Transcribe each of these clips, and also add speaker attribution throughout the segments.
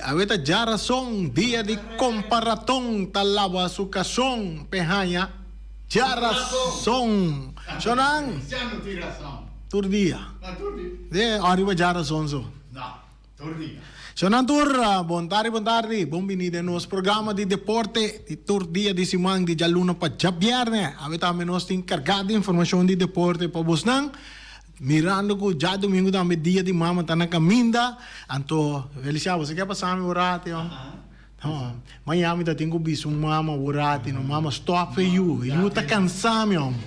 Speaker 1: Awe ta djarason, dia di Kompa Raton ta laba su kason p'e haña djarason. Shonan! Tur dia. De ariba djarason so. Shonan tur, bon tardi, bon tardi. Bon bini den nos programa di deporte di tur dia di siman di djaluna pa djabièrnè. Awe tambe nos tin kargá di informashon di deporte pa bosnan. Mirando ku djadumingu tambe dia di mama ta na kaminda, anto Felicia bo sa ke pasa mi un rati oh? Maña mi ta tin ku bisa un mama un rati no, mama stop e yu, e yu ta kansa mi hombre.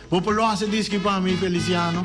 Speaker 1: Bo por lo hasi diski pa mi Feliciano?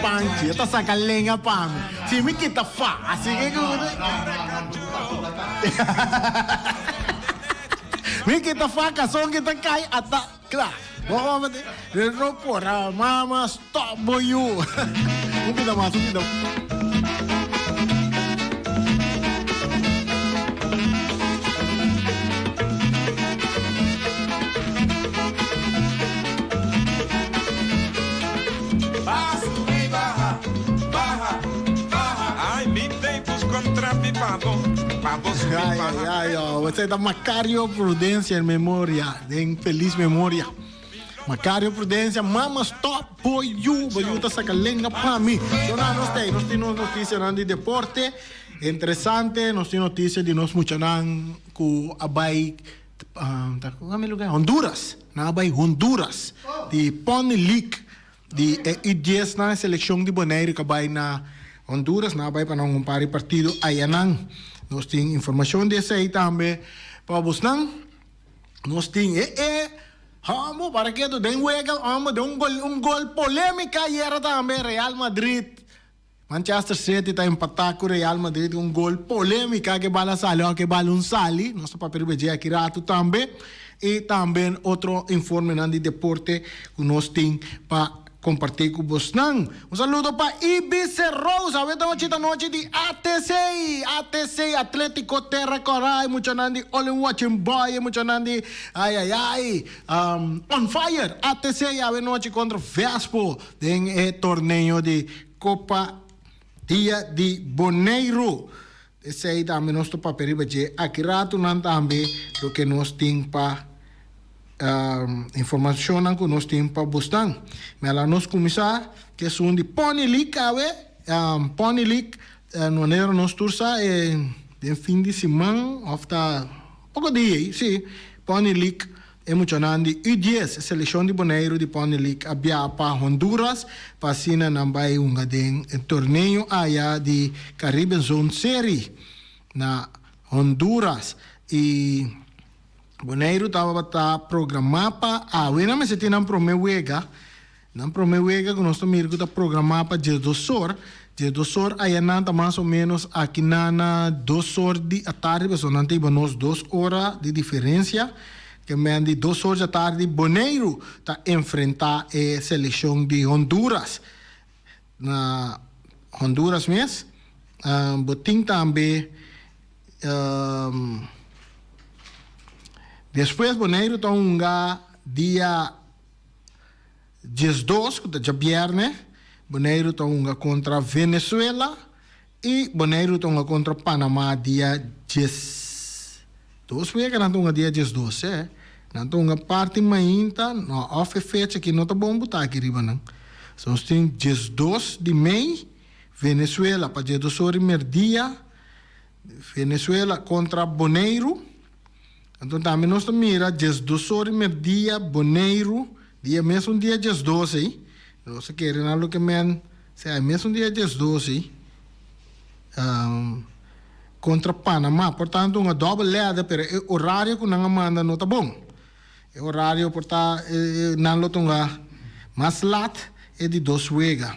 Speaker 1: Panchi, e ta saca lenga pa mi. Si mi kita fácil, ke ku. Mi kita fa kason kita kai ata kla. Bo hopi di no por a mama stop bo yu. Un pida mas, un pida. Ay, ay, ay, oh. Esei ta Macario Prudencia en memoria, den feliz memoria. Macario Prudencia, mama stop bo yu, bo yu ta saca lenga pa mi. So na nos tei, nos tin nos noticianan di deporte interesante, nos tin noticia di nos muchanan cu a bay ta cua mi lugar? Honduras, nan a bay Honduras di Pony League Di e U dies nan e seleccion di Boneiru ka bai na Honduras, nan a bai pa nan un par di partido ayanan. Nos tin informacion di esey tambe pa bosnan. Nos tin e e hombo para ketu den wega hombo den un gol un gol polemica ayera tambe Real Madrid Manchester City ta empatá ku Real Madrid ku un gol polémika ke bal a sali òf ke bal un sali. Nos ta papia riba dje aki ratu tambe. I tambe otro informenan di deporte ku nos tin pa kompartí ku bosnan. Un saludo pa Ibiza Rose. Awe ta nochi ta nochi di ATC. ATC, Atlético Terra Corai. Muchanan di All in Watching Boy. Muchanan di ay ay ay On Fire. ATC awe nochi kontra Vespo den e torneo di Copa Dia di Boneiru. Esei tambe nos ta papia riba dje aki ratunan tambe loke nos tin pa informacionnan cu nos tin pa bosnan. Mi a laga nos cuminsa cu esun di Pony League awe. Pony League manera nos tur sa e den fin di siman of ta poco dia ei si Pony League E muchanan di U dies, e selekshon di Boneiru di Pony League a biaha pa Honduras pa asina nan bai hunga den e torneo aya di Caribbean Zone Serie na Honduras. I Boneiru tabata programá pa awe nan mester tin nan promé wega. Nan promé wega ku nos ta mira ku ta programá pa diesdos or. Diesdos or aya nan ta mas o ménos aki na na dos or di atardi pasobra nan ta hiba nos dos ora di diferensia. Ke men di dos or di atardi Boneiru ta enfrentá e selekshon di Honduras. Na Honduras mes bo tin tambe despues Boneiru ta hunga dia. 12, ku ta djabièrnè, Boneiru ta hunga kontra Venezuela i Boneiru ta hunga kontra Panama dia 12. Wega nan ta hunga dia 12, eh. Nan ta hunga parti mainta, no, òf e fecha aki no ta bon butá aki riba nan. So nos tin 12 di mei, Venezuela pa 12 ora di merdia, Venezuela kontra Boneiru. Anto tambe nos ta mira 12 or di merdia Boneiru, dia mesun dia 12 ei, nos ta kere nan loke men sea e mesun dia 12 ei, kontra Panama. Por tanto un a dobbel lèder pero e orario ku nan a manda no ta bon. E orario por ta nan lo tunga mas lat e di dos wega.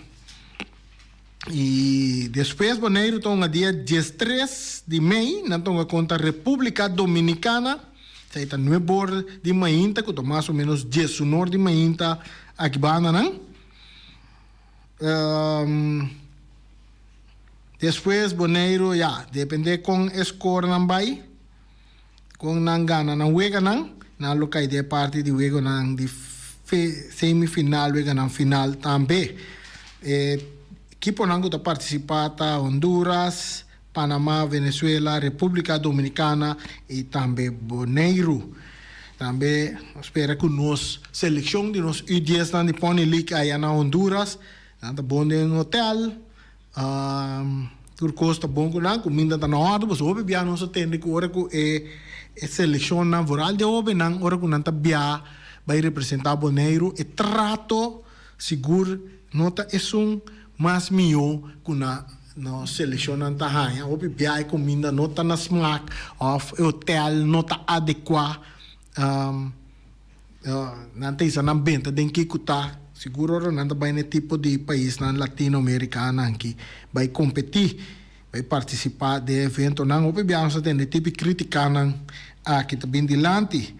Speaker 1: I despues Boneiru ta hunga dia diestres di mei, nan ta hunga kontra Repúblika Dominikana. Esei ta nuebor di mainta, ku ta mas o ménos diesunor di mainta aki bandanan. Despues Boneiru, ya, dependé kon e skornan bai, kon nan gana nan weganan, nan lo kai den e parti di wegonan di semifinal, weganan final tambe. E ekiponan ku ta partisipá ta Honduras, Panama, Venezuela, Repúblika Dominikana i tambe Boneiru. Tambe nos spera ku nos selekshon di nos U diesnan di Pony League aya na Honduras, nan ta bon den hotel, tur kos ta bon ku nan, kuminda ta na òrdu, pasobra hopi bia nos a tende ku ora ku e selekshonnan, vooral di hóbennan, ora ku nan ta bia bai representá Boneiru, e trato sigur no ta esun mas mihó ku na nos selekshonnan ta haña. Hopi bia e kuminda no ta na smak òf e hotèl no ta adekuá. Nan ta hisa nan benta den kiko ta. Sigur ora nan ta bai na e tipo di paisnan latinoamerikanan aki bai kompetí, bai partisipá den eventonan. Hopi bia nos ta tende tipo di kritikanan aki ta bin dilanti.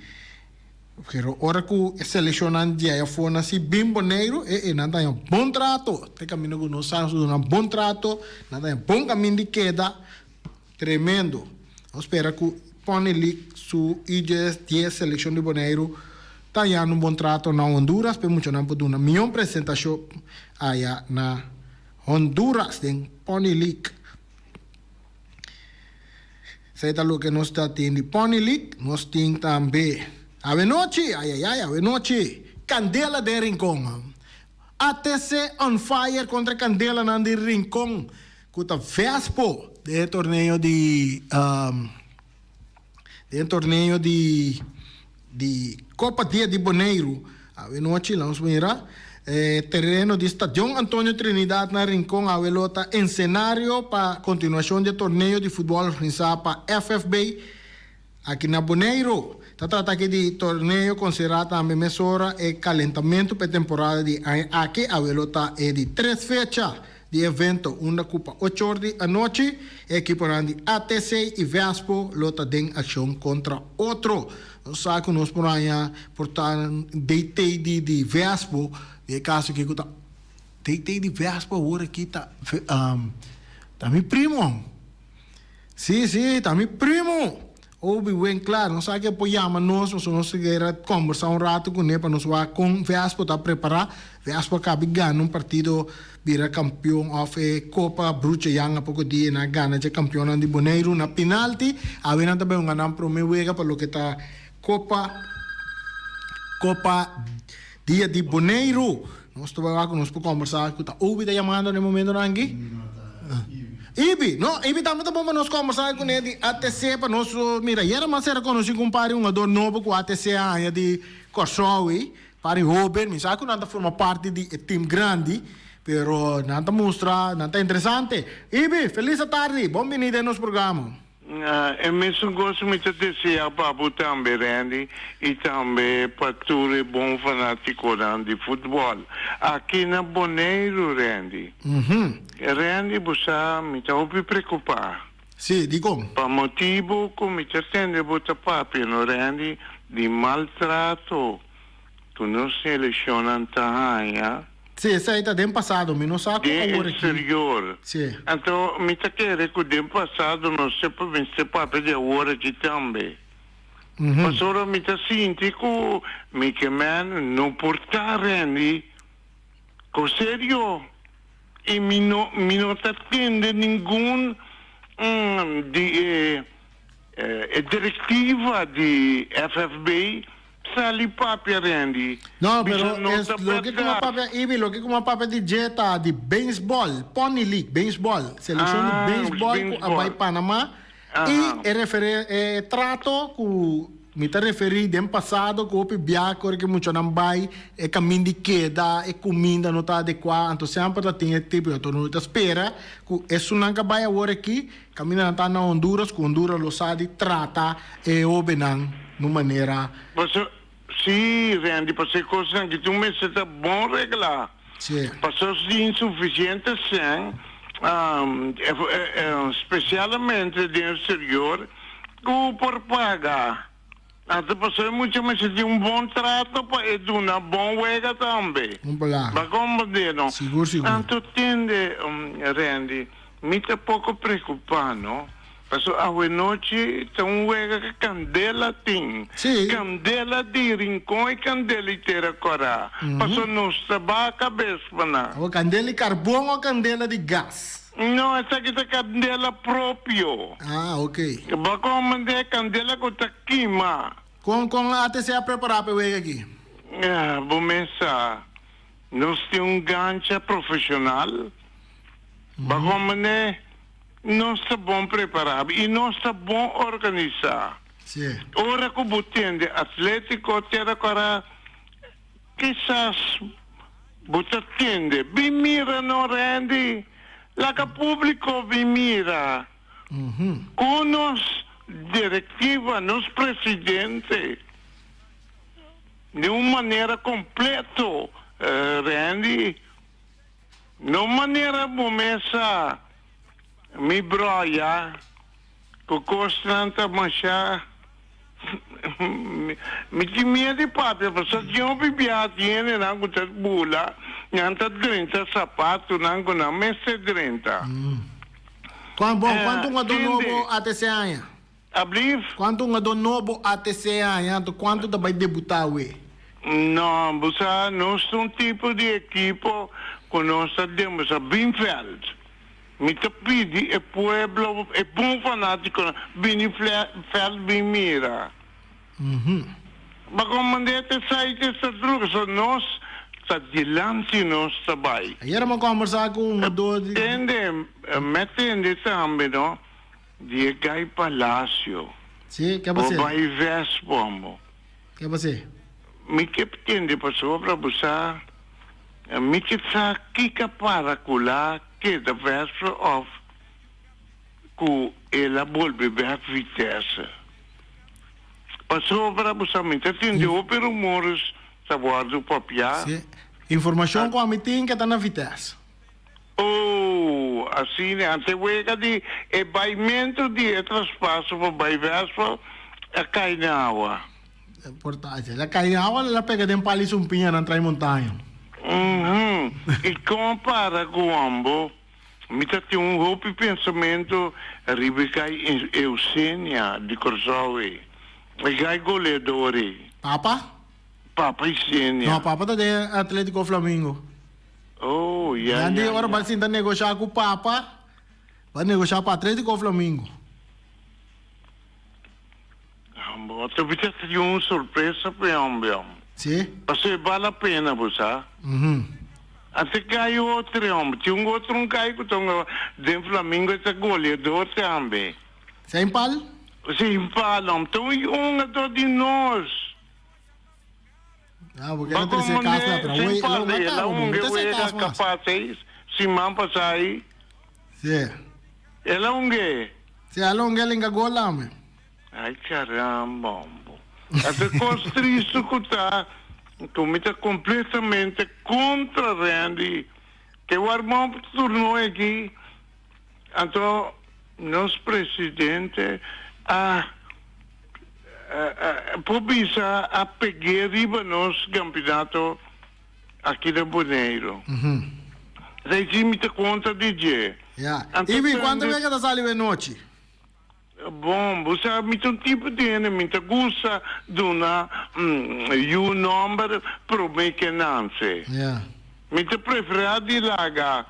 Speaker 1: Pero ora ku e selekshonnan di ayafó nan si bin Boneiru, e e nan ta haña bon trato. Te kaminda ku nos sa nos ta duna bon trato, nan ta haña bon kaminda di keda. Tremendo. Nos spera ku Pony League su UJS dies selekshon di Boneiru ta hañando un bon trato na Honduras pa e muchanan por duna mion presentashon aya na Honduras den Pony League. Esei ta loke nos ta tin di Pony League. Nos tin tambe awenochi, ayayay awenochi, Kandela den Rincon. ATC on fire kontra Kandelanan di Rincon ku ta Vespo den e torneo di den e torneo di di Kopa Dia di Boneiru. Awenochi nos mira e tereno di Stadion Antonio Trinidad na Rincon awe lo ta ensenario pa kontinuashon di e torneo di futbòl organisá pa FFB aki na Boneiru. Ta trata aki di torneo konsiderá tambe mesora e kalentamentu pa e temporada di aña aki. Awe lo ta e di tres fecha di evento unda ku pa ocho or di anochi e ekiponan di ATC i Vespo lo ta den akshon kontra otro. Nos sa ku nos por haña por ta DT di di Vespo den e kaso aki ku ta DT di Vespo awor aki ta ta mi primo. Sí, sí, ta mi primo! Obi Winklar, nos sa ke por yama nos, pasobra nos kere kombersá un ratu kuné pa nos wak kon Vespo ta prepará. Vespo a kabi gana un partido bira kampion òf e Kopa Bruce Young a poko dia nan a gana dje kampionnan di Boneiru na pinalti. Awe nan ta bai hunga nan promé wega pa loke ta Kopa Kopa Dia di Boneiru. Nos ta bai wak ku nos por kombersá ku ta Obi ta yamando na e momentonan aki. Ibi, no, Ibi tambe ta bon pa nos kombersá kuné di ATC pa nos mira. Yera mas sera konosí ku un par di hungador nobo ku ATC a haña di Kòrsou ei, par di hóben. Mi sa ku nan ta forma parti di e tim grandi, pero nan ta mustra, nan ta interesante. Ibi, felis atardi, bon bini den nos programa.
Speaker 2: E mesun kos mi ta desea pa bo tambe Randy i tambe pa tur e bon fanatikonan di futbòl aki na Boneiru Randy. Randy bo sa mi ta hopi prekupá.
Speaker 1: Sí, dikon?
Speaker 2: Pa motibu ku mi ta tende bo ta papia no Randy di maltrato ku nos selekshonnan ta haña.
Speaker 1: Sí, esei ta den pasado, mi no sa ku
Speaker 2: Den
Speaker 1: awor aki.
Speaker 2: exterior.
Speaker 1: Sí.
Speaker 2: Anto mi ta kere ku den pasado nos ta mester papia di awor aki tambe. Pasobra mi ta sinti ku mi ke men no por ta rendi ku serio i mi no mi no ta tende ningun di e e direktiva di FFB Sali papia Randy.
Speaker 1: No,
Speaker 2: Bisa
Speaker 1: pero
Speaker 2: no
Speaker 1: es
Speaker 2: ta
Speaker 1: loke ku a
Speaker 2: berdad.
Speaker 1: papia Ibi, loke ku a papia di dje ta di beisbòl, Pony League, beisbòl, selekshon di
Speaker 2: Ah,
Speaker 1: beisbòl ku a bai
Speaker 2: beisbòl.
Speaker 1: Panama i
Speaker 2: Aha.
Speaker 1: e refere e trato ku mi ta referí den pasado ku hopi bia ku ora ku e muchanan bai e kamin di keda, e kuminda no ta adekuá, anto semper ta tin e tipo, anto no ta spera ku esunnan ku a bai awor aki Kaminda nan ta na Honduras ku Honduras lo sa di trata e hobennan na un manera.
Speaker 2: Paso, sí, Randy, paso e kosnan aki tur mester ta bon reglá.
Speaker 1: Sí.
Speaker 2: Paso si tin sufisiente sèn, Spesialmente den exterior ku por paga. Anto pasobra e mucha mester tin un bon trato pa e duna bon wega tambe.
Speaker 1: Un palabra.
Speaker 2: Bo a komprendé no?
Speaker 1: Sigur sigur.
Speaker 2: Anto tende Randy, mi ta poko preokupá no, pasobra awenochi ta un wega ku kandela tin.
Speaker 1: Sí.
Speaker 2: Kandela di Rincon i kandela di Tera Kòrá. Pasobra nos ta baha kabes pa nan.
Speaker 1: Awor kandela di karbon o kandela di gas?
Speaker 2: No, esaki ta kandela propio.
Speaker 1: Ah, ok.
Speaker 2: Bo a komprendé? Kandela ku ta kima.
Speaker 1: Kon, kon ATC a prepará pa e wega aki?
Speaker 2: Ah, bo mes sa. Nos tin un gancha profeshonal. Bo a komprendé? Nos ta bon prepará i nos ta bon organisá.
Speaker 1: Sí.
Speaker 2: Ora ku bo tende Atlétiko Tera Kòrá, Kisas bo ta tende, Bin mira no Randy, laga publico bin mira cu nos directiva, nos presidente di un manera completo Randy, no manera bo mes sa mi broya. Ku kosnan ta masha Mi tin miedu di papia pasobra tin hopi biaha tin hendenan ku ta bula nan ta drenta sapatunan ku nan mester drenta.
Speaker 1: Bon, kuantu un adó nobo ATC aña?
Speaker 2: Ablief?
Speaker 1: Kuantu un adó nobo ATC aña anto kuantu ta bai debutá awe?
Speaker 2: No, bo sa nos ta un tipo di ekipo ku nos ta demostrá bin vèlt. Mi ta pidi e pueblo, e bon fanaticonan, bini veld bin mira. Ba comandé te sai te sta druk, so nos ta dilanti nos ta bai.
Speaker 1: Ayera mi a combersa cu un jugador di.
Speaker 2: Tende, mi a tende tambe no, di e Guy Palacio.
Speaker 1: Si, ke pasé?
Speaker 2: Bo bai Vespo amo.
Speaker 1: Ke pasé?
Speaker 2: Mi ke tende pasobra bo sa, mi ke sa kiko a para cu la. Keda Vesper of ku el a bolbe bek Vitesse. Pasobra bo sa mi ta tende hopi rumores ta wordo papia.
Speaker 1: Si, informacion ku ami tin ke ta na Vitesse.
Speaker 2: Oh, asina, ante wega di e baimento di e traspaso pa bai Vesper a kai na awa.
Speaker 1: Por ta, el a kai den awa, el a pega den pal i sumpiñanan trai montaña.
Speaker 2: Uhum. I kon para ku ambo, mi ta tin un hopi pensamentu riba e gai Eusenia di Kòrsou ei. E gai goleador ei.
Speaker 1: Papa?
Speaker 2: Papa Eusenia.
Speaker 1: No, Papa ta den Atletico Flamingo.
Speaker 2: Oh, ya, ya,
Speaker 1: Nan di ora bal sinta negoshá ku Papa, bal negoshá pa Atletico Flamingo.
Speaker 2: Bo ta bisa tin un sorpresa pa e homber hom.
Speaker 1: Sí.
Speaker 2: Pasobra e bal la pena, bo sa. Ante cay otro e homber. Tin un otro un cay cu ta hunga den Flamingo e ta goleador tambe.
Speaker 1: Zijn pal?
Speaker 2: Zijn pal, hom. Ta un hungador di nos.
Speaker 1: Ah, bo kere trece cas la, pero
Speaker 2: Zijn pal, el a hunga e wega capaz ey siman pasa ey.
Speaker 1: Sí.
Speaker 2: El a hunga.
Speaker 1: Sí, el a hunga, el hinga gol tambe.
Speaker 2: Ay caramba hombo. Ata cos tristo cu ta cu mi ta completamente contra Randy. Ke warm up turno aki anto nos presidente a por bisa a peg'é riba nos campeonato aki na Boneiru. Esei si mi ta contra di dje.
Speaker 1: Ya. Ibi, cuanto bes ke ta sali wenochi?
Speaker 2: Bon, bo sa mi ta un tipo di hende, mi ta gusta duna yu nomber prome ke nanse. Mi ta prefera di laga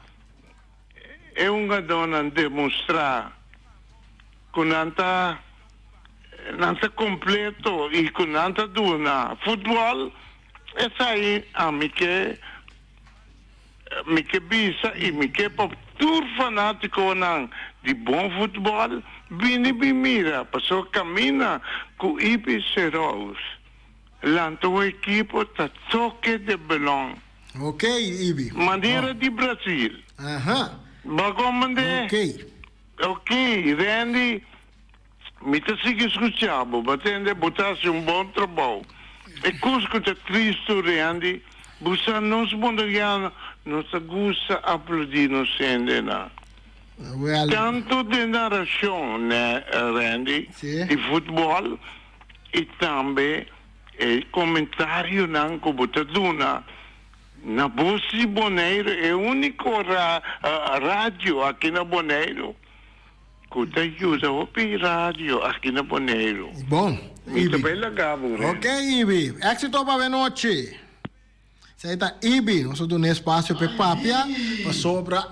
Speaker 2: e hungadónan demostrá ku nan ta nan ta kompleto i ku nan ta duna futbòl, esei ami ke. Mi ke bisa i mi ke pa tur fanatikonan di bon futbòl bini bin mira pasobra kaminda ku Ibi Serous lanta un ekipo ta toke de belon.
Speaker 1: Ok Ibi.
Speaker 2: Manera di Brasil.
Speaker 1: Aha.
Speaker 2: Bo a komprende?
Speaker 1: Ok.
Speaker 2: Ok Randy mi ta sigui skucha bo, bo tende bo ta hasi un bon trabou. E kos ku ta tristu Randy. Bo sa nos Boneriano no ta gusta aplaudí nos hendenan.
Speaker 1: Well.
Speaker 2: Tantu den narashon, né, Randy, di futbòl i tambe e komentarionan ku bo ta duna na Bos di Boneiru, e úniko radio aki na Boneiru ku ta yuda hopi radio aki na Boneiru.
Speaker 1: Bon,
Speaker 2: Mi ta
Speaker 1: Ibi.
Speaker 2: bai laga bo, Randy.
Speaker 1: Ok, Ibi. Éksito pa awenochi. Esei ta Ibi, nos a duna espasio p'e papia pasobra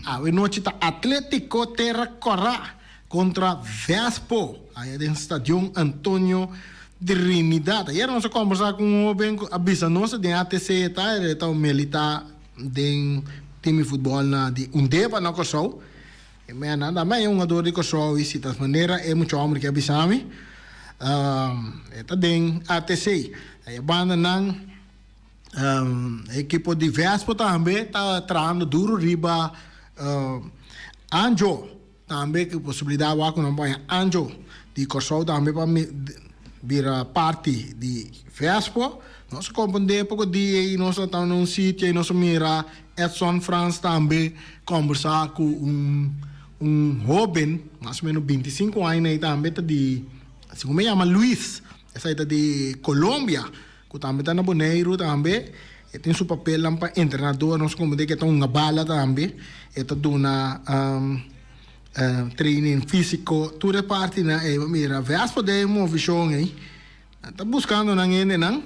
Speaker 1: awenochi ta Atletico Terra Kòrá kontra Vespo aya den Stadion Antonio Trinidad. Ayer nos a kombersá ku un hoben ku a bisa nos den ATC e ta, e ta un militá den tim di futbòl na di Undeba na Kòrsou. E mena tambe e hungador di Kòrsou i si tas manera e mucha hòmber ke a bisa mi e ta den ATC. E bandanan E ekipo di Vespo tambe ta trahando duro riba Anjo tambe ku posibilidat wak ku nan por haña Anjo di Kòrsou tambe pa bira parti di Vespo. Nos a komprendé poko dia ei nos a ta na un sitio ei nos a mira Edson Frans tambe kombersá ku un un hóben mas o menos bintisinku aña ei tambe ta di segun mi yama Luis esei ta di Colombia. Ku tambe ta na Boneiru tambe. E tin su papelnan pa entrenador. Nos komo di ke ta hunga bala tambe. E ta duna training físiko. Tur e partinan ei bo mira. Vespa den e movishon ei. Nan ta buskando nan hendenan.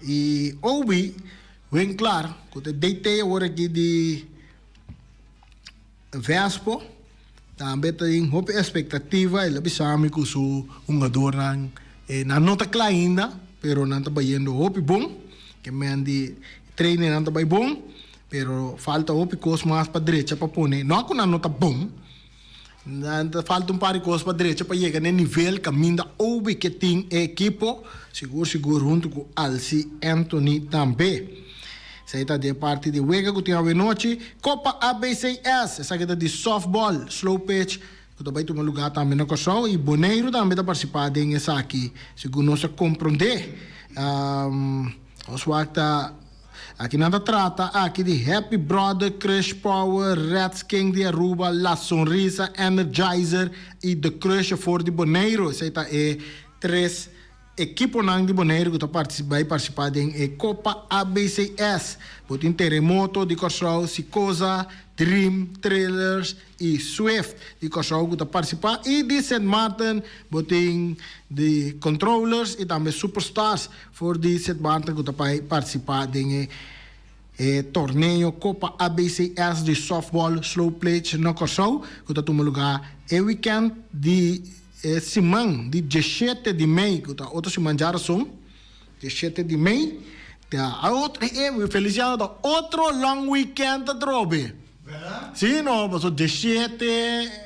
Speaker 1: I Obi Winklaar ku ta e DT awor aki di Vespo tambe ta den hopi expectativa, el a bisa mi cu su hungadornan nan no ta cla ainda, pero nan ta bayendo hopi bon, ke men di training nan ta bay bon, pero falta hopi cos mas pa drecha pa pone, no cu nan no ta bon, nan ta falta un par di cos pa drecha pa yega na e nivel caminda Obi ke tin e ekipo, sigur sigur hunto cu Alcy Anthony tambe. Esei ta di e parti di wega ku tin awenochi. Kopa ABCS, esaki ta di sòftbòl, slow pitch, ku ta bai tuma lugá tambe na Kòrsou i Boneiru tambe ta partisipá den esaki, segun nos a komprondé. Nos wak ta aki nan ta trata aki di Happy Brother, Crush Power, Reds King di Aruba, La Sonrisa, Energizer i The Crush for di Boneiru. Esei ta e tres Ekiponan di Boneiru ku ta bai partisipá den e Kopa ABCS. Bo tin Teremoto di Kòrsou, Sikoza, Dream, Thrillers i Swift di Kòrsou ku ta partisipá i di Sint Maarten bo tin di Controllers i tambe Superstars for di Sint Maarten ku ta bai partisipá den e e torneo Kopa ABCS di sòftbòl slow pitch na Kòrsou ku ta tuma lugá e wikènt di E siman di diesshete di mei, ku ta otro siman djarason, diesshete di mei, ta otro, e Feliciano ta otro long weekend atrobe. Si no, pasobra diesshete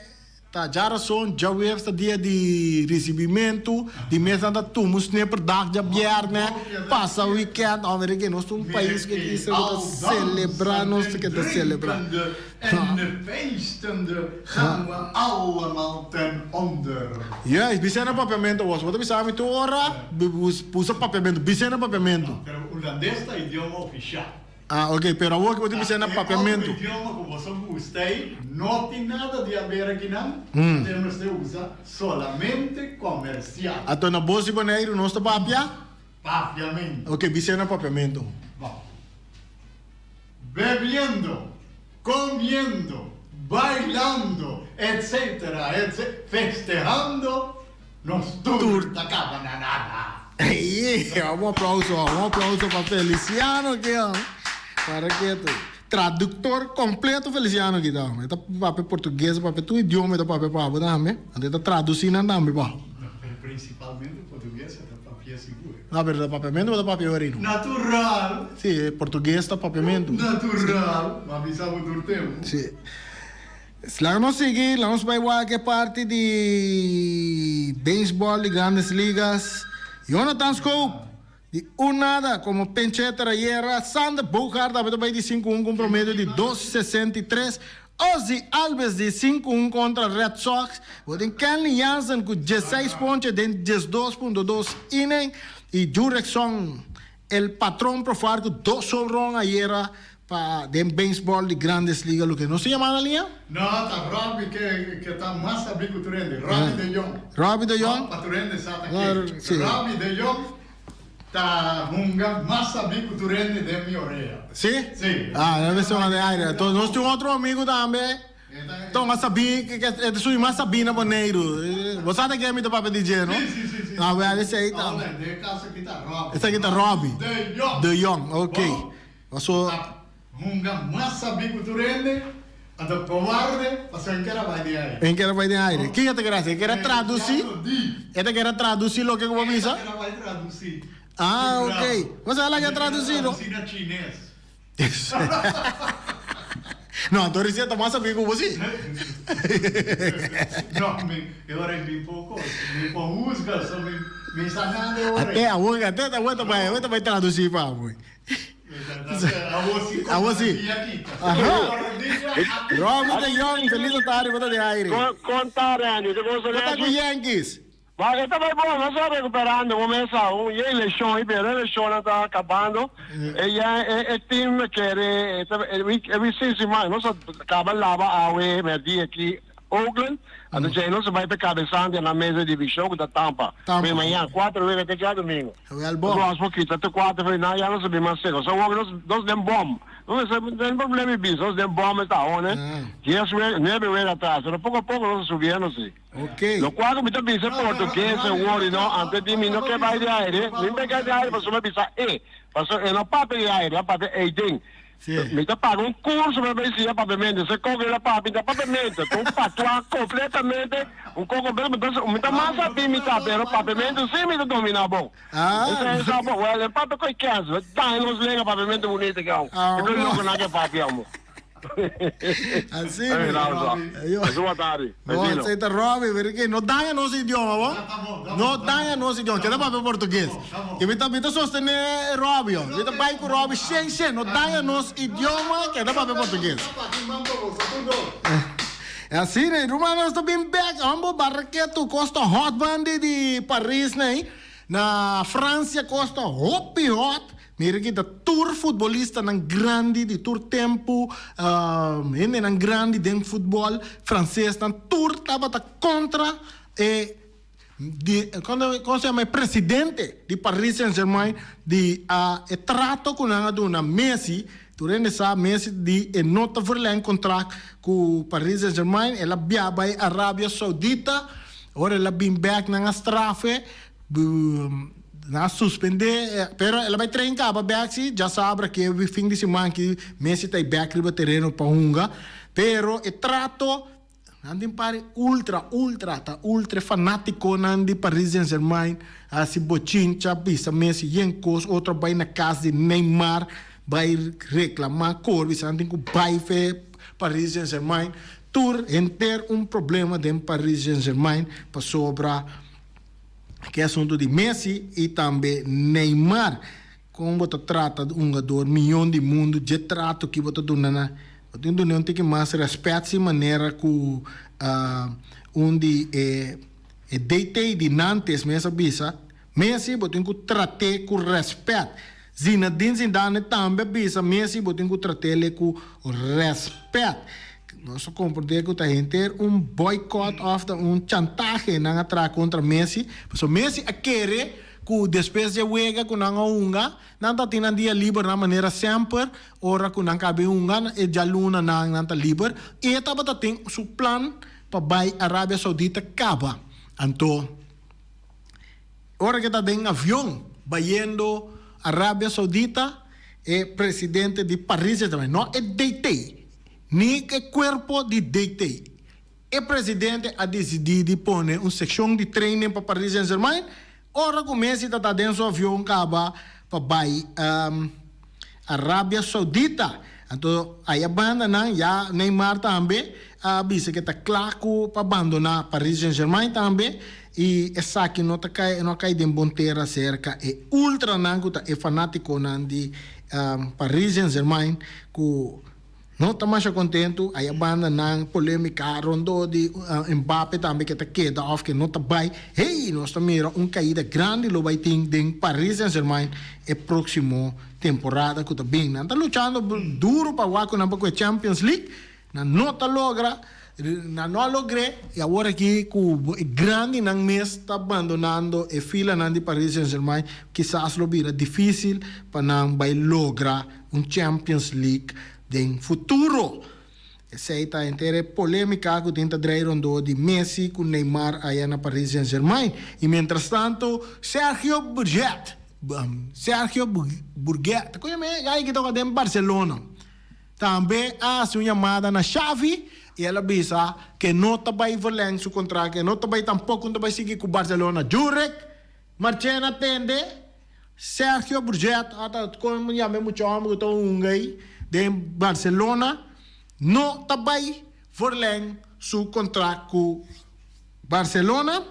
Speaker 1: ta djarason, djaweps ta dia di risibimentu, di mes nan ta tuma un snipperdag djabièrnè, pasa weekend, hombre ke nos ta un pais ku ta selebrá, nos ta keda selebrá.
Speaker 3: En de feestende gaan we allemaal ten onder.
Speaker 1: Juist, bis'é na papiamento wos. Bo ta bisa mi tur ora usa papiamento. Bis'é na papiamento.
Speaker 3: Pero hulandes ta idioma ofishal.
Speaker 1: Ah, ok, pero awor ke bo ta bis'é na papiamento.
Speaker 3: E otro idioma ku boso gusta ei no tin nada di haber akinan, te mester usa solamente komersial.
Speaker 1: Anto na Bos di Boneiru nos ta papia?
Speaker 3: Papiamento.
Speaker 1: Ok, bis'é na papiamento.
Speaker 3: Bon. Bebiendo, comiendo, bailando, etc. Etc. Festehando, nos tur ta caba na nada.
Speaker 1: Ey, un aplauso, un aplauso pa Feliciano aki, oh. Para ketu. Traductor completo Feliciano aki ta. E ta papia portugues, papia tur idioma e ta papia pa bo tambe. Anto e ta traduci nan tambe pa bo.
Speaker 3: No, pero principalmente portugues e ta papia sigur.
Speaker 1: No, pero ta papiamentu bo ta papia ora no?
Speaker 3: Natural!
Speaker 1: Si, e portugues ta papiamentu.
Speaker 3: Natural! M'a bisa bo tur tempu.
Speaker 1: Si. Laga nos sigui, laga nos bai wak e parti di beisbòl di Grandes Ligas. Jonathan Schoop di un nada komo pinch-hitter ayera. Sander Bogaerts tambe ta bai di sinku un ku un promedio di dos 63. Ozzie Albies di 5-1 kontra Red Sox. Bo tin Kenley Jansen ku dieseis ponche den 12.2 inning i Jurickson El Patron Profar ku dos home run ayera. Pa den baseball di Grandes Ligas loke nos ta yama na liña?
Speaker 3: No, ta Robbie ke ke ta mas sabí ku tur hende. Robbie de Jong.
Speaker 1: Robbie de Jong?
Speaker 3: Pa tur hende sa ta ke. Robbie de Jong ta hunga mas sabí ku tur hende den mi orea.
Speaker 1: Si?
Speaker 3: Si.
Speaker 1: Ah, nan mester manda e aire. Enton nos tin un otro amigu tambe. Ton a sabí ke e ta subi mas sabí na Boneiru. Bo sa ta ken mi ta papia di dje, no?
Speaker 3: Si, si, si, si.
Speaker 1: Ah, wèl esei ta.
Speaker 3: Ora, den e kaso aki ta Robbie.
Speaker 1: Esaki ta Robbie.
Speaker 3: De Jong.
Speaker 1: De Jong, oké. Paso.
Speaker 3: Ta hunga mas sabí ku tur hende, anto kobarde, pasobra e ker a bai den aire.
Speaker 1: E ker a bai den aire. Ken e ta ker hasi? E ker a tradusí? E ta ker a tradusí loke ku bo bisa?
Speaker 3: E ta ker a bai tradusí.
Speaker 1: Ah, ok. Bo sa laga tradusí no?
Speaker 3: E ker a tradusí na chines.
Speaker 1: No, anto recién ta mas sabí ku bo sí.
Speaker 3: No, mi, e ora ei mi por kos, mi por husga, so mi, mi sa nada e ora ei.
Speaker 1: Ate awor, ate awor ta bai, awor ta bai tradusí pa bo. Awor sí. Aha. Robbie de Jong, feliz tardi, bo ta den aire.
Speaker 4: Kon ta, Randy? Te goso
Speaker 1: Kon ta ku Yankees?
Speaker 4: Wak, e ta bai bon, nos ta rekuperando bo mes a un ye leshon i pero e leshonnan ta kabando. E ya e e team kere e ta e wi sin siman nos a kaba laba awe mèrdia aki Oakland, anto djei nos a bai pa e kabesante na mesa di divishon ku ta Tampa.
Speaker 1: Tampa.
Speaker 4: P'e mañan kuater wega te djadumingu.
Speaker 1: Wel bon.
Speaker 4: Nos por kita te kuater fe nan ya nos a bin mas seko. So awor nos nos den bòm. Nos mester den problema i bisa nos den bòm e ta awor dies wega nuebe wega atras pero poko a poko nos a subiendo si.
Speaker 1: Ok.
Speaker 4: Lokual ku mi ta bisa e portugues e wor i no antes di mi no ke bai di aire mi no ke di aire pasobra mi bisa e pasobra e no papia di aire a papia eiden.
Speaker 1: Sí.
Speaker 4: Mi ta paga un curso pa bay siña papiamento. Ese coco el a papia, ta papiamento. Ta un patuá completamente, un coco completamente. Entonces, mi ta mas sabí mi ta, pero papiamento sí mi ta domina bon.
Speaker 1: Ah.
Speaker 4: Ese es abo, well, e papia coi kens, daña nos lenga papiamento bonito que amo.
Speaker 1: Ah,
Speaker 4: E
Speaker 1: bon.
Speaker 4: loco na ke papia amo.
Speaker 1: Así,
Speaker 4: Hey,
Speaker 1: mi.
Speaker 4: Robbie.
Speaker 1: Ayo.
Speaker 4: Eso boa tarde.
Speaker 1: Bo,
Speaker 4: Vecino.
Speaker 1: esei ta Robbie, pero ke no daña nos idioma, bo. No daña nos idioma, keda papia portugues. Ke mi ta mi ta sostené Robbie, oh. Mi ta bai ku Robbie shen shen, no daña nos idioma, keda papia portugues. Asina, ruman nos ta bin bek, hombo barraketu kosta hot bandi di Paris nei. Na Francia kosta hopi hot. Mira ki ta tur futbolistanan grandi di tur tempu, hendenan grandi den futbol francesnan tur tabata kontra e di kon se yama e presidente di Paris Saint Germain di a e trato ku nan a duna Messi. Tur hende sa Messi di e no ta verleng kontrakt ku Paris Saint Germain, el a bia bai Arabia Saudita, ora el a bin bek nan a strafe. Nan a suspendé, pero el a bai train kaba bek si, djasabra ke fin di siman ki Messi ta e bek riba tereno pa hunga, pero e trato nan tin pari ultra ultra ta ultra e fanatikonan di Paris Saint Germain a hasi bochincha bisa Messi yen kos otro a bai na kas di Neymar bai reklamá kor bisa nan tin ku bai fe Paris Saint Germain tur henter un problema den Paris Saint Germain pasobra Ke asuntu di Messi i tambe Neymar. Kon bo ta trata un hungador miyon di mundu dje trato ki bo ta duna nan? Bo tin duna un tiki mas rèspèt si manera ku un di e e DT di Nantes mes a bisa, Messi bo tin ku trat'é ku rèspèt. Zinedine Zidane tambe a bisa Messi bo tin ku trat'é ku rèspèt. Nos a komprendé ku ta henter un boycott òf ta un chantahe nan a traha kontra Messi, pasobra Messi a kere ku despues dje wega ku nan a hunga, nan ta tin nan dia liber nan manera semper, ora ku nan kabe hunga e djaluna nan nan ta liber, i e tabata tin su plan pa bai Arabia Saudita kaba. Anto ora ke ta den avion bayendo Arabia Saudita e presidente di Paris Saint-Germain, no e DT, Ni e cuerpo di DT. E presidente a dicidi di pone un seccion di training pa Paris Saint-Germain ora cu Messi ta ta den su avion caba pa bay Arabia Saudita. Anto aya banda nan ya Neymar tambe a bisa cu e ta cla cu pa bandona Paris Saint-Germain tambe y esaki no ta cay no a cay den bon tera cerca e ultranan cu ta e fanaticonan di Paris Saint-Germain cu. No ta masha kontentu, aya banda nan polémika rondó di Mbappe tambe ke ta keda òf ke no ta bai. Hey, nos ta mira un kaida grandi lo bai tin den Paris Saint-Germain e próksimo temporada ku ta bin. Nan ta luchando duru pa wak ku nan por kue Champions League. Nan no ta logra, nan no a logr'é i awor aki ku e grandinan mes ta bandonando e filanan di Paris Saint-Germain, kisas lo bira difísil pa nan bai logra un Champions League den futuro. Esei ta henter e polémika ku tin ta drei rondó di Messi ku Neymar aya na Paris Saint-Germain. I mientrastantu Sergio Burget, Sergio Burget, ta koña mi e guy ki toka den Barcelona. Tambe a hasi un yamada na Xavi i el a bisa ke no ta bai verleng su kontrakt, e no ta bai tampoko no ta bai sigui ku Barcelona. Jurek Marchena tende Sergio Burget, ata kon yama e mucha homber ku ta hunga ei den Barcelona, no ta bai verleng su kontrakt ku Barcelona.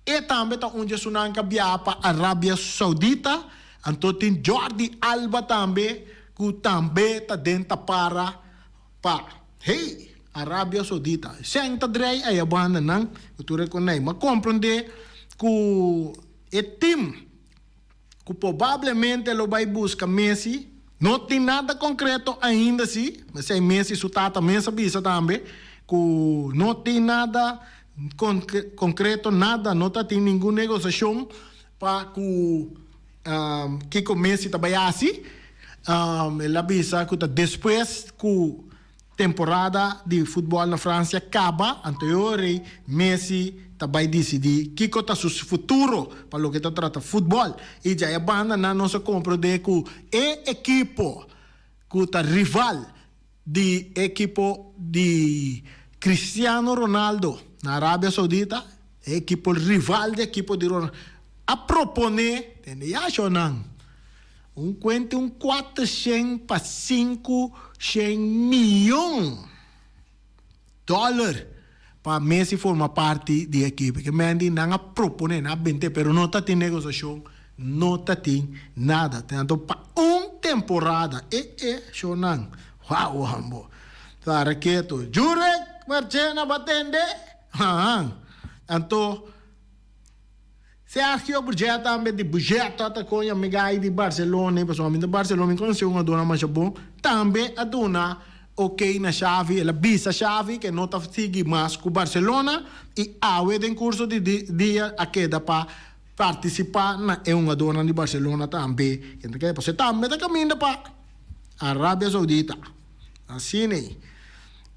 Speaker 1: E tambe ta un di esunnan ku a biaha pa Arabia Saudita. Anto tin Jordi Alba tambe ku tambe ta den tapara pa, hey, Arabia Saudita. Sèn ta drei aya banda nan ku tur e konei. M'a komprondé ku e tim ku probablemente lo bai buska Messi. No tin nada konkreto ainda si, esei Messi su tata mes a bisa tambe ku no tin nada konkreto, nada, no ta tin ningun negosiashon pa ku kiko Messi ta bai hasi. El a bisa ku ta despues ku Temporada di futbòl na Fransia kaba, anto e ora ei Messi ta bai disidí kiko ta su futuro pa loke ta trata futbòl. I dja e bandanan nos a komprondé ku e ekipo ku ta rival di e ekipo di Cristiano Ronaldo na Arabia Saudita, e ekipo rival di ekipo di Ronaldo, a proponé, tende ya shownan. Un kuente un kuatershen pa sinku shen miyon dòler pa Messi forma parti di e ekipo. Ke men di nan a proponé, nan a bent'é, pero no ta tin negosiashon, no ta tin nada. Tanto pa un temporada, e e shownan, wao hambo. Ta raketo, Jurek Marchena bo a tende? Haan. Anto. Sergio Busquets tambe di Busquets ta con amiga di Barcelona y pasobra mi ta Barcelona mi conoce un jugadornan masha bon tambe a duna ok na Xavi el a bisa Xavi ke no ta sigui mas cu Barcelona y awe den curso di dia a keda pa participa na e hungadornan di Barcelona tambe kende ke pasobra tambe ta caminda pa Arabia Saudita asina.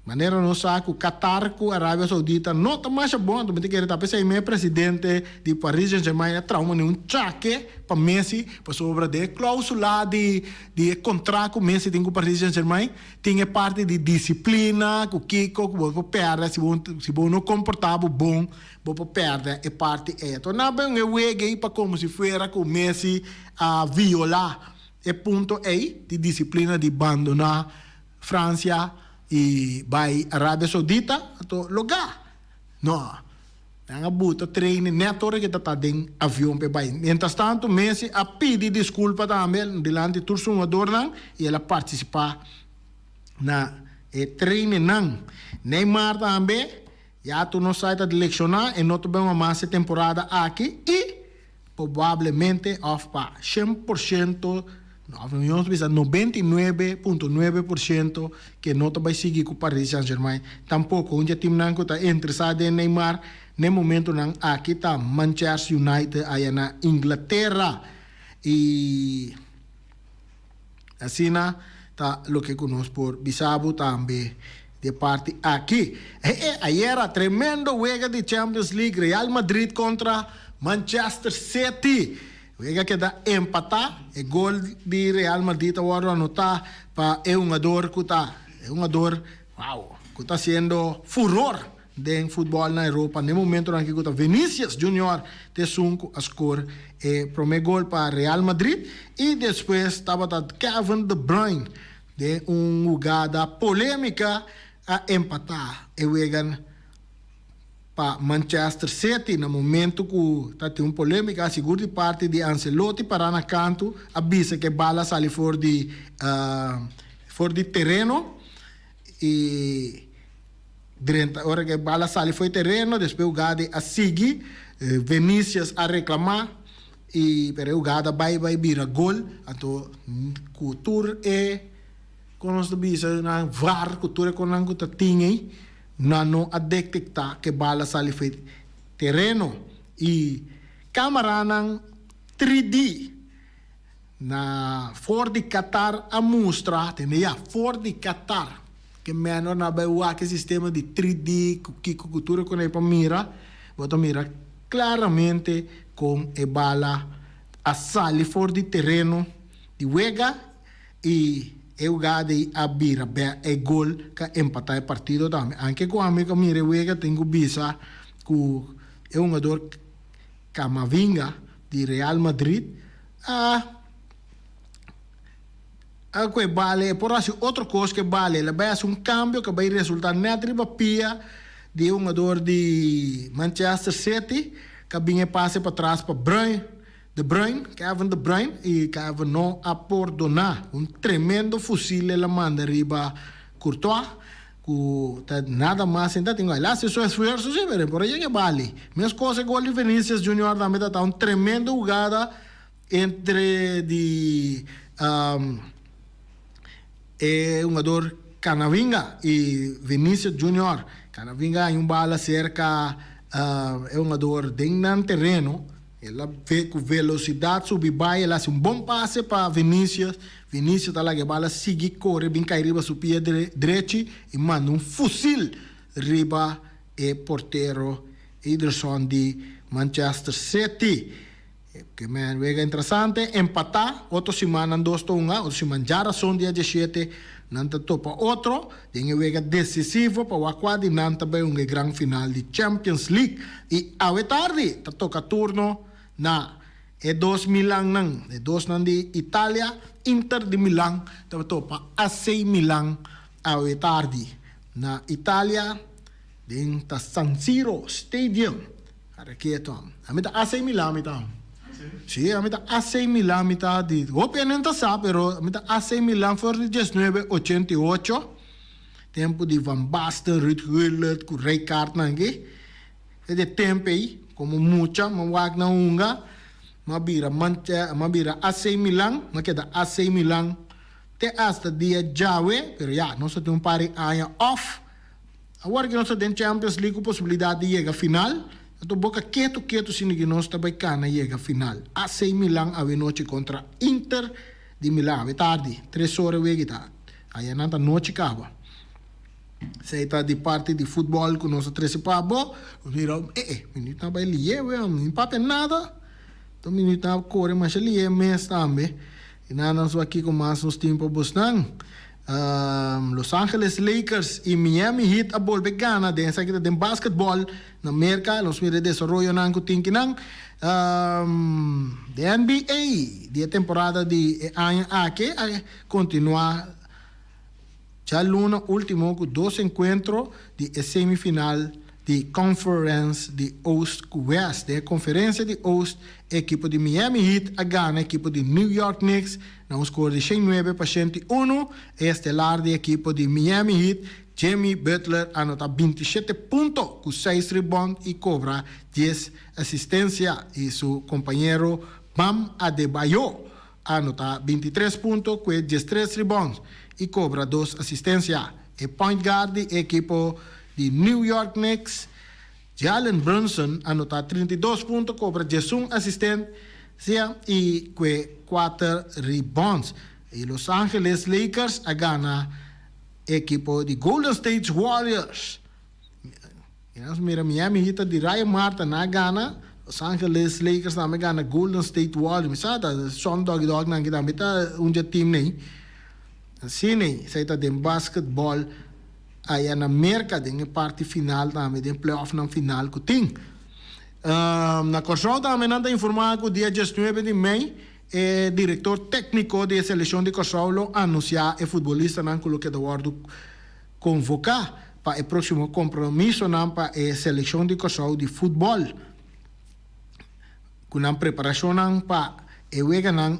Speaker 1: Manera nos sa ku Qatar ku Arabia Saudita no ta masha bon, anto mi ta kere ta p'esei mi e presidente di Paris Saint Germain a trauma ni un chake pa Messi pasobra den e klausula di di e kontrakt ku Messi tin ku Paris Saint Germain tin e parti di disiplina ku kiko ku bo por pèrdè si bo si bo no komportá bo bon bo por pèrdè e parti ei. Anto nan a bin e wega ei pa komo si fuera ku Messi a violá e punto ei di disiplina di bandoná Francia y bay Arabia Saudita anto lo ga. No. Nan a buta trainen net ora ke ta ta den avion p'e bay. Mientras tanto Messi a pidi disculpa tambe dilanti tur su hungadornan y el a participa na e trainennan. Neymar tambe ya tur nos sa e ta lecciona e no ta bay mas e temporada aki y Probablemente of pa 100%, of nos bisa 99.9% ke no ta bai sigui ku Paris Saint-Germain tampoko. Un dje timnan ku ta interesá den Neymar n'e momentonan aki ta Manchester United aya na Inglaterra. I asina ta loke ku nos por bisa bo tambe di e parti aki. Ayera tremendo wega di Champions League, Real Madrid kontra Manchester City. Wega keda empatá, e gol di Real Madrid a wòrdu anotá pa e hungador ku ta e hungador wow ku ta hasiendo furor den futbòl na Europa n'e momentonan aki ku ta Vinicius Junior ta esun ku a skor e promé gol pa Real Madrid i despues tabata Kevin De Bruyne den un hugada polémika a empatá e wega pa Manchester City na momento ku ta tin un polémika sigur di parti di Ancelotti pará na kantu a bisa ku e bala a sali for di for di tereno. i drenta ora ku e bala sali for e tereno despues hugada a sigui Vinicius a reklamá i pero e hugada bai bai bira gol anto ku tur e kon nos ta bisa nan var ku tur e konan ku ta tin ei nan no a detektá ku e bala sali for e tereno i kamaranan 3D. Na for di Qatar a mustra, tende ya, for di Qatar, ke menor na bai wak e sistema di 3D ku kiko ku tur e konei pa mira, bo ta mira klaramente kon e bala a sali for di tereno di wega i e hugada ei a bira bè e gol ka empatá e partido tambe. Anke ku ami ku a mira e wega tin ku bisa ku e hungador Camavinga di Real Madrid a a ku e bale e por hasi otro kos ku e bale. El a bai hasi un kambio ku a bai resulta nèt riba pia di e hungador di Manchester City ku a bin e pase patras pa Bruyne, De Bruyne, Kevin De Bruyne i Kevin no a pordoná. Un tremendo fusil el a manda riba Courtois. Ku ta nada mas sin ta tin el hasi su esfuerso si pero e por a yega e bali. Meskos e gol di Vinicius Junior tambe ta ta un tremendo hugada entre di e hungador Camavinga y Vinicius Junior. Camavinga haña un bala serka e hungador den nan tereno. El a ve ku velosidat subi bai, el hasi un bon pase pa Vinicius. Vinicius ta laga e bala sigui kore bin kai riba su pia drechi i manda un fusil riba e portero Ederson di Manchester City. Ke men wega interesante, empatá, otro siman nan dos ta hunga, otro siman djarason dia diesshete nan ta topa otro den e wega desisivo pa wak kua di nan ta bai hunga e gran final di Champions League. I awe tardi ta toka turno na e dos Milannan, e dosnan di Italia, Inter di Milan ta bai topa AC Milan awe tardi na Italia den ta San Siro Stadium. Areketo. Ami ta AC Milan mi ta. Sí, ami ta AC Milan mi ta di hopi hende no ta sa pero ami ta AC Milan for di diesnuebe ochenta i ocho tempu di Van Basten, Ruud Gullit ku Rijkaard nan aki. E di e tempu ei komo mucha mi a wak nan hunga mi a bira Manche mi a bira AC Milan mi a keda AC Milan te asta dia djawe pero ya nos a tin un par di aña off. Awor ki nos ta den Champions League ku posibilidat di yega final, anto boka ketu ketu sinti ki nos ta bai kana yega final. AC Milan awe nochi kontra Inter di Milan awe tardi, tres ora wegi ta. Aya nan ta nochi kaba. Esei ta di parti di futbòl ku nos a trese pa bo. Nos mira, eh eh, minüt nan bai lié wea, mi papia nada. Anto minüt nan a kore masha lié mes tambe. I nan nan su aki ku mas nos tin pa bosnan. Los Angeles Lakers y Miami Heat a bolbe gana den esaki ta den basketball na Merca. Nos mira e desaroyonan cu tin kinan. De NBA di e temporada di e aña aki a continua djaluna ultimo cu dos encuentro di e semifinal di Conference di Oost cu West. Den e conferencia di Oost e ekipo di Miami Heat a gana ekipo di New York Knicks Na un skor di shen nuebe pa shenti unu, e estelar di ekipo di Miami Heat, Jimmy Butler a anota bintishete punto ku seis ribònt i kobra dies asistensia i su kompañero Bam Adebayo a anota bintitres punto ku e diestres ribònt i kobra dos asistensia. E point guard di e ekipo di New York Knicks, Jalen Brunson a nota 32 punto, cobra 11 asistencia y cue cuater rebounds. Y Los Angeles Lakers a gana e ekipo di Golden State Warriors. Y nos mira Miami Heat di Ryan Martin a gana, Los Angeles Lakers tambe gana Golden State Warriors. Mi sa ta son doggy dog nan ki tambe ta un dje team nei. Asina esey ta den basketball. Aya na Merka den e parti final tambe den playoffnan final ku tin. Na Kòrsou tambe nan ta informá ku dia diesnuebe di mei e direktor tékniko di e selekshon di Kòrsou lo anunsiá e futbolistanan ku lo keda wòrdu konvoká pa e próksimo kompromisonan pa e selekshon di Kòrsou di futbòl. Ku nan preparashonnan pa e weganan.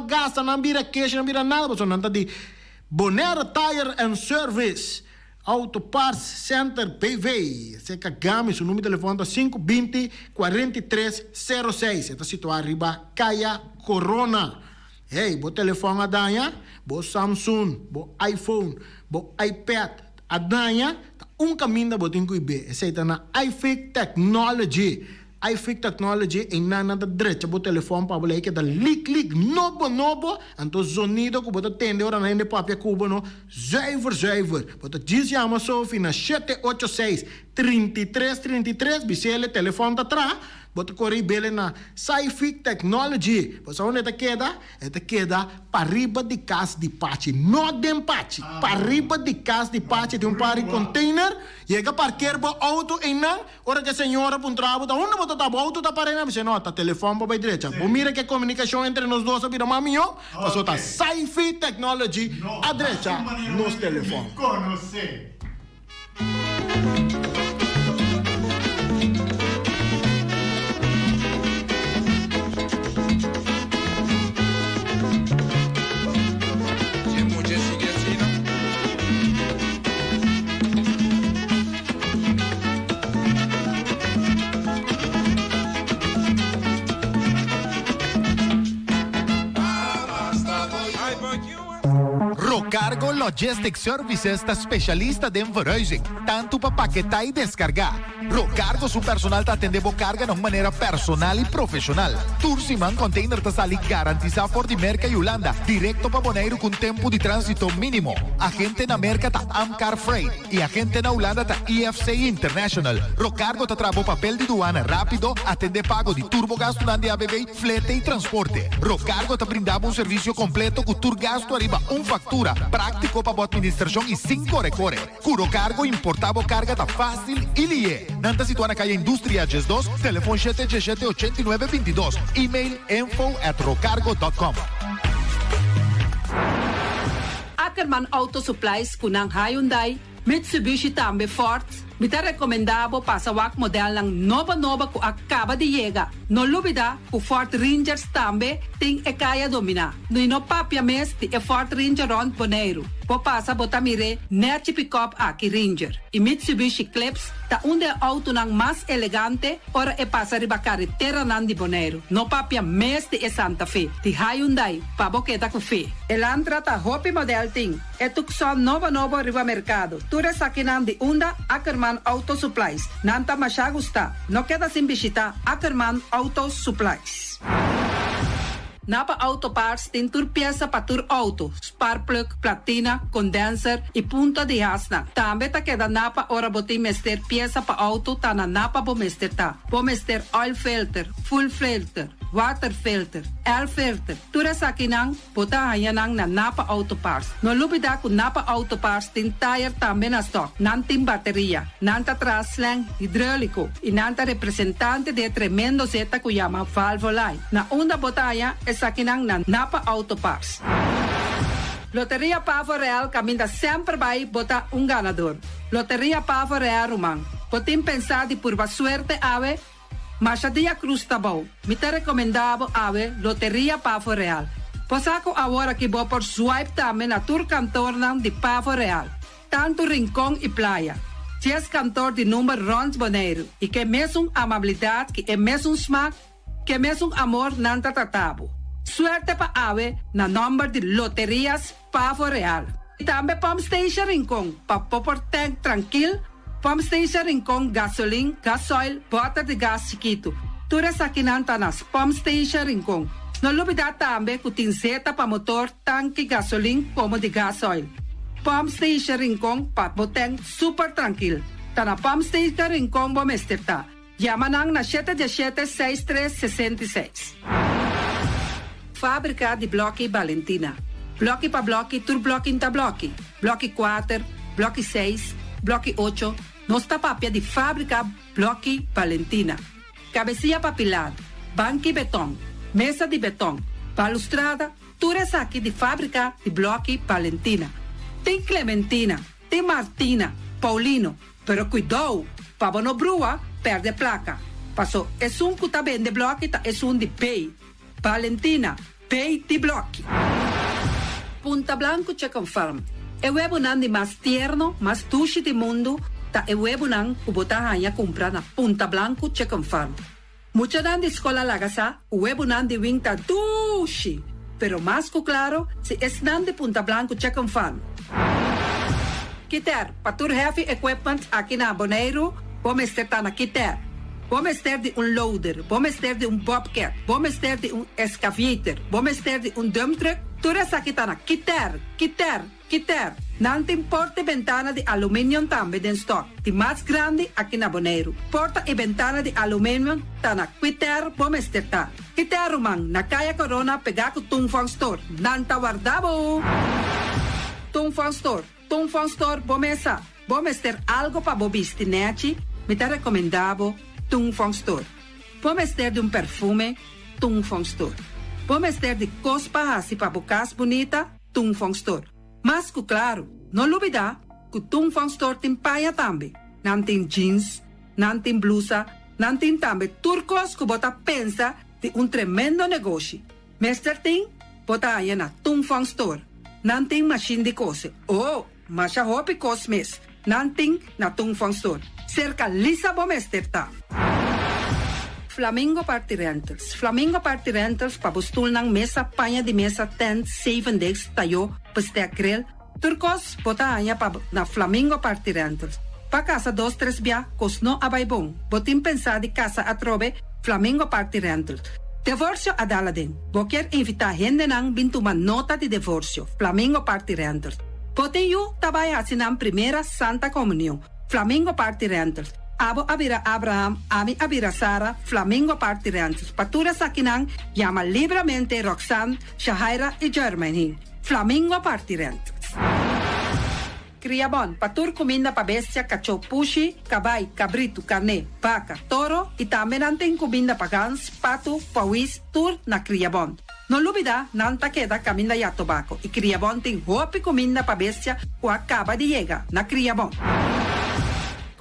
Speaker 1: gasta, nan bira keshi, nan bira nada, pasobra nan ta di Bonaire Tire and Service Auto Parts Center BV. Serka Gami, su number di telefòn ta 520 43 06. E ta situá riba Kaya Corona. Hey, bo telefòn a daña? Bo Samsung, bo iPhone, bo iPad a daña? Ta un kaminda bo tin ku i be. Esei ta na iFix Technology. iFix Technology einan nan ta drecha bo telefòn pa bo lei keda lik lik nobo nobo, anto zonido ku bo ta tende ora nan hende papia ku bo no zuiver zuiver. Bo ta djis yama Sophie na 786 33 33 bis'el e telefòn ta traha, bo ta kore i bele na Sci-Fi Technology. Bo sa unda e ta keda? E ta keda pariba di kas di Pachi, no den Pachi, pariba di kas di Pachi tin un par di container, yega parker bo auto einan, ora ku e señora puntra bo ta unda bo ta ta, bo auto ta para einan, bis'e no, ta telefòn bo bai drecha. Bo mira ku e komunikashon entre nos dos a bira mas mihó, pasobra ta Sci-Fi Technology a drecha nos telefòn.
Speaker 5: Rocargo Logistics Services ta specialista den verhuizing, tanto pa paketá y descargá. Rocargo su personal ta atendé bo carga na un manera personal y profesional. Tur siman container ta sali garantisa for di Merca y Hulanda directo pa Boneiru cu un tempo di transito minimo. Agente na Merca ta Amcar Freight. Y agente na Hulanda ta IFC International. Rocargo ta traha bo papel di duana rapido, atende pago di tur bo gastunan di ABV, flete y transporte. Rocargo ta brinda bo un servicio completo cu tur gastu ariba un factura, practico pa bo administracion y sin core core. Cu Rocargo importa bo carga ta facil y lihe. Nan ta situa na Caya Industria 12, telefon shete diesshete ochenta i nuebe bintidos, email info at rocargo dot com.
Speaker 6: Ackerman Auto Supplies ku nan Hyundai, Mitsubishi tambe Ford. Mi ta rekomendá bo pasa wak modelnan nobo nobo ku a kaba di yega. No lubidá ku Ford Rangers tambe tin e kaya dominá. I no papia mes di e Ford Ranger rònt Boneiru. Bo pasa bo ta mir'é nèchi pikòp aki Ranger i Mitsubishi Eclipse ta un di e outonan mas elegante ora e pasa riba kareteranan di Boneiru. No papia mes di e Santa Fe di Hyundai pa bo keda ku fe. Elantra ta hopi model tin e Tucson nobo nobo riba mercado. Tur esakinan di unda Ackerman Auto Supplies. Nan ta masha gusta. No keda sin bishita Ackerman Auto Supplies. Napa Auto Parts tin tur piesa pa tur auto, sparkplug, platina, condenser y punta di hasnan. Tambe ta keda Napa ora bo tin mester piesa pa auto ta na Napa bo mester ta. Bo mester oil filter, fuel filter, water filter, air filter. Tur esakinan bo ta haña nan na Napa Auto Parts. No lubida ku Napa Auto Parts tin tayer tambe na stock. Nan tin bateria, nan ta traha slang hidroliko i nan ta representante di e tremendo zeta ku yama Valvoline. Na unda bo ta haña esakinan na Napa Auto Parts. Loteria Pavo Real kaminda semper bai bo ta un ganador. Loteria Pavo Real ruman, bo tin pensá di purba suerte awe? Masha dia cruz ta bou. Mi ta recomenda bo awe Loteria Pavo Real. Bo sa cu awor aki bo por swipe tambe na tur kantornan di Pavo Real, tanto Rincon y Playa. Dies kantor di number rond Boneiru y ke mesun amabilidad ki e mesun smaak, ke mesun amor nan ta trata bo. Suerte pa awe na nomber di Loterias Pavo Real. Y tambe Pump Station Rincon pa bo por tank trankil, Pump Station Rincon gasolin, gasoil, boter di gas chikitu. Tur esakinan ta na Pump Station Rincon. No lubida tambe cu tin zeta pa motor, tanki gasolin como di gasoil. Pump Station Rincon pa bo tank super trankil. Ta na Pump Station Rincon bo mester ta. Yama nan na shete diesshete seis tres 66. Fábrika di blòki Balentina. Blòki pa blòki tur blòki n'ta blòki. Blòki kuater, blòki seis, blòki ocho, nos ta papia di fábrika blòki Balentina. Kabesia pa pilar, banki betòn, mesa di betòn, balustrada, tur esaki di fábrika di blòki Balentina. Tin Clementina, tin Martina, Paulino, Pero kuidou, pa bo no brua, pèrdè plaka. Paso esun ku ta bende blòki ta esun di bei. Valentina, bei di blòki. Punta Blanco Chicken Farm, E webunan di mas tierno, mas dushi di mundu ta e webunan ku bo ta haña kumpra na Punta Blanco Chicken Farm. Muchanan di skol a laga sa ku webunan di wing ta dushi, pero mas ku klaro si esnan di Punta Blanco Chicken Farm. Kiter, pa tur heavy equipment aki na Boneiru bo mester ta na Kiter. Bo mester di un loader, bo mester di un bobcat, bo mester di un excavator, bo mester di un dump truck, tur esaki ta na Kiter, Kiter, Kiter. Nan tin porta i bentana di aluminium tambe den stock, di mas grandi aki na Boneiru. Porta i bentana di aluminium ta na Kiter bo mester ta. Kiter ruman, na Kaya Corona pegá ku Tung Fong Store. Nan ta warda bo! Tung Fong Store, Tung Fong Store bo mesa. Bo mester algo pa bo bisti nechi? Mi ta recomenda bo Tung Fong Store. Bo mester di un perfume? Tung Fong Store. Bo mester di cos pa haci pa bo cas bunita? Tung Fong Store. Mas cu claro, no lubida cu Tung Fong Store tin paña tambe. Nan tin jeans, nan tin blusa, nan tin tambe tur cos cu bo ta pensa di un tremendo negoshi. Mester tin, bo ta haña na Tung Fong Store. Nan tin machine di cose. Oh! Masha hopi kos mes nan tin na Tung Fong Store. Serka Lisa bo mester ta. Flamingo Party Rentals Flamingo Party Rentals pa bo stulnan, mesa, paña di mesa, tent, zeven deks, tayó, bestek, grill, tur kos bo ta haña pa na Flamingo Party Rentals. Pa kasa dos tres bia kos no a bai bon, bo tin pensá di kasa atrobe? Flamingo Party Rentals. Devorsio a dal aden. Bo kier invitá hendenan bin tuma nota di devorsio? Flamingo Party Rentals. Bo tin yu ta bai hasi nan primera Santa Comunion. Flamingo Party Rentals. Abo a bira Abraham, ami a bira Sara, Flamingo Party Rentals. Pa tur esakinan, yama libramente Roxanne, Shahaira i Jermaine. Flamingo Party Rentals. Kriabon, pa tur kuminda pa bestia, kachó, pushi, kabai, kabritu, karné, baka, toro i tambe nan tin kuminda pa gans, patu, pawis, tur na Kriabon. No lubida, nan ta keda kaminda ya tobako i Kriabon tin hopi kuminda pa bestia ku a kaba di yega na Kriabon.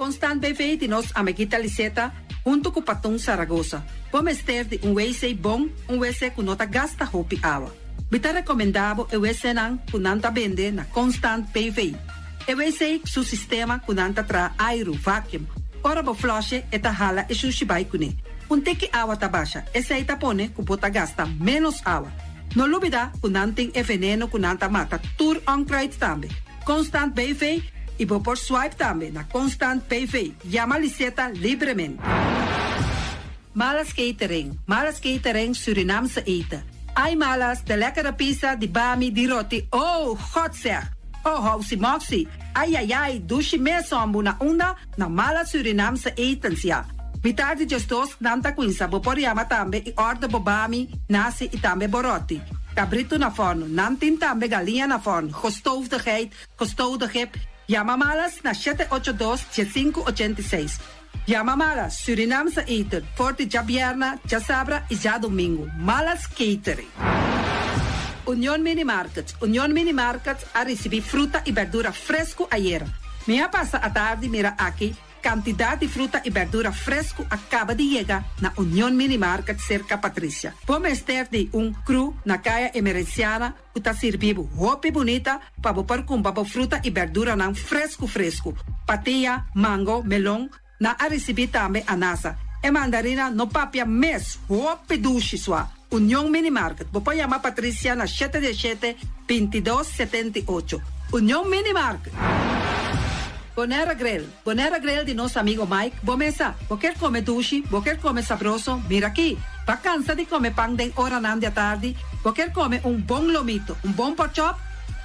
Speaker 6: Constant BV di nos amiguita Liseta huntu ku Patun Saragosa. Bo mester di un wc bon, un wc ku no ta gasta hopi awa. Mi ta rekomendá bo e wcnan ku nan ta bende na Constant BV. E wc su sistema ku nan ta traha airu, vacuum. Ora bo flush'e e ta hala e shushi bai kuné. Un tiki awa ta basha, esei ta pone ku bo ta gasta ménos awa. No lubidá ku nan tin e veneno ku nan ta mata tur onkruid tambe. Constant BV i bo por swipe tambe na Constant BV. Yama Liseta libremente. Malas Catering, Malas Catering Surinaamse eten. Ai Malas, de lekkere pizza, di bami, di roti, oh, God zeg! Oh, housi moxi, ai ai ai, dushi mes hombu na unda? Na Malas Surinaamse etens, ya. Mitar di djesdos nan ta cuinsa, bo por yama tambe y order bo bami, nasi y tambe bo roti. Cabrito na forno, nan tin tambe galiña na forno, gestoofde geit, gestoofde gip. Yama Malas na shete ocho dos, diesinku ochenta i seis. Yama Malas Surinaamse eten for di djabierna, djasabra y djadomingo. Malas Catering. Union Mini Market Union Mini Market a ricibi fruta y berdura fresco ayera. Mi a pasa atardi mira aki cantidad di fruta y berdura fresco a caba di yega na Union Mini Market cerca Patricia. Bo mester di un cru na Caya Emerenciana ku ta sirbi bo hopi bunita pa bo por kumpra bo fruta i berduranan fresku fresku. Patia, mango, melon, nan a risibí tambe anasa. E mandarina no papia mes, hopi dushi sua. Union Mini Market, bo por yama Patricia na shete diesshete, bintidos, setenta i ocho. Union Mini Market! Bonaire Grill, Bonaire Grill di nos amigo Mike, bo mesa, bo kier come dushi, bo kier come sabroso, mira aki. Bo a cansa di come pan den oranan di atardi, bo kier come un bon lomito, un bon porkchop,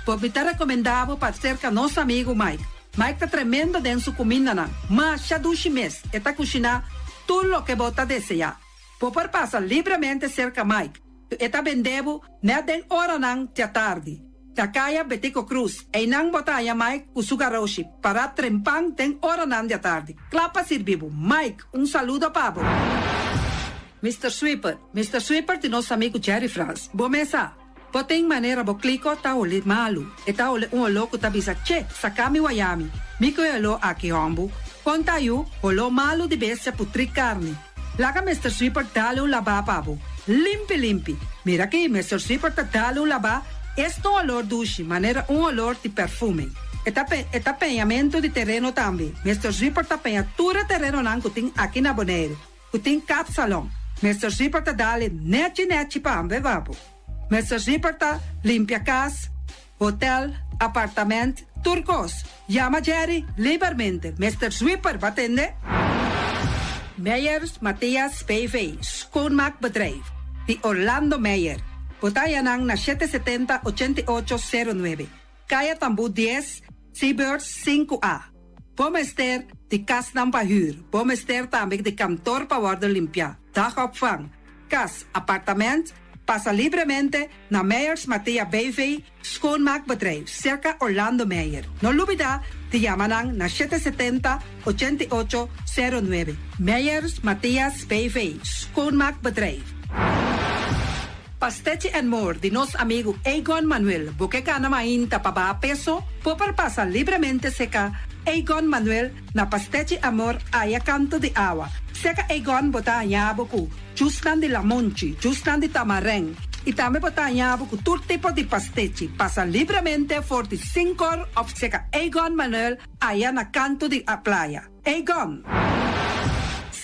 Speaker 6: bo mi ta recomenda bo pa cerca nos amigo Mike. Mike ta tremendo den su cumindanan, masha dushi mes, e ta cushina tur loke bo ta desea. Bo por pasa libremente cerca Mike, e ta bende bo net den oranan di atardi. Na Kaya Betico Cruz, einan bo ta haña Mike ku su garoshi, pará trempan den oranan di atardi, kla pa sirbi bo. Mike, un saludo pa bo. Mister Sweeper, Mister Sweeper di nos amigu Jerry Frans. Bo mes sa, bo tin manera bo kliko ta holi malu. E ta holi un oló ku ta bisa, Che, saka mi wayami. Mi ku e oló aki, hòmbu. Kon ta yu, holó malu di bestia putrí karni. Laga Mister Sweeper dale un labá pa bo. Limpi limpi. Mira aki, Mister Sweeper ta dale un labá, es ta un olor dushi, manera un olor di perfume. E ta pe, e ta peñamentu di tereno tambe. Mister Sweeper ta peña tur e terenonan ku tin aki na Boneiru, ku tin kapsalon. Mister Sweeper ta dale nechi nechi pa ambe pa bo. Mister Sweeper ta limpia kas, hotel, apartament, tur kos. Yama Jerry libermente. Mister Sweeper, bo a tende? Meijers Mathias BV, Schoonmaakbedrijf, di Orlando Meijer. Bo ta haña nan na 770 88 09, Kaya Tambú 10, Seabirds 5A. Bo mester di kasnan pa hür, bo mester tambe di kantor pa wòrdu limpiá, dagopvang, kas, apartamènt, pasa libremente na Meijers Mathia BV, Schoonmaakbedrijf, serka Orlando Meijer. No lubidá di yama nan na 770 88 09. Meijers Mathias BV, Schoonmaakbedrijf. Pastechi and More di nos amigu Egon Manuel. Bo ke kana mainta pa baha peso? Bo por pasa libremente serka Egon Manuel na Pastechi Amor aya kantu di awa. Serka Egon bo ta haña bo ku juicenan di lamunchi, juicenan di tamarijn i tambe bo ta haña bo ku tur tipo di pastechi. Pasa libremente for di 5 or òf serka Egon Manuel aya na kantu di a playa. Egon!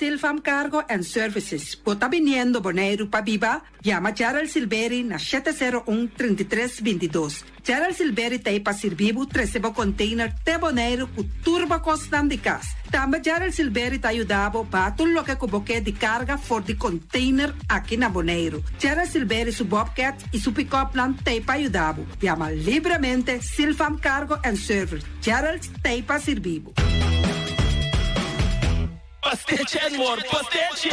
Speaker 6: Silvam Cargo and Services. Bo ta biniendo Boneiru pa biba? Yama Gerald Silveri na 701 3322. Gerald Silveri t'ei pa sirbi bo trese bo container te Boneiru ku tur bo kosnan di kas. Tambe Gerald Silveri ta yuda bo baha tur loke ku bo ke di karga for di container aki na Boneiru. Gerald Silveri su Bobcat i su pick-up nan t'ei pa yuda bo. Yama libremente Silvam Cargo and Service. Gerald t'ei pa sirbi bo.
Speaker 7: Pastechi and More, pastechi!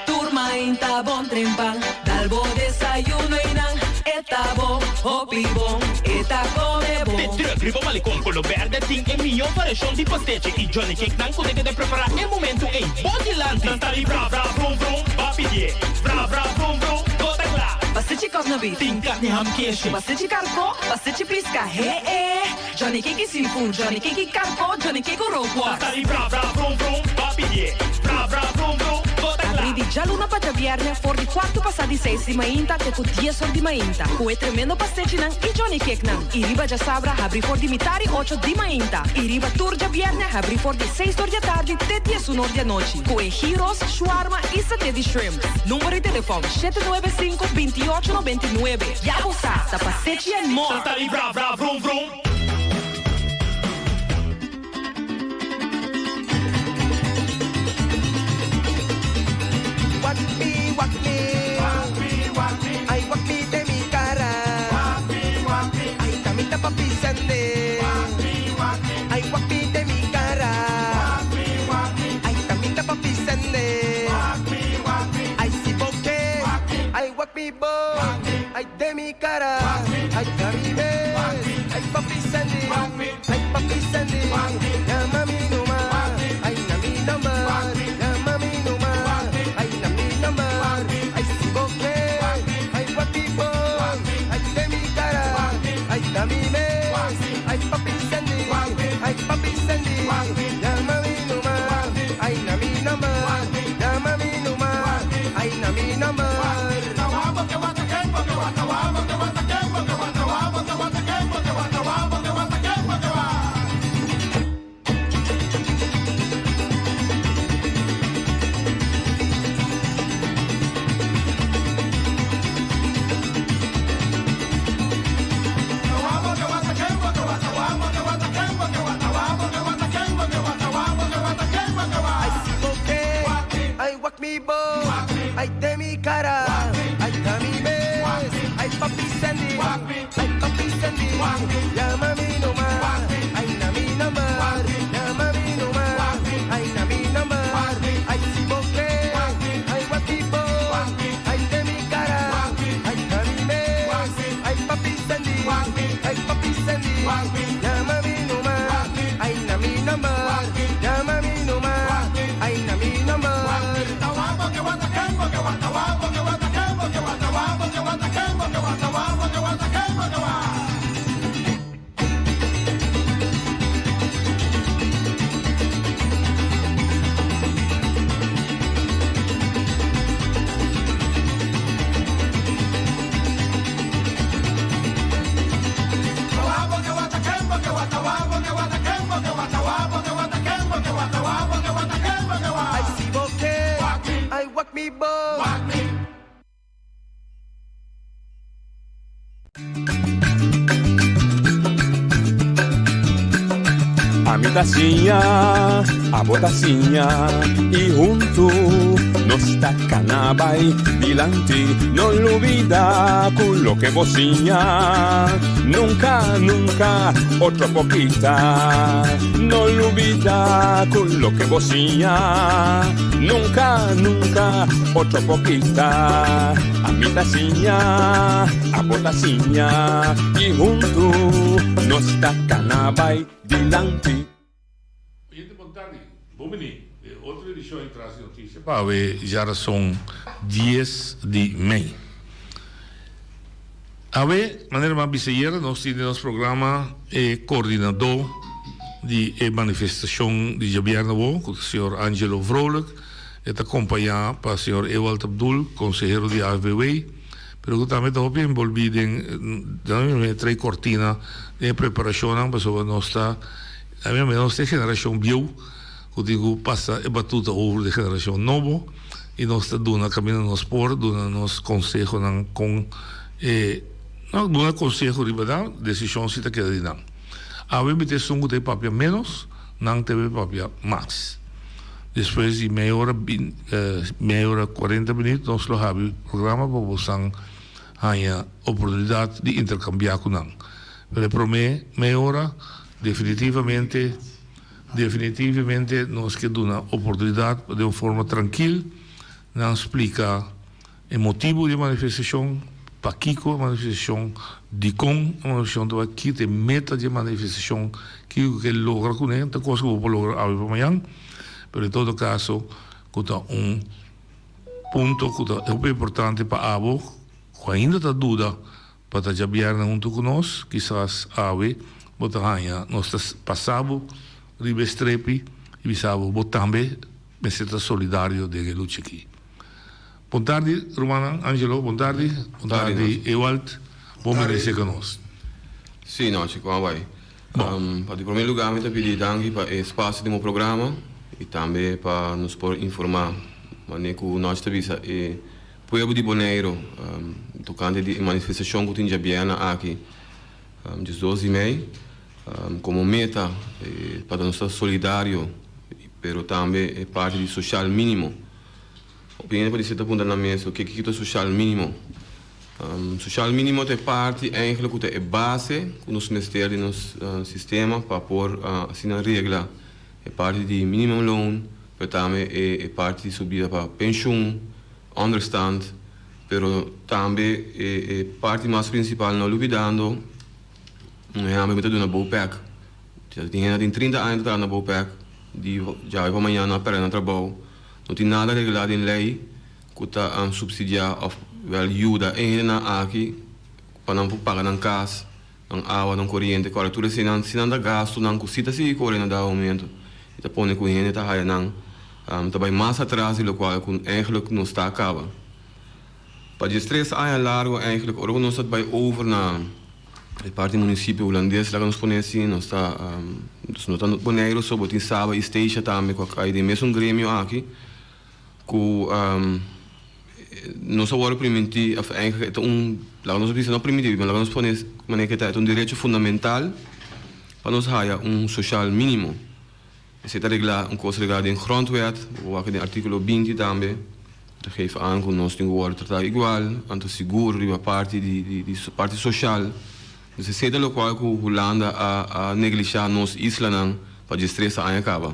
Speaker 8: Tur mainta bon trempan, dal bo desayuno i nan, e ta bon, hopi bon, e ta kome bon.
Speaker 7: De truck riba malecon koló bèrdè tin e mihó variashon di pastechi i Johnny Cake nan ku ta keda prepará e momento ei. Bo dilanti! Nan ta di bra bra vrum vrum, b'a pidié. Bra bra vrum vrum, kos ta kla.
Speaker 8: Pastechi kòsna beef.
Speaker 7: Tin karni ham keshi.
Speaker 8: Pastechi karkó, pastechi piska, he eh. Johnny Cake i seafood, Johnny Cake i karkó, Johnny Cake ku rookworst.
Speaker 7: Nan ta di bra bra vrum vrum, b'a pidié. Bra bra vrum vrum, kos ta kla.
Speaker 8: Habrí di djaluna pa djabièrnè for di 6:15 di mainta te ku 10 or di mainta. Ku e tremendo pastechinan i Johnny Cake nan. I riba djasabra habrí for di 7:30 di mainta. I riba tur djabièrnè habrí for di 6 or di atardi te 11 or di anochi. Ku e gyros, shawarma i saté di shrimp. Number di telefòn 795 2899. Ya bo sa, ta Pastechi and More.
Speaker 7: Nan ta di bra bra vrum vrum.
Speaker 9: Wak mi, wak mi. Ay, wak mi den mi kara. Ay, t'ami ta papi Sandy. Ay, wak mi den mi kara. Ay, t'ami ta papi Sandy. Ay, si bo ke. Ay, wak mi bon. Ay, den mi kara. Ay, t'ami mes. Ay, papi Sandy. Ay, papi Sandy. Yama mi numa. Ay, na mi number. Yama mi numa. Ay, na mi number. Ay, si bo ke. Ay, wak mi bon. Ay, den mi kara. Ay, t'ami mes. Ay, papi Sandy. Ay, papi Sandy. Yama mi numa. Ay, na mi number. Yama mi numa. Ay, na mi number.
Speaker 10: Ami ta siña, abo ta siña y hunto nos ta cana bay dilanti. No lubida cu loke bo siña nunca, nunca otro por kita. No lubida cu loke bo siña nunca, nunca otro por kita. Ami ta siña, abo ta siña y hunto nos ta cana bay dilanti.
Speaker 11: Oyente bon tardi, bon bini den otro edicion di Tras di Noticia pa awe djarason dies di mei. Awe, manera mi a bisa ayera, nos tin den nos programa e coordinador di e manifestacion di djabièrnè awo, cu ta señor Angelo Vrolijk. E ta acompaña pa señor Ewald Abdul, consehero di AFBW. Pero ku tambe ta hopi enbolbí den den e trei kortina den e preparashonnan pasobra nos ta a mi nos ta e generashon bieu ku tin ku pasa e batuta over di e generashon nobo i nos ta duna kaminda nos por duna nos konsehonan kon e no duna konseho riba nan desishon si ta keda di nan. Awe mi ta esun ku ta e papia ménos nan ta e papia mas. Despues di mei ora mei ora cuarenta minuut nos lo habi programa pa bosan haña oportunidad di intercambia cu nan. Pero e prome mei ora definitivamente definitivamente nos ke duna oportunidad pa den un forma trankil nan splica E motibu di e manifestashon, pakiko e manifestashon, dikon e manifestashon ta bai, ki ta e meta di e manifestashon, kiko ke logra kuné, ta kos ku bo por logra awe pa mañan, pero en todo kaso ku ta un punto ku ta hopi importante pa abo ku ainda ta duda pa ta djabièrnè huntu ku nos, kisas awe bo ta haña nos ta pasa bo riba e strepi i bisa bo bo tambe mester ta solidario den e lucha aki. Bon tardi rumannan, Angelo bon tardi, bon tardi Ewald, bon bini serka nos.
Speaker 12: Sí nochi, kon a bai? Pa di prome lugar mi ta pidi danki pa e spasio den bo programa i tambe pa nos por informa mane ku nochi ta bisa e pueblo di Boneiru tokante di e manifestashon ku tin djabièrnè aki 12 di mei komo meta pa nos ta solidario pero tambe e parti di soshal minimo. Hopi hende podise ta puntra nan mes oke kiko ta soshal minimo. Soshal minimo ta e parti eigenlijk ku ta e base ku nos mester di nos sistema pa por asina regla e parti di minimumloon pero tambe e parti di subida pa penshun, onderstand, pero tambe e parti mas prinsipal no lubidando un ehèmpel mi ta duna Bopec. Tin hende tin 30 aña ta traha na Bopec di djawe pa mañana a pèrdè nan trabou. No tin nada reglá den lei ku ta supsidiá òf wèl yuda e hendenan aki pa nan por paga nan kas, nan awa, nan koriente, kòrda tur eseinan si nan ta gastunan ku si ta sigui kore na dado momento i ta pone ku hende ta haya nan ta bai mas atras di lokual ku eigentlik nos ta kaba. Pa diestres aña largu eigentlik ora ku nos ta bai over na. E parti munisipio hulandes laga nos pone asi, nos ta nos no ta Boneiru so, bo tin Saba i Statia tambe ku a kai den mesun gremio aki ku nos a wòrdu primintí òf eigenlijk e ta un laga nos bisa no primintí pero laga nos pone manera ke ta e ta un derecho fundamental pa nos haya un soshal mínimo. Esei ta reglá un kos reglá den Grondwet, bo wak den artíkulo 20 tambe, ta geef aan ku nos tin ku wòrdu tratá igual, anto sigur riba parti di di parti soshal. Dus esei ta lokual ku Hulanda a a neglishá nos islanan pa diestres aña kaba.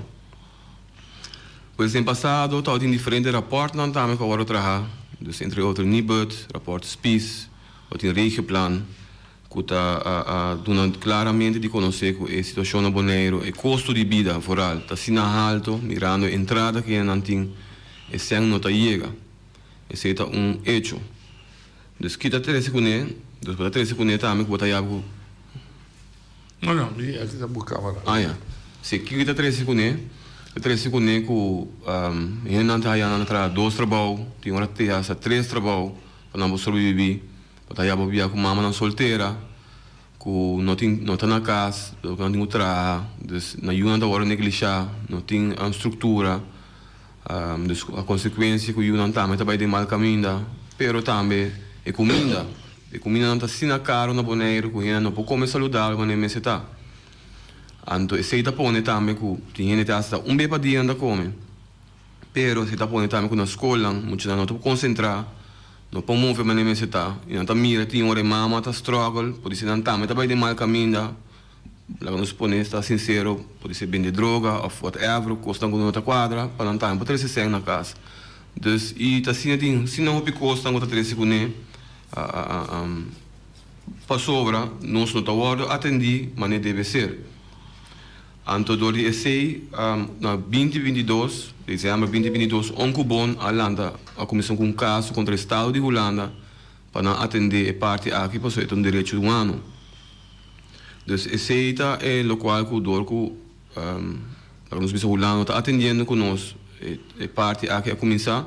Speaker 12: Pues den pasado tabatin diferente rapòrtnan tambe ku a wòrdu trahá, dus entre otro Nibud, rapòrt Spies, tabatin Regioplan. Ku ta a duna klaramente di konosé ku e situashon na Boneiru, e kosto di bida vooral, ta asina halto, mirando e entrada ku hendenan tin, e sèn no ta yega. Esei ta un echo. Dus ki ta trese kuné? Dus bo ta trese kuné tambe ku bo ta yaba ku.
Speaker 11: No, no, mi aki ta buka kamara.
Speaker 12: Ah ya. Si, kiko ta trese kuné? Ta trese kuné ku hendenan ta haya nan ta traha dos trabou, tin ora te hasta tres trabou pa nan por sobreviví. Bo ta yaba bia ku mamanan soltera ku no tin no ta na kas, ku nan tin ku traha, dus nan yunan ta wòrdu neglishá, no tin struktura, dus a konsekuensia ku yunan tambe ta bai den mal kaminda, pero tambe e kuminda, e kumindanan ta asina karu na Boneiru ku hende no por kome saludabel manera mester ta. Anto esei ta pone tambe ku tin hende te hasta un be pa dia nan ta kome. Pero esei ta pone tambe ku na skolnan muchanan no ta por konsentrá, no por move manera mester ta i nan ta mira tin ora e mama ta struggle, podisé nan tambe ta bai den mal kaminda, laga nos pone ta sinsero, podisé bende droga òf whatever, kosnan ku no ta kuadra pa nan tambe por trese sèn na kas. Dus i ta asina tin asina hopi kosnan ku ta trese kuné. Pasobra nos no ta wòrdu atendí manera debe ser. Anto dor di esei, na binti 22, desèmber binti 22, Onkubon a lanta a kuminsá ku un kaso kontra estado di Hulanda pa nan atendé e parti aki pasobra e ta un derecho humano. Dus esei ta e lokual ku dor ku Laga nos bisa Hulanda no ta atendiendo ku nos e parti aki a kuminsá.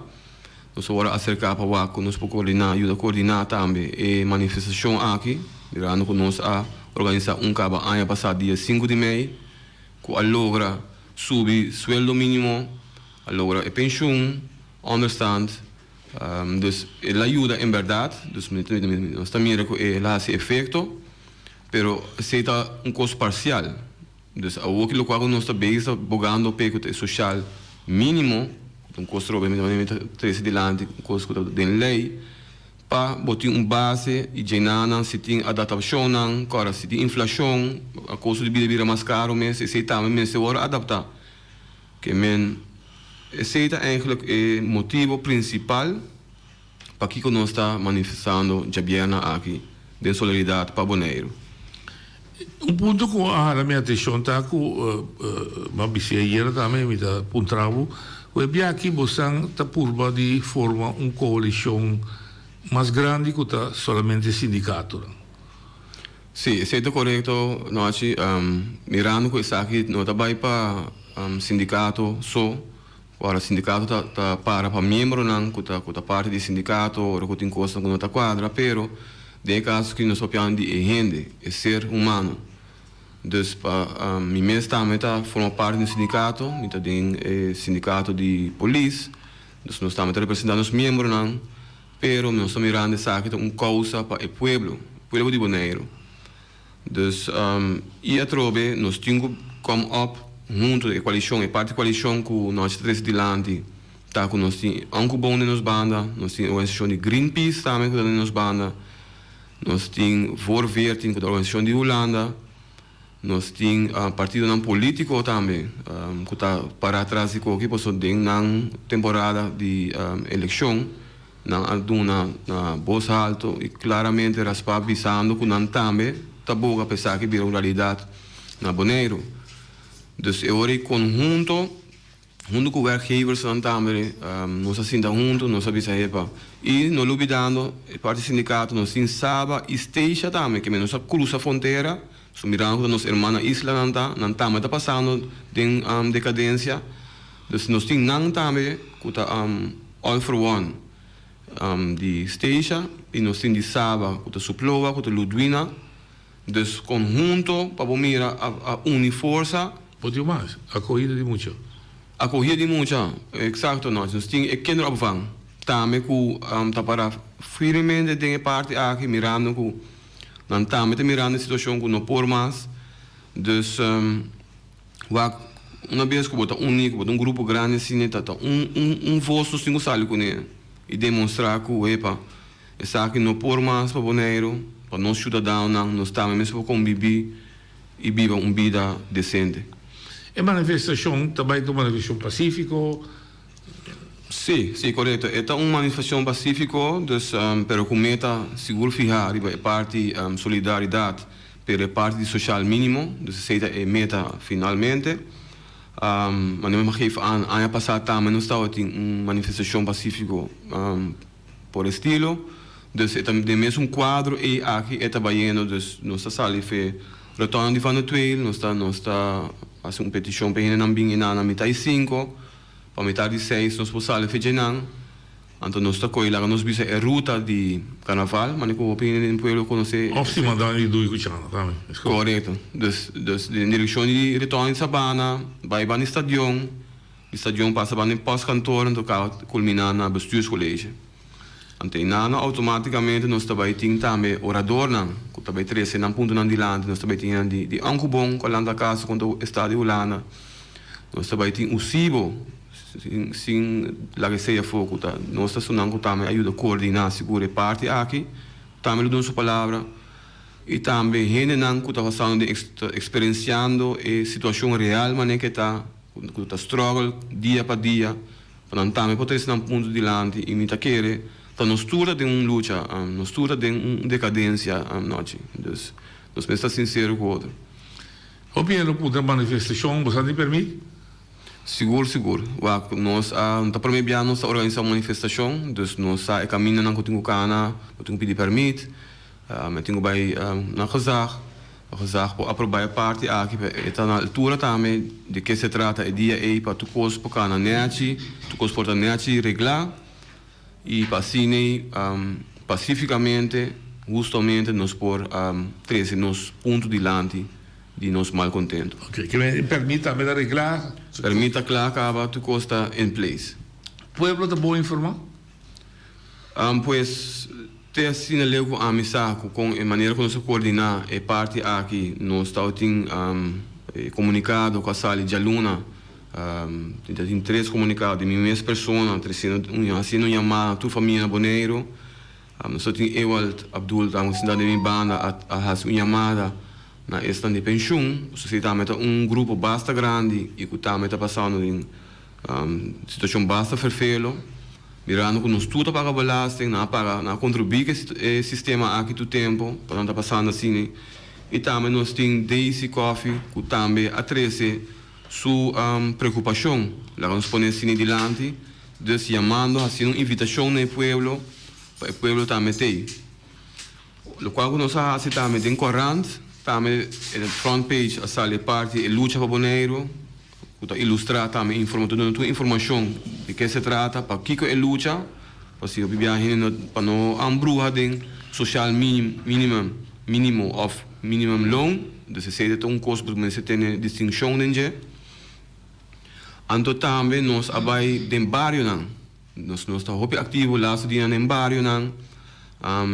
Speaker 12: Nos a wòrdu aserká pa wak ku nos por koordiná, yuda koordiná tambe e manifestashon aki, mirando ku nos a organisá un kaba aña pasá dia sinku di mei, ku a logra subi sueldo mínimo, a logra e penshun, ònderstand. Dus el a yuda en bèrdat, dus nos ta mira ku el a hasi efekto, pero esei ta un kos parsial. Dus awor ki lokual ku nos ta bezig ta bogando p'e ku ta e soshal mínimo, ku ta un kos trobe mi ta trese dilanti, un kos ku ta den lei, pa bo tin un base i djenanan si tin adaptashonnan, kòrda si tin inflashon, a kosto di bida bira mas karu mes, esei tambe mester wòrdu adaptá. Ke men esei ta eigentlik e motibu prinsipal. Pakiko nos ta manifestando djabièrnè aki den solidaridat pa Boneiru?
Speaker 11: Un punto ku a hala mi atenshon ta ku, m'a bis'é ayera tambe, mi ta puntra bo, ku e bia aki bosan ta purba di forma un koalishon mas grandi ku ta solamente sindikatonan.
Speaker 12: Sí, esei ta korekto, Nochi. Mirando ku esaki no ta bai pa sindikato so, Ora sindikato ta ta para pa miembronan ku ta ku ta parti di sindikato ora ku tin kosnan ku no ta kuadra pero den e kaso aki nos papiando di e hende, e ser humano. Dus pa mi mes tambe ta forma parti di un sindikato, mi ta den e sindikato di polis, dus nos tambe ta representa nos miembronan pero nos ta mirando esaki ta un kousa pa e pueblo, pueblo di Boneiru. Dus i atrobe nos tin ku come up huntu e koalishon, e parti koalishon ku nos ta trese dilanti ta ku nos tin Unkobon den nos banda, nos tin organisashon di Greenpeace tambe ku ta den nos banda, nos tin Voor Veertien ku ta organisashon di Hulanda, nos tin partidonan politiko tambe ku ta para tras di koki pasobra den nan temporada di elekshon. Nan a duna na bos halto i klaramente raspá bisando ku nan tambe ta boga pa esaki bira un realidat na Boneiru. Dus e ora ei konhunto, huntu ku werkgeversnan tambe, nos a sinta huntu, nos a bisa hepa. I no lubidando e parti sindikato nos tin Saba i Statia tambe, ke nos a krusa frontera, so mirando ku ta nos hermana islanan ta, nan tambe ta pasando den dekadensia. Dus nos tin nan tambe ku ta. All for One di Statia y nos tin di Saba cu ta Suploa cu ta Ludwina. Dus conhunto pa bo mira a uni forsa.
Speaker 11: Bo tin mas? Acogida di mucha.
Speaker 12: Acogida di mucha, exacto no. Nos tin e kinderopvang tambe cu ta para firmemente den e parti aki mirando cu nan tambe ta mirando e situacion cu no por mas. Dus. Wak, una bes ku bo ta uní, ku bo ta un grupo grandi asina, ta ta un un un vos nos tin ku sali kuné i demostrá ku, epa, esaki no por mas pa Boneiru, pa nos siudadanonan, nos tambe mester por kombibí i biba un bida desente.
Speaker 11: E manifestashon ta bai ta un manifestashon pasífiko?
Speaker 12: Sí, sí, korekto. E ta un manifestashon pasífiko, dus, pero ku meta sigur fihá riba e parti solidaridat. Pero e parti di social minimo, dus esey ta e meta finalmente. Manera mi a geef aan, aña pasa tambe nos tabatin un manifestacion pacifico por estilo. Dus e ta den mesun cuadro ey aki e ta bayendo, dus nos ta sali fe rotonda di Van der Tweel, nos ta nos ta haci un peticion pa e hendenan bin enan na mitad di cinco, pa mitad di seis nos por sali fe djenan. Anto nos ta koe laga nos bisa e ruta di karnaval, mane ku hopi hende den pueblo konosé.
Speaker 11: Òf si manda di dui ku chana tambe.
Speaker 12: Korekto. Dus, dus den direkshon di retorno di Sabana, bai banda di stadion, di stadion pasa banda di postkantoor anto kaba kulminá na bestuurscollege. Anto enanan automaticamente nos ta bay tin tambe oradornan cu ta bay trece nan puntonan dilanti. Nos ta bay tin nan di di Unkobon cu a lanta caso contra estado di Hulanda. Nos ta bay tin USIBO sin sin laga esey afo cu ta nos ta esunnan cu tambe a yuda coordina sigur e parti aki. Tambe lo duna su palabra y tambe hendenan cu ta pasando den ta experienciando e situacion real manera ke ta cu ta struggle dia pa dia. Pa nan tambe por trese nan punto dilanti i mi ta kere ta nos tur ta den un lucha, nos tur ta den un dekadensia anochi. Dus nos mester ta sinsero ku otro.
Speaker 11: Hopi hende lo puntra manifestashon, bo sa tin permit?
Speaker 12: Sigur sigur. Wak, nos a no ta prome bia nos ta organisa un manifestashon, dus nos sa e kamindanan ku tin ku kana, bo tin ku pidi permit. Mi tin ku bai na gezag, pa gezag por aprobá e parti aki, pa e ta na altura tambe di ke se trata e dia ei pa tur kos por kana nèchi, tur kos por ta nèchi reglá i pa asina ei pasifikamente, hustamente nos por trese nos punto dilanti di nos malkontento.
Speaker 11: Oke, ke men e pèrmit tambe ta reglá?
Speaker 12: Pèrmit ta kla kaba, tur kos ta in place.
Speaker 11: Pueblo ta bon informá?
Speaker 12: Pues, te asina leu ku ami sa ku kon e manera ku nos a koordiná e parti aki, nos tabatin e komunikado ku a sali djaluna. Tin ta tin tres komunikado di mi mes persona tresiendo un hasiendo un yamada na tur famia na Boneiru. Nos tabatin Ewald Abdul tambe ku sinta den mi banda a a hasi un yamada na esnan di penshun. Pasobra esei tambe ta un grupo basta grandi i ku tambe ta pasando den Situacion basta ferfelo, mirando cu nos tur ta paga belasting, nan a paga, nan a contribui cu e sistema aki tur tempo, pa nan ta pasando asina. Y tambe nos tin Daisy Coffie cu tambe a trece su preocupacion, laga nos pone asina dilanti, dus yamando, haciendo un invitacion na e pueblo, pa e pueblo tambe t'ey. Locual cu nos a haci tambe den corant, tambe e front page a sali e parti e lucha pa Boneiru, Ku ta ilustrá tambe informa ta duna tur informashon di ke se trata, pakiko e lucha, pa si hopi biaha hende no pa no ambruha den sosial minimum minimo òf minimum loon, dus esei ta un kos ku mester tene distinshon den dje. Anto tambe nos a bai den barionan, nos nos ta hopi aktivo lastu dianan den barionan,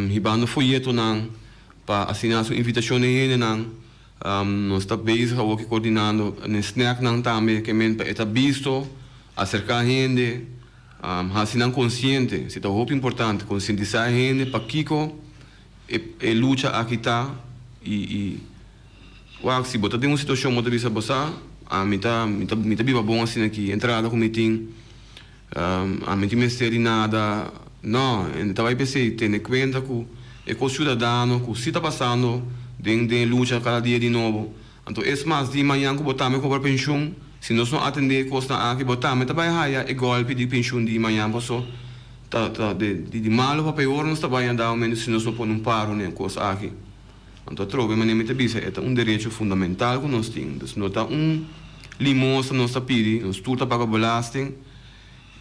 Speaker 12: hibando foyetonan pa asina hasi un invitashon den hendenan. Nos ta bezig awoki coordinando n'e snacknan tambe ke men pa e ta bisto, acerca hende, haci nan consciente. Si ta hopi importante concientisa e hende pakico e e lucha aki ta y y wak si bo ta den un situacion bo ta bisa bo sa ami ta mi ta mi ta biba bon asina aki entrada cu mi tin Ami tin mester di nada. No, e ta bai p'esei tene kuenta ku e kos siudadano ku si ta pasando den den e lucha kada dia di nobo. Anto es mas di mañan ku bo tambe kobra penshun, si nos no atendé e kosnan aki bo tambe ta bai haya e gòlpi di penshun di mañan paso ta ta di di malu pa peor nos ta bai a dado momento si nos no pone un paro na e kos aki. Anto atrobe manera mi ta bisa e ta un derecho fundamental ku nos tin. Dus no ta un limosna nos ta pidi, nos tur ta paga belasting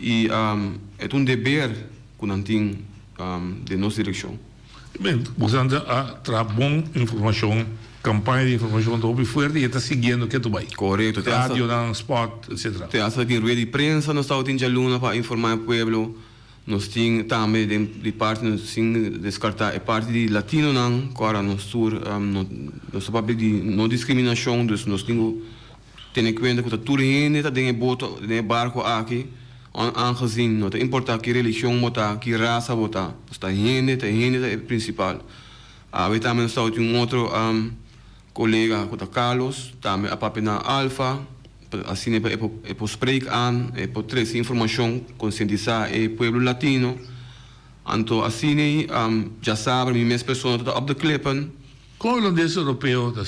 Speaker 12: i e ta un deber ku nan tin den nos direkshon.
Speaker 11: Ben, boso a traha bon informashon, kampaña di informashon ta hopi fuerte i e ta siguiendo ketu bai.
Speaker 12: Korekto.
Speaker 11: Radionan, spòt, etcetera.
Speaker 12: Te asta tin rueda di prensa nos tabatin djaluna pa informá e pueblo. Nos tin tambe den di parti nos sin deskartá e parti di latinonan ku ora nos tur nos ta papia di no diskriminashon dus nos tin ku tene kuenta ku ta tur hende ta den e boto den e barko aki aangezien no ta importá ki religion bo ta ki rasa bo ta nos ta hende ta hende ta e prinsipal awe tambe nos tabatin un otro Kolega ku ta Carlos tambe a papia na Alfa pa asina pa e por e por spreek aan, e por trese informashon, konsientisá e pueblo latino. Anto asina ei djasabra mi mes persona ta op de klippen.
Speaker 11: Kon holandes europeo ta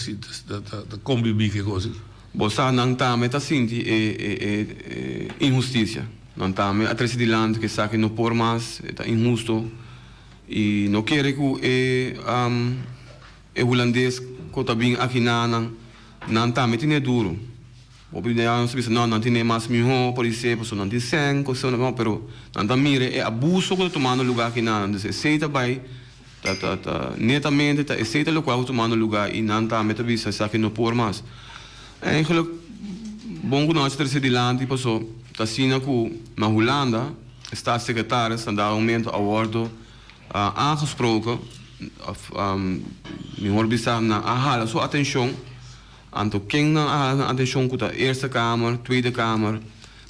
Speaker 11: ta kombibí ku e kos aki?
Speaker 12: Bo sa nan tambe ta sinti e e e inhustisia. Nan tambe a trese dilanti ku esaki no por mas, e ta inhusto i no kere ku e E hulandes ku ta bin aki na nan, nan tambe tine duru. Hopi di nan ta bisa, no, nan tine mas mihó, por esei, pasobra nan tin sèn, kos asina, no, pero nan ta mira e abuso ku ta tumando lugá aki na nan. Dus esei ta bai, ta, ta, ta, netamente ta esei ta lokual ku ta tumando lugá i nan tambe ta bisa esaki no por mas. Eigenlijk, bon ku nos a trese dilanti paso ta asina ku na Hulanda, e staatssecretaris na dado momento a wòrdu. Aangesproken, of mihor bisa nan a hala su atencion, anto ken nan a hala nan atencion cu ta Eerste Kamer, Tweede Kamer,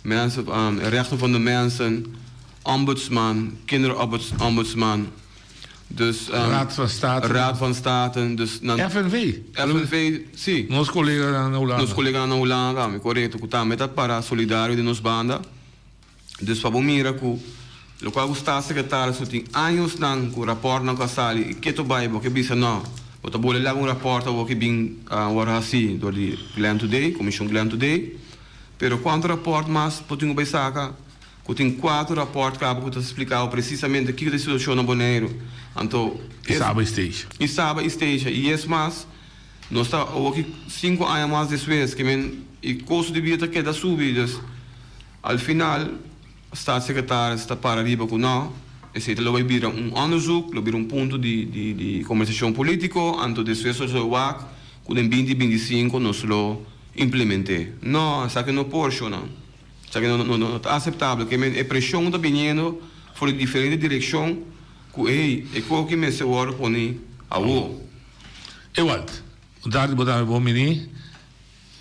Speaker 12: mensen, rechten van de mensen, ombudsman, kinderombudsman, dus
Speaker 11: Raad van State.
Speaker 12: Raad van State, dus nan
Speaker 11: FNV.
Speaker 12: FNV, si.
Speaker 11: Nos coleganan na Hulanda.
Speaker 12: Nos coleganan na Hulanda tambe, corecto, cu tambe ta para solidario den nos banda. Dus pa bo mira ku lokual ku staatssecretaris ku tin añosnan ku raportnan ku a sali i keto bai bo ke bisa no, bo ta bole laga un raport awor ke bin wòrdu hasi dor di Glenn Today, Komishon Glenn Today. Pero kuantu raport mas bo tin ku bai saka? Ku tin kuater raport kaba ku ta splika bo presisamente kiko ta e situashon na Boneiru. Anto
Speaker 11: I Saba i Statia.
Speaker 12: I Saba i Statia. I es mas, nos ta awor ki sinku aña mas despues ke men e kosto di bida ta keda subi dus. Al final, staatssecretaris ta para riba cu no, esey ta lo bay bira un onderzoek, lo bira un punto di di di conversacion politico, anto despues nos lo wak cu den binti 25 nos lo implemente. No, esaki no por, shownan. Esaki no no no ta aceptabel. Ke men e presion ta biniendo for di diferente direccion cu ey, e koki mester wordo poni awo.
Speaker 11: Ewald, un tardi bo tambe bon bini.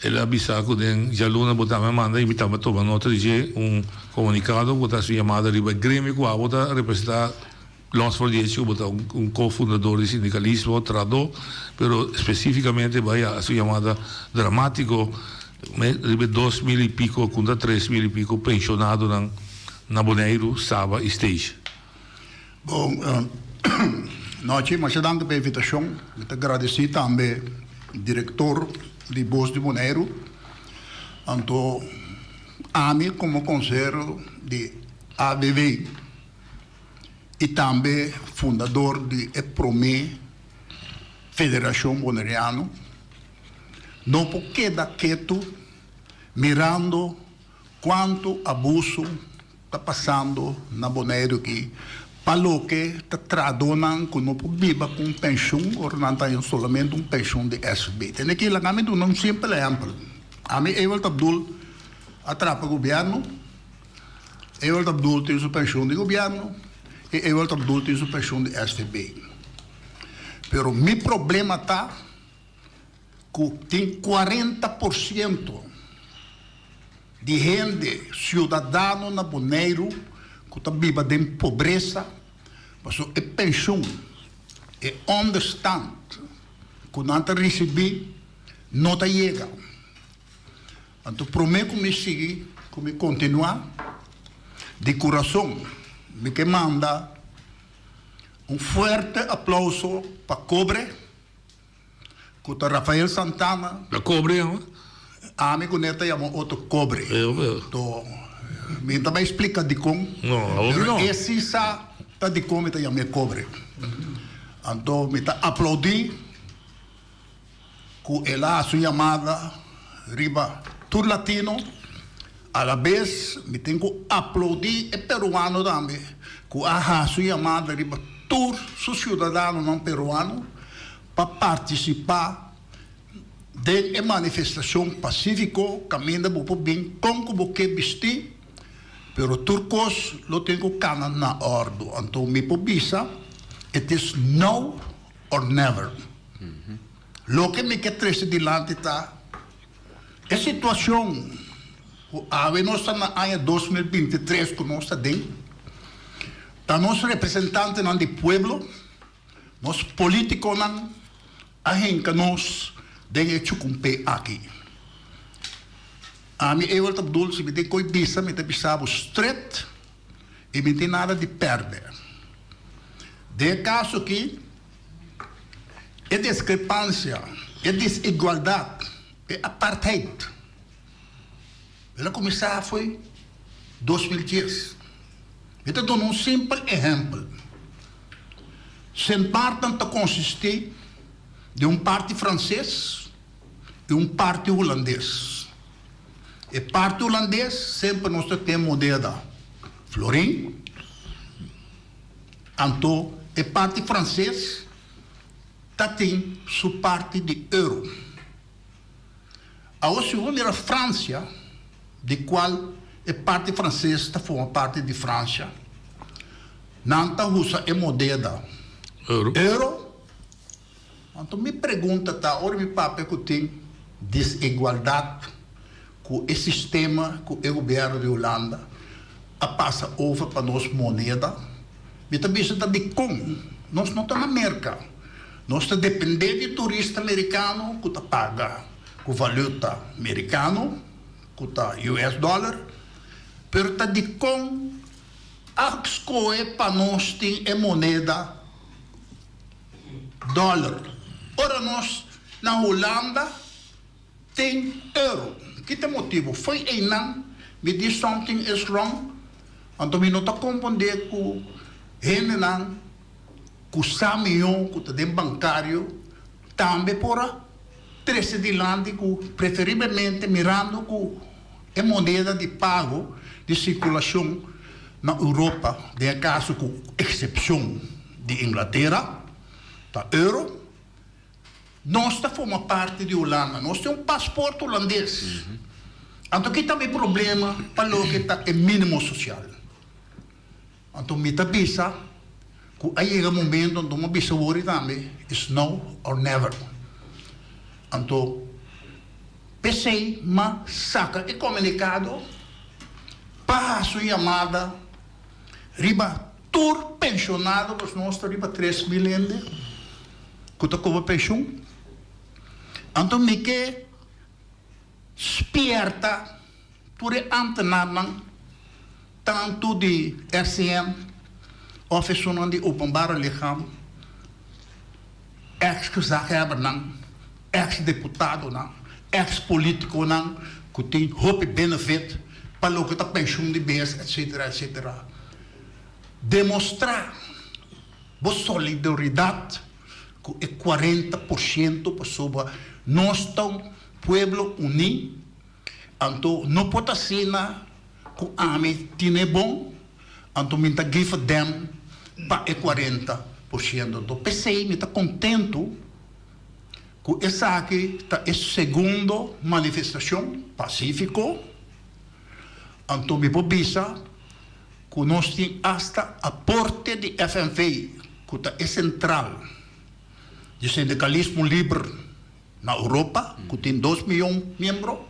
Speaker 11: El a bisa ku den djaluna bo tambe a manda i mi tambe a tuma nota di dje un komunikado ku bo ta hasi un yamada riba e gremio ku abo ta representá lòs for di echo ku bo ta un ko-fundador di sindikalismo, trahadó, pero spesífikamente bo a hasi un yamada dramátiko riba e 2000 i piko kontra 3000 i piko penshonadonan na Boneiru, Saba i Statia.
Speaker 13: Bon nochi, masha danki pa e invitashon. Mi ta gradisí tambe direktor di Bos di Boneiru, anto ami komo konsehero di ABV i tambe fundador di e promé Federashon Boneriano, no por keda ketu mirando kuantu abuso ta pasando na Boneiru aki pa loke ta trahadónan ku no por biba ku un penshun ora nan ta haña solamente un penshun di SVB. Tende aki laga mi duna un simpel ehèmpel. Ami Ewald Abdul a traha pa gobièrnu, Ewald Abdul tin su penshun di gobièrnu i Ewald Abdul tin su penshun di SVB. Pero mi problema ta ku tin 40%. Di hende, siudadano na Boneiru ku ta biba den pobresa, pasobra e penshun, e ònderstant ku nan ta risibí no ta yega. Anto promé ku mi sigui, ku mi kontinuá, di kurason mi ke manda un fuerte aplouso pa Kobre. Ku ta Rafael Santana.
Speaker 11: Ta kobre yama?
Speaker 13: Ami ku ne ta yama otro kobre. To mi ta bai splika dikon.
Speaker 11: No, awor
Speaker 13: no. Pero e si sa ta dikon mi ta yam'é kobre. Anto mi ta aplaudí ku el a hasi un yamada riba tur latino. Alabes mi tin ku aplaudí e peruano tambe ku a hasi un yamada riba tur su siudadanonan peruano pa partisipá den e manifestashon pasífiko kaminda bo por bin kon ku bo ke bistí, pero tur kos lo tin ku kana na òrdu. Anto mi por bisa, it is now or never. Loke mi ke trese dilanti ta e situashon ku awe nos ta na aña 2023 ku nos ta den, ta nos representantenan di pueblo, Nos politiconan a hinca nos den e chucumpé aki. Ami Ewald Abdul si mi tin coy bisa mi ta bisa bo stret y mi tin nada di perde. Den e caso aki e discrepancia, e desigualdad, e apartheid el a cuminsa fo'i 2010. Mi ta duna un simpel ehempel. Sint Maarten ta konsistí di un parti franses i un parti hulandes. E parti hulandes semper nos ta ten moneda florin, anto e parti franses ta tin su parti di euro. Awor si bo mira Francia, di cual e parti frances ta forma parti di Francia. Nan ta usa e moneda euro. Anto mi pregunta ta, ora mi papia ku tin desigualdat ku e sistema ku e gobièrnu di Hulanda a pasa over pa nos moneda, mi ta bisa ta dikon nos no ta na Merka? Nos ta dependé di turista merikano ku ta paga ku valuta merikano, ku ta US dollar, pero ta dikon a skohe pa nos tin e moneda dòler. Ora nos na Hulanda tin euro. Ki ta e motibu? Fo'i einan mi di something is wrong. Anto mi no ta komprondé ku hendenan ku sa mihó ku ta den bankario tambe por a trese dilanti ku preferiblemente mirando ku e moneda di pago di sirkulashon na Europa, den e kaso ku eksepshon di Inglatera, ta euro. Nos ta forma parti di Hulanda, nos tin un pasport hulandes. Anto ki ta mi problema pa loke ta e minimo sosial? Anto mi ta bisa ku a yega momento, anto mi a bisa wori tambe, it's now or never. Anto p'esei m'a saka e komunikado pa hasi un yamada riba Tur penshonado nos nos ta riba 3000 hende ku ta koba penshun. Anto mi ke spierta tur e amtenarnan tantu di RCN òf esunnan di openbare lichaam, èks gezaghebbernan, èks deputadonan, èks politikonan ku tin hopi benefit pa loke ta penshun di bes etsetera etsetera. Demostrá bo solidaridat ku e 40% pasobra nos ta un pueblo uní, anto no por ta asina ku ami tine bon, anto mi ta give a damn pa e 40%. Anto p'esei mi ta kontentu ku esaki ta e segundo manifestashon pasífiko, anto mi por bisa ku nos tin asta aporte di FNV, ku ta e sentral di sindikalismo liber na Europa, ku tin dos miyon miembro.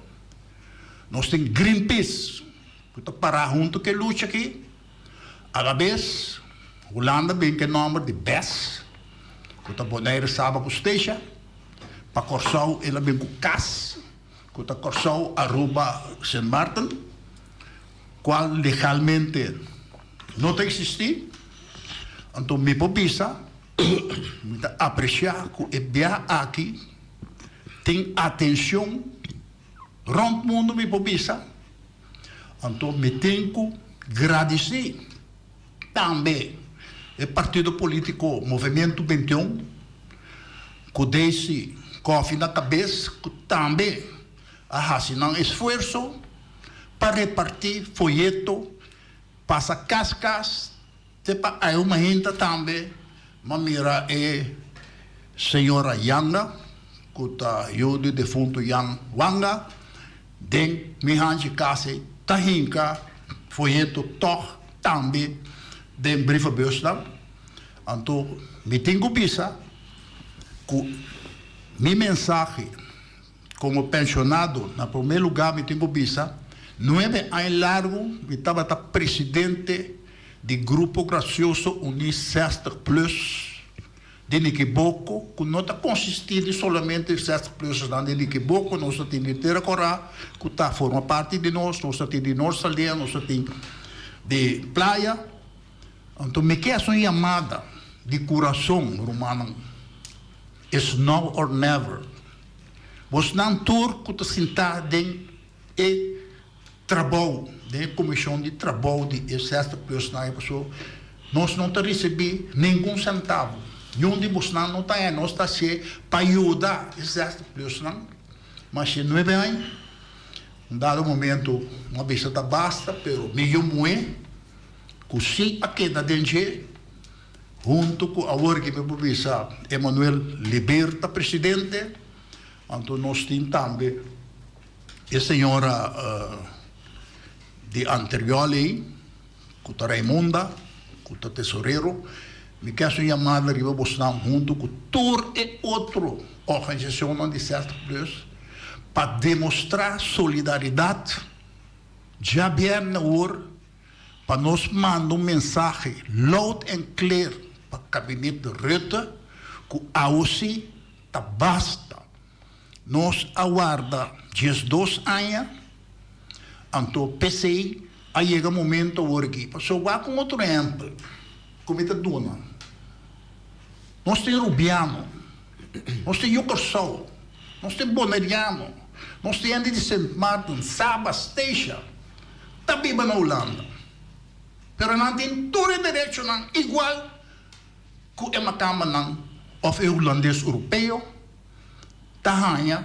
Speaker 13: Nos tin Greenpeace, ku ta pará huntu ku e lucha aki. Alabes, Hulanda bin ku e nòmber di bes, ku ta Bonaire, Saba ku Statia. Pa Kòrsou el a bin ku kas, ku ta Kòrsou, Aruba, Sint Maarten. Cual legalmente no ta existi, anto mi por bisa, mi ta aprecia cu e bia aki tin atencion rond mundo mi por bisa, anto mi tin cu gradici tambe e partido politico Movimiento 21 cu Daisy Coffie na cabes cu tambe a hasi nan esfuerso pa repartí foyeto, pasa kas kas, te pa ayo mainta tambe m'a mira e señora Yanga, ku ta yu di defuntu Jan Wanga, den mi hanchi kasi ta hinka foyeto tòg tambe den brievenbusnan. Anto mi tin ku bisa ku mi mensahe. Komo penshonado, na promé lugá mi tin ku bisa, nuebe aña largu mi tabata presidente di Grupo Gracioso Uní 60 Plus di Nikiboko, ku no ta konsistí di solamente 60 Plusnan di Nikiboko, nos ta tin di Tera Kòrá ku ta forma parti di nos, nos ta tin di Noord Saldea, nos ta tin di Playa. Anto mi ke hasi un yamada di kurason, rumannan. It's now or never. Bosnan tur ku ta sintá den e trabou, den e komishon di trabou di e 60 plus nan e paso nos no ta risibí ningun sentavo. Niun di bosnan no ta haña. Nos ta hasié pa yuda e 60 plus nan. Ma si nuebe aña, un dado momento mi a bisa ta basta, pero mi yu muhé ku sí a keda den dje, Hunto cu awor ki mi por bisa Emanuel Liber ta presidente, anto nos tin tambe e señora di anterior ley cu ta Raimunda. ku ta tesorero, mi ke hasi un yamada riba bosnan huntu ku tur e otro organisashonnan di 60 plus pa demostrá solidaridat djabièrnè awor pa nos manda un mensahe loud and clear pa kabinet Rutte ku awosi ta basta. Nos a warda 12 aña, anto p'esei a yega momento awor aki. Pasobra wak un otro ehempel ku mi ta duna. Nos tin Rubiano, nos tin Yu Kòrsou, nos tin Boneriano, nos tin hende di Sint Maarten, Saba, Statia, ta biba na Hulanda. Pero nan tin tur e derechonan igual ku e makambanan òf e hulandes europeo ta haña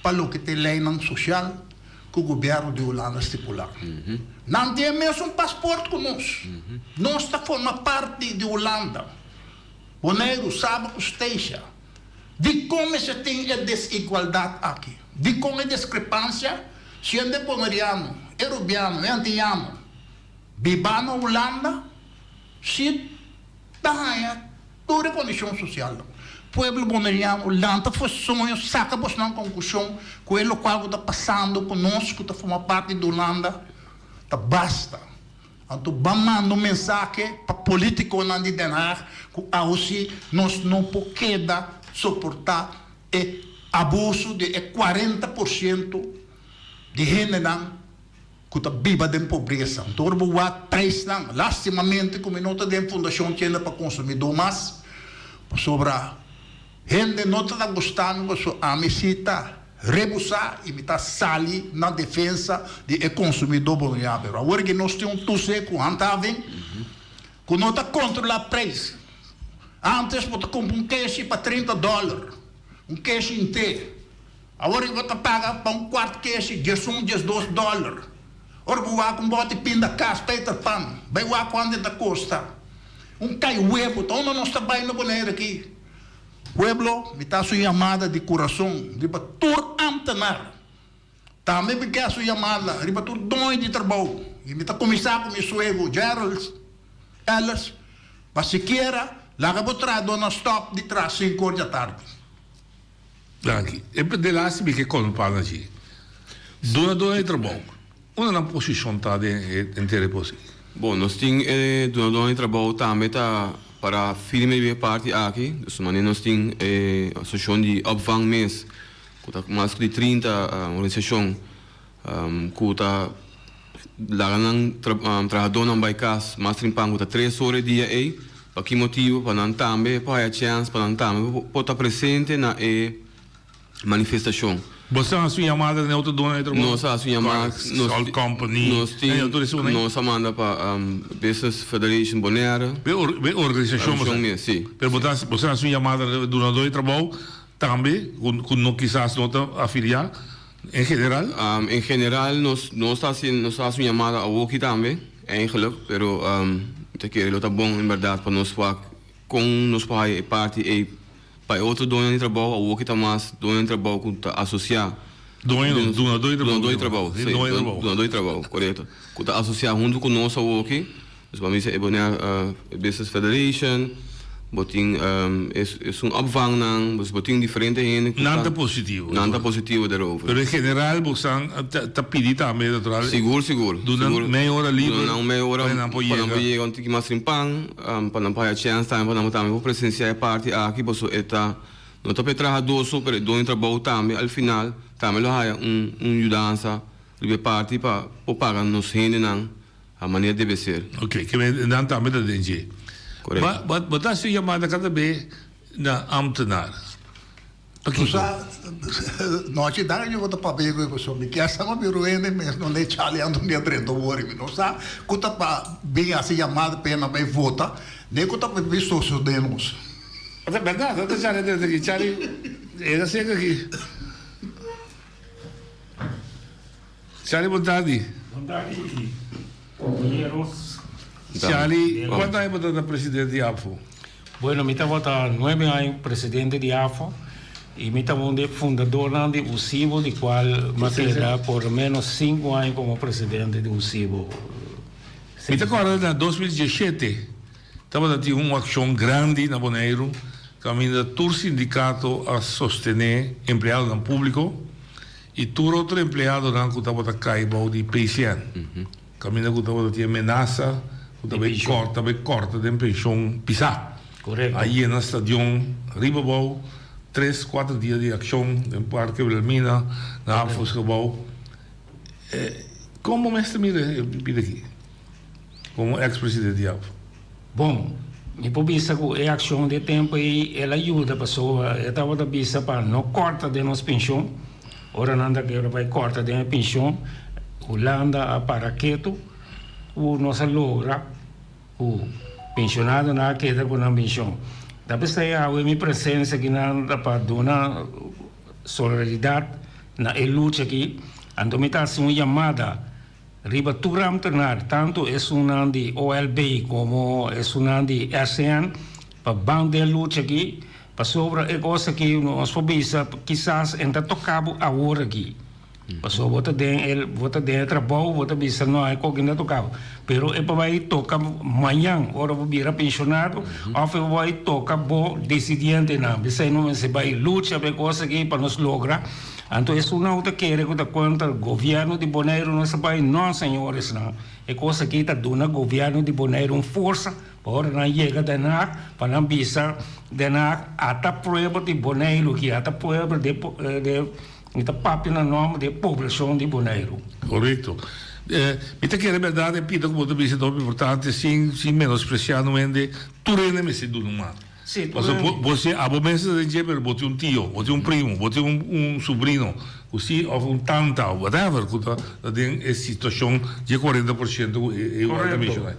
Speaker 13: pa loke ta e leinan sosial ku gobièrnu di Hulanda stipulá. Nan tin e mesun pasport ku nos. Nos ta forma parti di Hulanda, Boneiru, Saba ku Statia. Dikon mester tin e desigualdat aki? Dikon e diskrepansia si hende boneriano, e rubiano, e antiyano biba na Hulanda si ta haña tur e kondishon sosialnan. Pueblo boneriano, lanta for soño, saka bosnan konkushon ku e lokual ku ta pasando ku nos ku ta forma parti di Hulanda ta basta. Anto ban manda un mensahe pa politikonan di Den Haag ku awosi nos no por keda soportá e abuso di e 40% di hendenan ku ta biba den pobresa. Anto ora bo wak preisnan, lastimamente ku mi no ta den Fundashon Tienda pa Konsumidó mas, pasobra hende no ta ta gusta mi pasobra ami si ta rebusá i mi ta sali na defensa di e konsumidó bonriabel. Pero awor ke nos tin un tuse ku handhaving ku no ta kontrolá preis. Antes bo ta kumpra un keshi pa 30 dòler, un keshi henter. Awor bo ta paga pa un kwart keshi 11, 12 dòler. Ora bo wak un bòti pinda kas, Peter Pan, bai wak kuantu e ta kosta. Un kai webu, ta unda nos ta bai na Bonaire aki? Pueblo, mi ta haci un yamada di curason riba tur ambtenaar. Tambe mi ke haci un yamada riba tur doño di trabou. Y mi ta cuminsa cu mi suego Gerald Ellis, pa sikiera laga bo trahadornan stop di traha cinco or di atardi.
Speaker 11: Danki. E delaste mi ke konpa na dje. Dunadornan di trabou, unda nan posishon ta den e henter e kos aki?
Speaker 12: Bon, nos tin e dunadornan di trabou tambe ta para firme riba e parti aki. Dus manera nos tin e asosiashon di opvang mes, ku ta mas ku di 30 organisashon ku ta laga nan trahadónan bai kas mas trimpan ku ta tres ora e dia ei. Pa ki motibu? Pa nan tambe por haya chèns, pa nan tambe por ta presente na e manifestashon.
Speaker 11: Boso a hasi un yamada na e otro doño di trabou?
Speaker 12: Nos a hasi un yamada.
Speaker 11: Salt Company,
Speaker 12: Nos tin, nos a manda pa Business Federation Bonaire.
Speaker 11: Be organisashon
Speaker 12: boso? Organisashon mes, si.
Speaker 11: Pero bo ta, boso a hasi un yamada na e dunadó di trabou tambe, ku no kisas no ta afiliá? En general?
Speaker 12: En general nos nos ta hasi nos ta hasi un yamada awoki tambe eigenlijk pero mi ta kere lo ta bon en berdad pa nos wak kon nos por haya e parti ey pa e otro doñonan di trabou awoki ta mas doñonan di trabou ku ta asosia
Speaker 11: Doño no, dunadó di trabou.
Speaker 12: Dunadó di trabou, si, dunadó di trabou, korekto. Ku ta asosia huntu ku nos awoki. Dus bo a misa e Bonaire Business Federation, bo tin esun opvangnan, dus bo tin diferente hende ku
Speaker 11: ta. Nan ta positivo.
Speaker 12: Nan ta positivo derover.
Speaker 11: Pero en general bo san ta pidi tambe natural.
Speaker 12: Sigur, sigur.
Speaker 11: Duna mei ora liber.
Speaker 12: Duna nan mei ora
Speaker 11: pa nan por yega.
Speaker 12: Pa nan por yega un tiki mas trimpan, pa nan por haya chèns tambe, pa nan tambe por presensia e parti aki, pasobra e ta, no ta pa e trahadó so, pero e doño di trabou tambe al final tambe lo haya un yudansa riba e parti pa por paga nos hendenan. A manera debe ser.
Speaker 11: Ok, ke men nan tambe ta den dje.
Speaker 12: Korekto.
Speaker 11: Bo, bo ta hasi un yamada kada be na ambtenaar. Pakiko?
Speaker 13: Sa, nochi dan yo ta papia ku e persona. Mi kier sa ma mi ruende mes no le chali anto mi a drenta wori. Mi no sa ku ta pa bin hasi yamada pa e nan bai vota, ne ku ta pa bin sosode nos.
Speaker 11: Ta bèrdat, ta chali a drenta aki. Chali, e ta seka aki. Charlie bon tardi.
Speaker 14: Bon tardi compañeros.
Speaker 11: Charlie, cuanto aña bo ta presidente di APFO?
Speaker 14: Bueno, mi tabata nuebe aña presidente di APFO y mi tabata un di e fundadornan di USIBO, di cual mi a keda por lo menos cinco aña como presidente di USIBO.
Speaker 11: Mi ta corda na 2017. Tabata tin un akshon grandi na Boneiru kaminda tur sindikato a sostené empleadonan públiko i tur otro empleadonan ku tabata kai bou di PCN. Kaminda ku tabata tin e menasa ku ta bai kòrta bai kòrta den penshon pisá. A yena stadion riba bou tres kuater dia di akshon den Parke Wilhelmina na Hapvosgebouw. Kon bo mester mira e bida aki? Komo ex presidente di APFA.
Speaker 14: Bon, mi por bisa ku e akshon di e tempu ei el a yuda pasobra e tabata bisa pa no kòrta den nos penshon. Ora nan ta kere bai kòrta den e penshon, Hulanda a para ketu ku nos a logra ku penshonadonan a keda ku nan penshon. Ta p'esei awe mi presensia akinan ta pa duna solidaridat na e lucha aki. Anto mi ta hasi un yamada. Riba tur ambtenaar, tantu esunnan di OLB komo esunnan di RCN, pa ban den lucha aki, pasobra e kos aki nos por bisa kisas e ta toka bo awor aki. Pasobra bo ta den e bo ta den e trabou, bo ta bisa no e kos aki no ta toka bo. Pero e por bai toka mañan ora bo bira penshonado òf e por bai toka bo desidientenan. P'esei nos mester bai lucha pa e kos aki pa nos logra. Anto esunnan ku ta kere ku ta kontra gobièrnu di Boneiru no sa bai no señoresnan. E kos aki ta duna gobièrnu di Boneiru un forsa pa ora nan yega Den Haag pa nan bisa Den Haag ata pueblo di Boneiru aki ata pueblo di mi ta papia na nòmber di e poblashon di Boneiru.
Speaker 11: Korekto. Mi ta kere bèrdat e pida ku bo ta bisa ta hopi importante sin sin menospresiá no hende tur hende mester duna un man.
Speaker 14: Sí,
Speaker 11: tur hende. Pasobra bo si abo mes ta den dje pero bo tin un tio, bo tin un primo, bo tin un subrino ku si òf un tanta òf whatever ku ta den e situashon dje 40% ku e igual ta menshoná.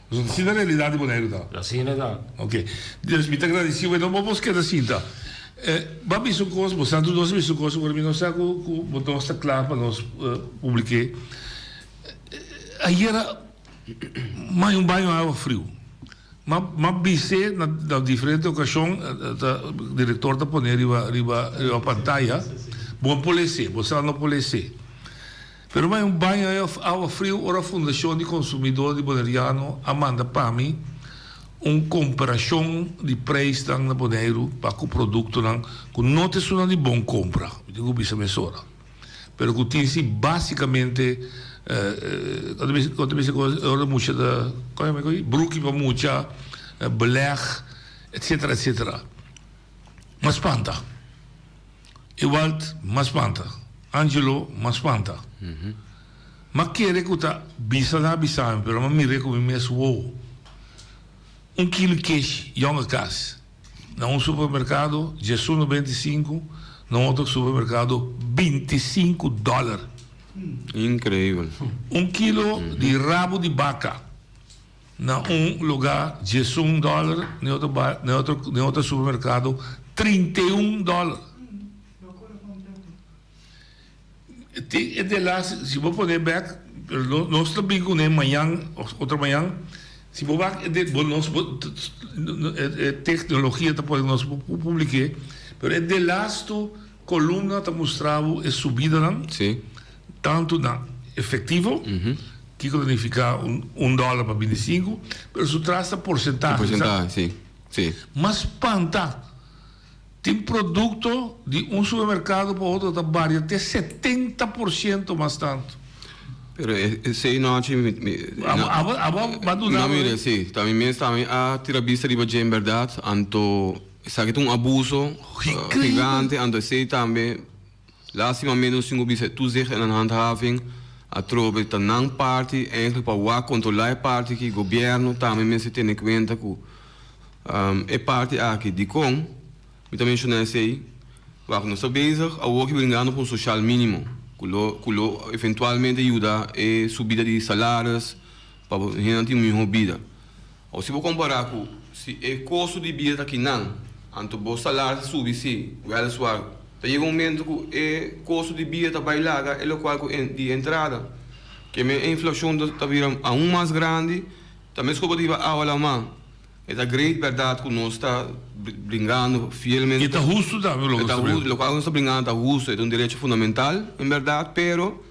Speaker 11: Pasobra asina realidat di Boneiru ta.
Speaker 14: Asina ta.
Speaker 11: Ok. Dus mi ta gradisí bo, bo por keda sinta. Bo a bisa un kos, bo sa tur nos a bisa un kos, ora mi no sa ku ku bo nos ta kla pa nos publik'é. Ayera mai un baño awa friu. Ma ma bis'é na na diferente okashon ta direktor ta pone riba riba riba pantaya bo por les'é bo sa no por les'é pero mai un baño awa friu ora fundashon di konsumidó di boneriano a manda pa mi un komparashon di preisnan na Boneiru pa ku produktonan ku no ta esunnan di bon kompra mi tin ku bisa mesora. Pero ku tin si básikamente kon ta bisa ku ora mucha ta kon yama e bruki pa mucha, beleg, etsetera etsetera. M'a spanta. Ewald m'a spanta. Angelo m'a spanta. M'a kere ku ta bisa nan a bisa mi pero m'a mir'é ku mi mes wowo. Un kilo keshi yonga kas. Na un supermerkado djesun 95, na un otro supermerkado 25 dòler.
Speaker 12: Inkreibel.
Speaker 11: Un kilo di rabu di baka na un lugá 11 dòler, na otro na otro na otro supermerkado 31 dòler. Tin e de las, si bo pone bek, pero no nos ta bin kuné mañan òf otro mañan, si bo wak e de bo nos bo e teknologia ta pone nos por publik'é, pero e delastu kolumna ta mustra bo e subidanan, tantu na efektivo, kiko ta nifiká un dòler pa 25, pero su tras ta porsentahe,
Speaker 12: Porsentahe, si, si.
Speaker 11: Mas spanta. Tin produkto di un supermerkado pa otro ta varia te 70% mas tantu.
Speaker 12: Pero esei nochi mi mi
Speaker 11: Abo abo a duna
Speaker 12: No mire si ta mi mes tambe a tira bista riba dje en berdad anto esaki ta un abuso gigante anto esei tambe lastimamente nos tin ku bisa e toezicht en handhaving atrobe ta nan parti eigenlijk pa wak kontrola e parti aki gobierno tambe mester tene kuenta ku E parti aki, dikon mi ta menshoná esei? Wak, nos ta bezig awor ki bringando pa un soshal mínimo ku lo ku lo eventualmente yuda e subida di salaris pa hendenan tin un mihó bida. Awor si bo kompará ku si e kosto di bida ta kinan, anto bo salaris ta subi sí, wèliswaar ta yega un momento ku e kosto di bida ta bai laga e lokual ku di entrada. Ke men e inflashon ta bira aun mas grandi. Ta meskos bo ta hiba awa laman. E ta great bèrdat ku nos ta bringando fielmente.
Speaker 11: I ta hustu tambe loke nos ta bringando.
Speaker 12: Lokual ku nos ta bringando ta hustu, e ta un derecho fundamental en bèrdat, pero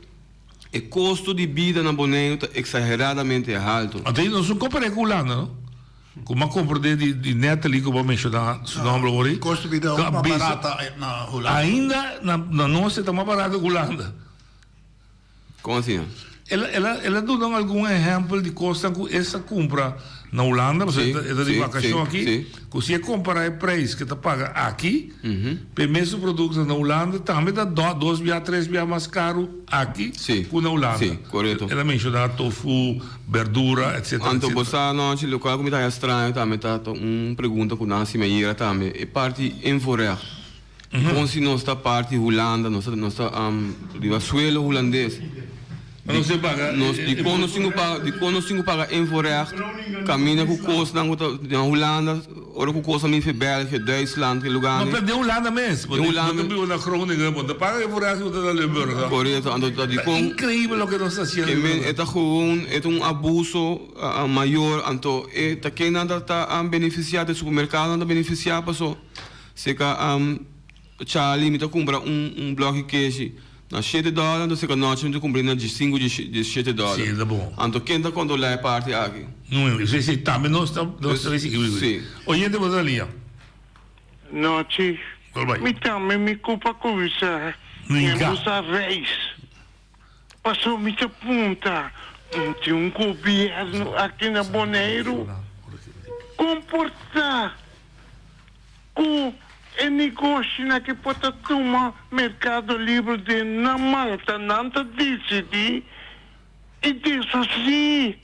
Speaker 12: e kosto di bida na Boneiru ta eksageradamente haltu.
Speaker 11: Anto nos no kompar'é ku Hulanda no. Ku m'a komprendé di di Natalie ku bo a menshoná su nòmber awor ei.
Speaker 13: Kosto bida
Speaker 11: ku a
Speaker 13: mas
Speaker 11: bisa
Speaker 13: barata na Hulanda.
Speaker 11: Ainda na na nos e ta mas barata ku Hulanda.
Speaker 12: Kon asina?
Speaker 11: El a el a el a duna un algun ehèmpel di kosnan ku es a kumpra na Hulanda, pasobra e ta e ta di vakashon aki, ku si e kompará e preis ku e ta paga aki pa e mesun produkto na Hulanda tambe ta dos bia tres bia mas karu aki ku na Hulanda.
Speaker 12: Sí, korekto.
Speaker 11: El a menshoná tofu, berdura, etcetera,
Speaker 12: Anto bo
Speaker 11: etcetera.
Speaker 12: sa nochi lokual ku mi ta haña straño tambe ta ta un pregunta ku nan hasi mi ayera tambe, e parti invoerrecht. Kon si nos ta parti Hulanda, nos ta nos ta riba suelo hulandes.
Speaker 11: Nos tin paga.
Speaker 12: Nos dikon nos tin ku paga dikon nos tin ku paga invoerrecht kaminda ku kosnan ku ta na Hulanda ora ku kosnan bin fi België, Duitsland ki lugar
Speaker 11: No pero den Hulanda mes.
Speaker 12: Den Hulanda.
Speaker 11: Bo ta biba na Groningen bo ta paga invoerrecht bo ta na Limburg.
Speaker 12: Korekto anto ta dikon.
Speaker 11: Ta inkreibel loke nos ta hasiendo.
Speaker 12: E ta gewoon e ta un abuso mayor anto e ta kennan ta ta benefisiá ta e supermerkadonan ta benefisiá paso. Seka Charlie mi ta kumpra un un blòki keshi na shete dòler anto seka Nochi mi ta kumpra na diesinku diesshete dòler.
Speaker 11: Sí, ta bon.
Speaker 12: Anto ken ta kontrolá e parti aki?
Speaker 11: No, sí, sí, tambe nos ta nos ta risibi.
Speaker 12: Sí.
Speaker 11: Oyente bo ta lia.
Speaker 2: Nochi, mi tambe mi ku pa kuminsá
Speaker 11: Nunca.
Speaker 2: usa reis. Pasobra mi ta punta, no tin un gobièrnu aki na Boneiru komportá ku e negoshinan ki por ta tuma Merkado Libre den nan man? Ta nan ta disidí i deshasí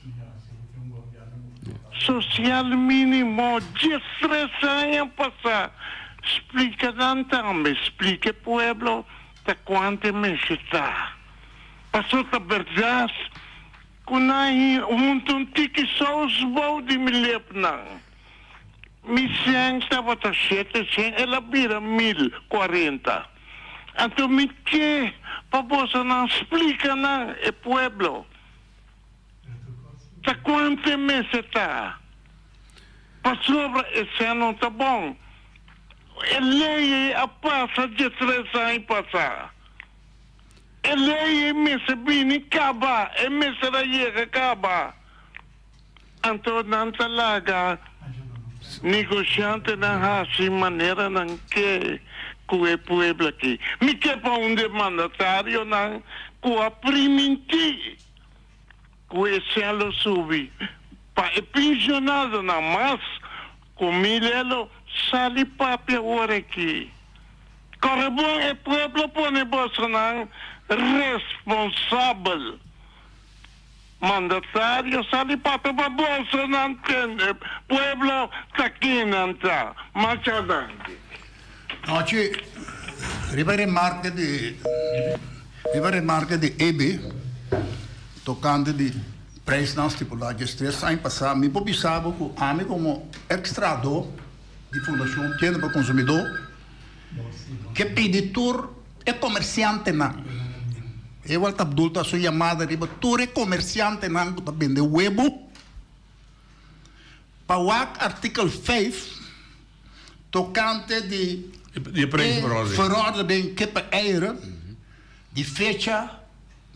Speaker 2: sosial mínimo diestres aña pasá. Splika nan tambe, splika e pueblo Ta kuantu e mester ta. Paso ta bèrdat ku nan hunta un tiki sous bou di mi lepnan. Mi sèn tabata shete sèn, el a bira 1040. Anto mi ke pa bosonan splika nan, e pueblo, ta kuantu e mester ta. Pasobra e sèn no ta bon. E lei ei a pasa diestres aña pasá. E lei ei mester bini kaba, e mester a yega kaba. Anto nan ta laga negoshantenan hasi manera nan ke ku e pueblo aki. Mi ke pa un di e mandatarionan ku a primintí ku e sèn lo subi pa e pensionadonan mas Ku mi lelo sali papia ora aki. Kore bon e pueblo pone bosonan responsabel. Mandatario sali papia pa bosonan tende pueblo ta kinan ta. Masha danki.
Speaker 13: Nochi riba remarke di riba remarke di Eby tokante di Prijsnan stipulá diestres aña pasá, mi por bisa bo ku ami komo ekstradó di Fundashon Tienda pa Konsumidó ke pidi tur e komersiantenan, Ewald Abdul ta hasi un yamada riba tur e komersiantenan ku ta bende webu pa wak artikel vijf tokante di
Speaker 11: e
Speaker 13: verordening kippen-eieren di fecha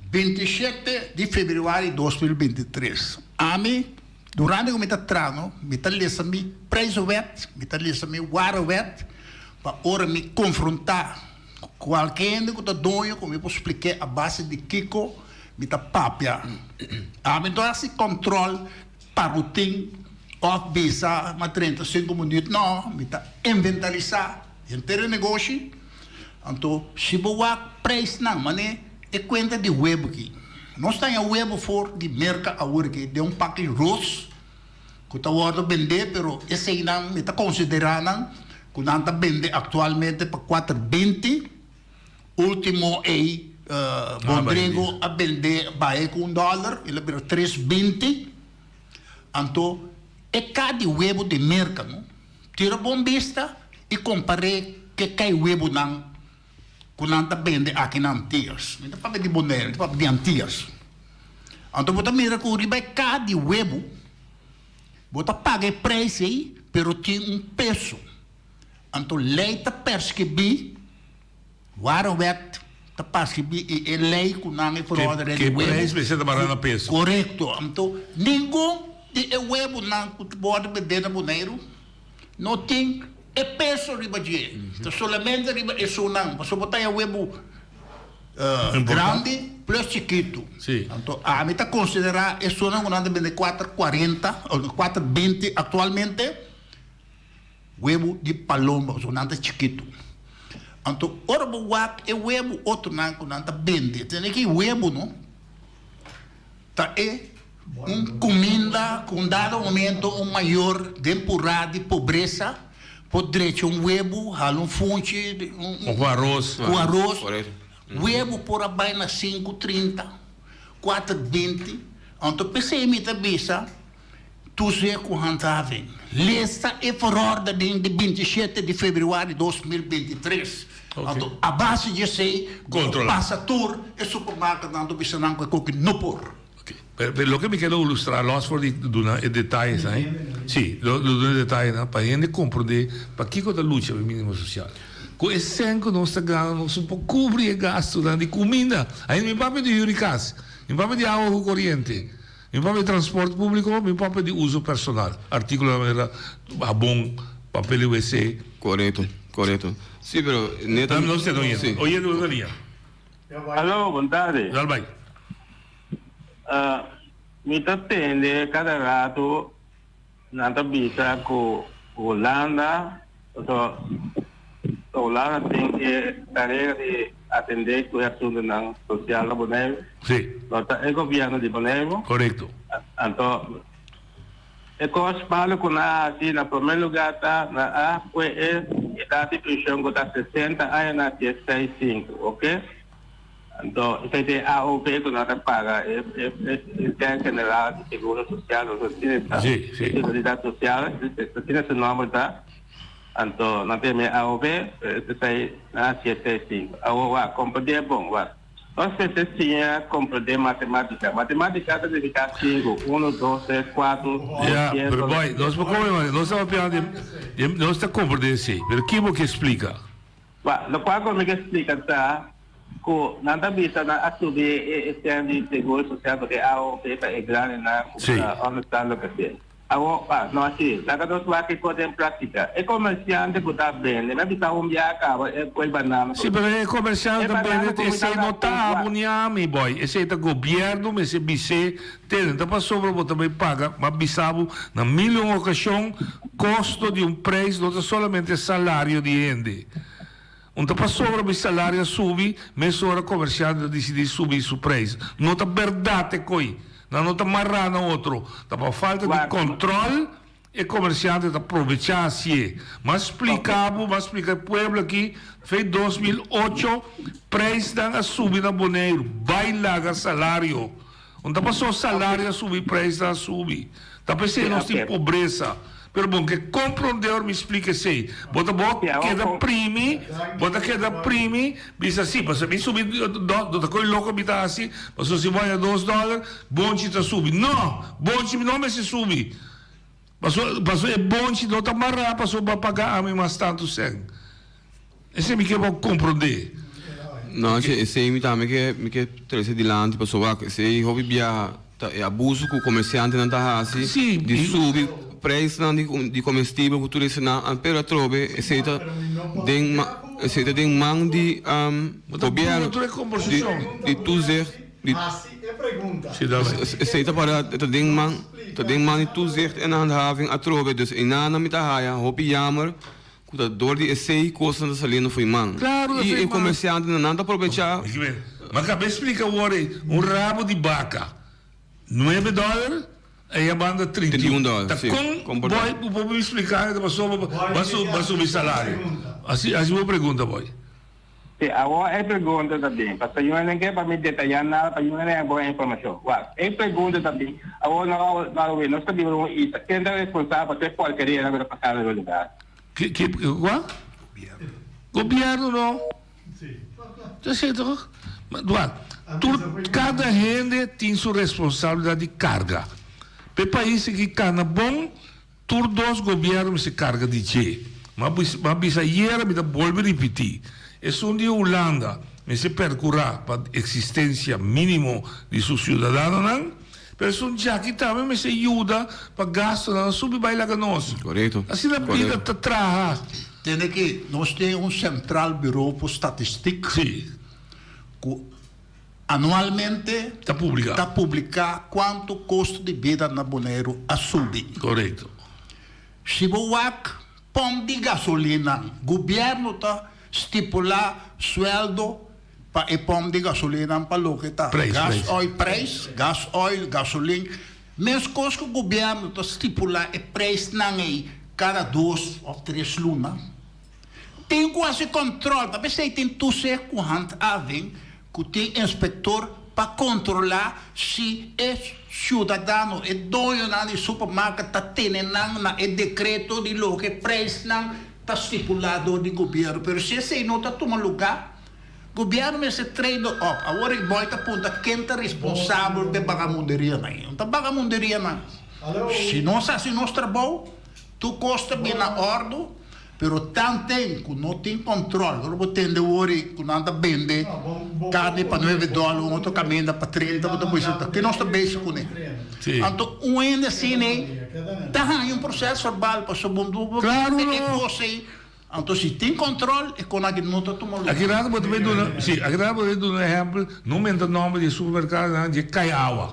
Speaker 13: 27 di februari 2023. Ami, durante ku mi ta trano, mi ta lesa mi prijzenwet, mi ta lesa mi warenwet, pa ora mi konfrontá kualke hende ku ta doño ku mi por splik'é a base di kiko mi ta papia. Ami no ta hasi kòntròl pa rutin òf bisa ma 35 minüt, no, mi ta inventarisá henter e negoshi. Anto si bo wak prijsnan mane e kuenta di webu aki. Nos ta haña webu for di Merka awor aki den un paki ros ku ta wòrdu bendé pero eseinan mi ta konsiderá nan ku nan ta bende aktualmente pa kuater binti. Ultimo ei Bondrego a bende bae ku un dòler el a bira tres binti. Anto e ka di webu di Merka no. Tira bon bista i kompar'é ke kai webunan ku nan ta bende aki na Antias. Mi ta papia di Bonaire, mi ta papia di Antias. Anto bo ta mira ku riba e kaha di webu bo ta paga e preis ei, pero tin un peso. Anto lei ta perskribí, Warenwet ta perskribí i e lei ku nan e verordening di
Speaker 11: Ke
Speaker 13: webu.
Speaker 11: preis mester ta bara na peso.
Speaker 13: Korekto. Anto ningun. di e webunan ku ta wòrdu bendé na Boneiru no tin e peso riba dje. Ta solamente riba esunnan, pasobra bo ta haña webu grandi plus chikitu. Anto ami ta konsiderá esunnan ku nan ta bende kuater kuarenta òf kuater binti aktualmente webu di palomba, pasobra nan ta chikitu. Anto ora bo wak e webu otronan ku nan ta bende, tene ki webu no ta e un kuminda ku un dado momento un mayor den purá di pobresa por drecha un webu, hala un funchi, un
Speaker 11: Ku aros.
Speaker 13: Ku aros. Webu por a bai na sinku trinta, kuater binti. Anto p'esei mi ta bisa Toezicht ku handhaving. Lesa e verordening di 27 di februari 2023. Anto a base di esei bo ta pasa tur e supermarketnan ta bisa nan ku e koki no por.
Speaker 11: Pero loke mi keda ilustra los for di duna e detayesnan ei, si, lo duna e detayenan pa hende komprende pakiko ta lucha pa e minimo sosial. Ku e sèn ku nos ta gana nos no por kubri e gastunan di kuminda. Ainda mi papia di hür di kas, mi papia di awa ku koriente. Mi papia di transport publico, mi papia di uso personal, articulonan manera habon, papel di wc.
Speaker 12: Corecto, corecto. Si, pero neta.
Speaker 11: Dame nos tene oyente.
Speaker 12: Si.
Speaker 11: Oyente bo ta lia.
Speaker 15: Aló, bon tarde.
Speaker 11: Dal bai.
Speaker 15: Mi ta tende cada rato Nan ta bisa ku Hulanda, pasobra Hulanda tin e tarea di atendé ku e asuntunan sosial na Boneiru.
Speaker 11: Sí.
Speaker 15: No ta e gobièrnu di Boneiru.
Speaker 11: Korekto.
Speaker 15: Anto e kos malu ku nan a hasi na promé lugá ta nan a pue e edat di penshon ku ta 60 aña nan a hasié 65, oke. Anto esei ta e AOV ku nan ta paga e Plan General di Seguro Sosial nos asina ta
Speaker 11: Sí, sí.
Speaker 15: Seguridat Sosial asina su nomber ta anto nan ta yama e AOV esei nan hasi esei si awor wak komprendé bon wak nos mester siña komprendé matematika matematika ta nifiká sinku uno dos tres kuatro
Speaker 11: Ya,
Speaker 15: dies
Speaker 11: pero boy, nos por come mas, nos ta papia di, di, nos ta komprendé esei, pero ki bo ke splika?
Speaker 15: Ba, lokual ku mi ke splika ta ku nan ta bisa nan a subi e esena di seguro sosial pasobra e AOV pa e grandenan ku ta understand loke te. Awor, ba, no asi. Laga nos wak e kos den praktika. E komersiante ku ta bende, mi a bisa un biaha kaba e ku e banana
Speaker 11: Si, pero e komersiante ta bende, esei no ta abo ni ami, boy. Esei ta gobierno mester bis'é, tene, ta pasobra bo ta bai paga, m'a bisa bo na mil y un okashon, Kosto di un prijs no ta solamente salario di hende. Un ta pasobra mi salario a subi, mesora komersiante ta disidí subi su prijs. No ta bèrdat e koi. Nan no ta mará na otro. Ta pa falta di kòntròl e komersiante ta probechá hasié. M'a splika bo, m'a splika e pueblo aki, fe 2008 prijsnan a subi na Boneiru. Bai laga salario. Un ta paso salario a subi prijsnan a subi. Ta p'esei nos tin pobresa. Pero bon ke komprondé ora mi splika esei. Bo ta bo keda primi, bo ta keda primi, bisa si, pasobra mi subi do ta koe loko mi ta hasi, pasobra si bo haña dos dòler, bonchi ta subi. No! Bonchi no mester subi. Pasobra pasobra e bonchi no ta mará pasobra bo a paga ami mas tantu sèn. Esei mi ke bo komprondé.
Speaker 12: No, che, esei mi tambe ke mi ke trese dilanti pasobra wak esei hopi biaha ta e abuso ku komersiantenan ta hasi di subi preisnan di di komestibel ku tur esenan pero atrobe esei ta den ma esei ta den man di gobièrnu di di toezicht di esei ta para ta den man ta den man di toezicht en handhaving atrobe dus einan mi ta haya hopi yamer Ku ta dor di esei kosnan ta saliendo fo'i man.
Speaker 11: Claro,
Speaker 12: I e komersiantenan nan ta probechá.
Speaker 11: Ma kab'é splika awor ei, un rabo di baka nuebe dòler, ei a banda 31
Speaker 12: dòler.
Speaker 11: Ta kon boy bo por bin splika ta pasobra bo a subi salario? Asi asi bo pregunta boy.
Speaker 15: Sí, awor e pregunta ta bin, pasobra yu no ke pa mi detayá nada pa yu no haña bon informashon. Wak, e pregunta ta bin, awor no no nos ta biba den un isla, ken ta responsabel pa tur e porkerianan ku ta pasando den e lugar?
Speaker 11: Ke ke kua? Gobierno no. Ta esei toch? Ma wak, tur kada hende tin su responsabilidat di karga. Pa e pais aki kana bon, Tur dos gobierno mester carga di dje. Ma a bisa ayera mi ta bolbe ripiti, esun di Hulanda mester percura pa existencia minimo di su ciudadanonan, Pero esun djaki tambe mester yuda pa gastonan subi bai laga nos.
Speaker 12: Korekto.
Speaker 11: Asina bida ta traha.
Speaker 13: Tende ki nos tin un Centraal Bureau voor Statistiek.
Speaker 11: Sí.
Speaker 13: Ku anualmente
Speaker 11: ta publiká.
Speaker 13: Ta publiká kuantu kosto di bida na Boneiru a subi.
Speaker 11: Korekto.
Speaker 13: Si bo wak pòmp di gasolina, gobièrnu ta stipulá suèldo pa e pòmp di gasolina pa loke ta gas oil prijs, gas oil, gasolin. Meskos ku gobièrnu ta stipulá e prijsnan ei kada dos òf tres luna. Tin ku hasi kòntròl, ta p'esei tin toezicht ku handhaving ku tin inspektor pa kontrolá si e siudadano, e doñonan di supermarket ta tene nan na e dekreto di loke prijsnan ta stipulá dor di gobièrnu. Pero si esei no ta tuma lugá, gobièrnu mester trede op. Awor e bòi ta punta ken ta responsabel p'e bagamunderianan. No ta bagamunderianan. Si nos hasi nos trabou, Tur kos ta bin na òrdu, pero tanten ku no tin kòntròl. Ora bo tende wori ku nan ta bende karni pa nuebe dòler, un otro kaminda pa trinta, bo ta bisa ta ke nos ta bezig kuné? Anto un hende asina ei ta haña un proses verbal pasobra bo bo bende e kos ei. Anto si tin kòntròl e kon aki no ta tuma lugá.
Speaker 11: Aki rato bo ta bay duna, si, aki rato bo ta bay duna un ehèmpel, no menta nòmber di e supermerkadonan dje kai awa,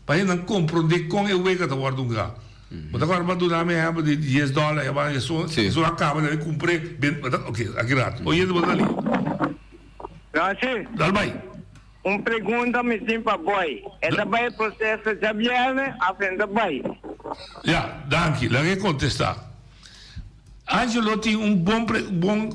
Speaker 11: pa hendenan komprondé kon e wega ta wòrdu hungá. Bo ta kòrda bo a duna mi ehèmpel di dies dòler, e bai esun, esun a kaba debe kumpr'é, ben, bo ta, oke, aki rato. Oyente bo ta li.
Speaker 16: Gracias.
Speaker 11: Dal bai.
Speaker 16: Un pregunta mi tin pa boy. E ta bai e proceso djabierne of e no ta bai?
Speaker 11: Ya, danki. Laga e kontestá. Angelo tin un bon bon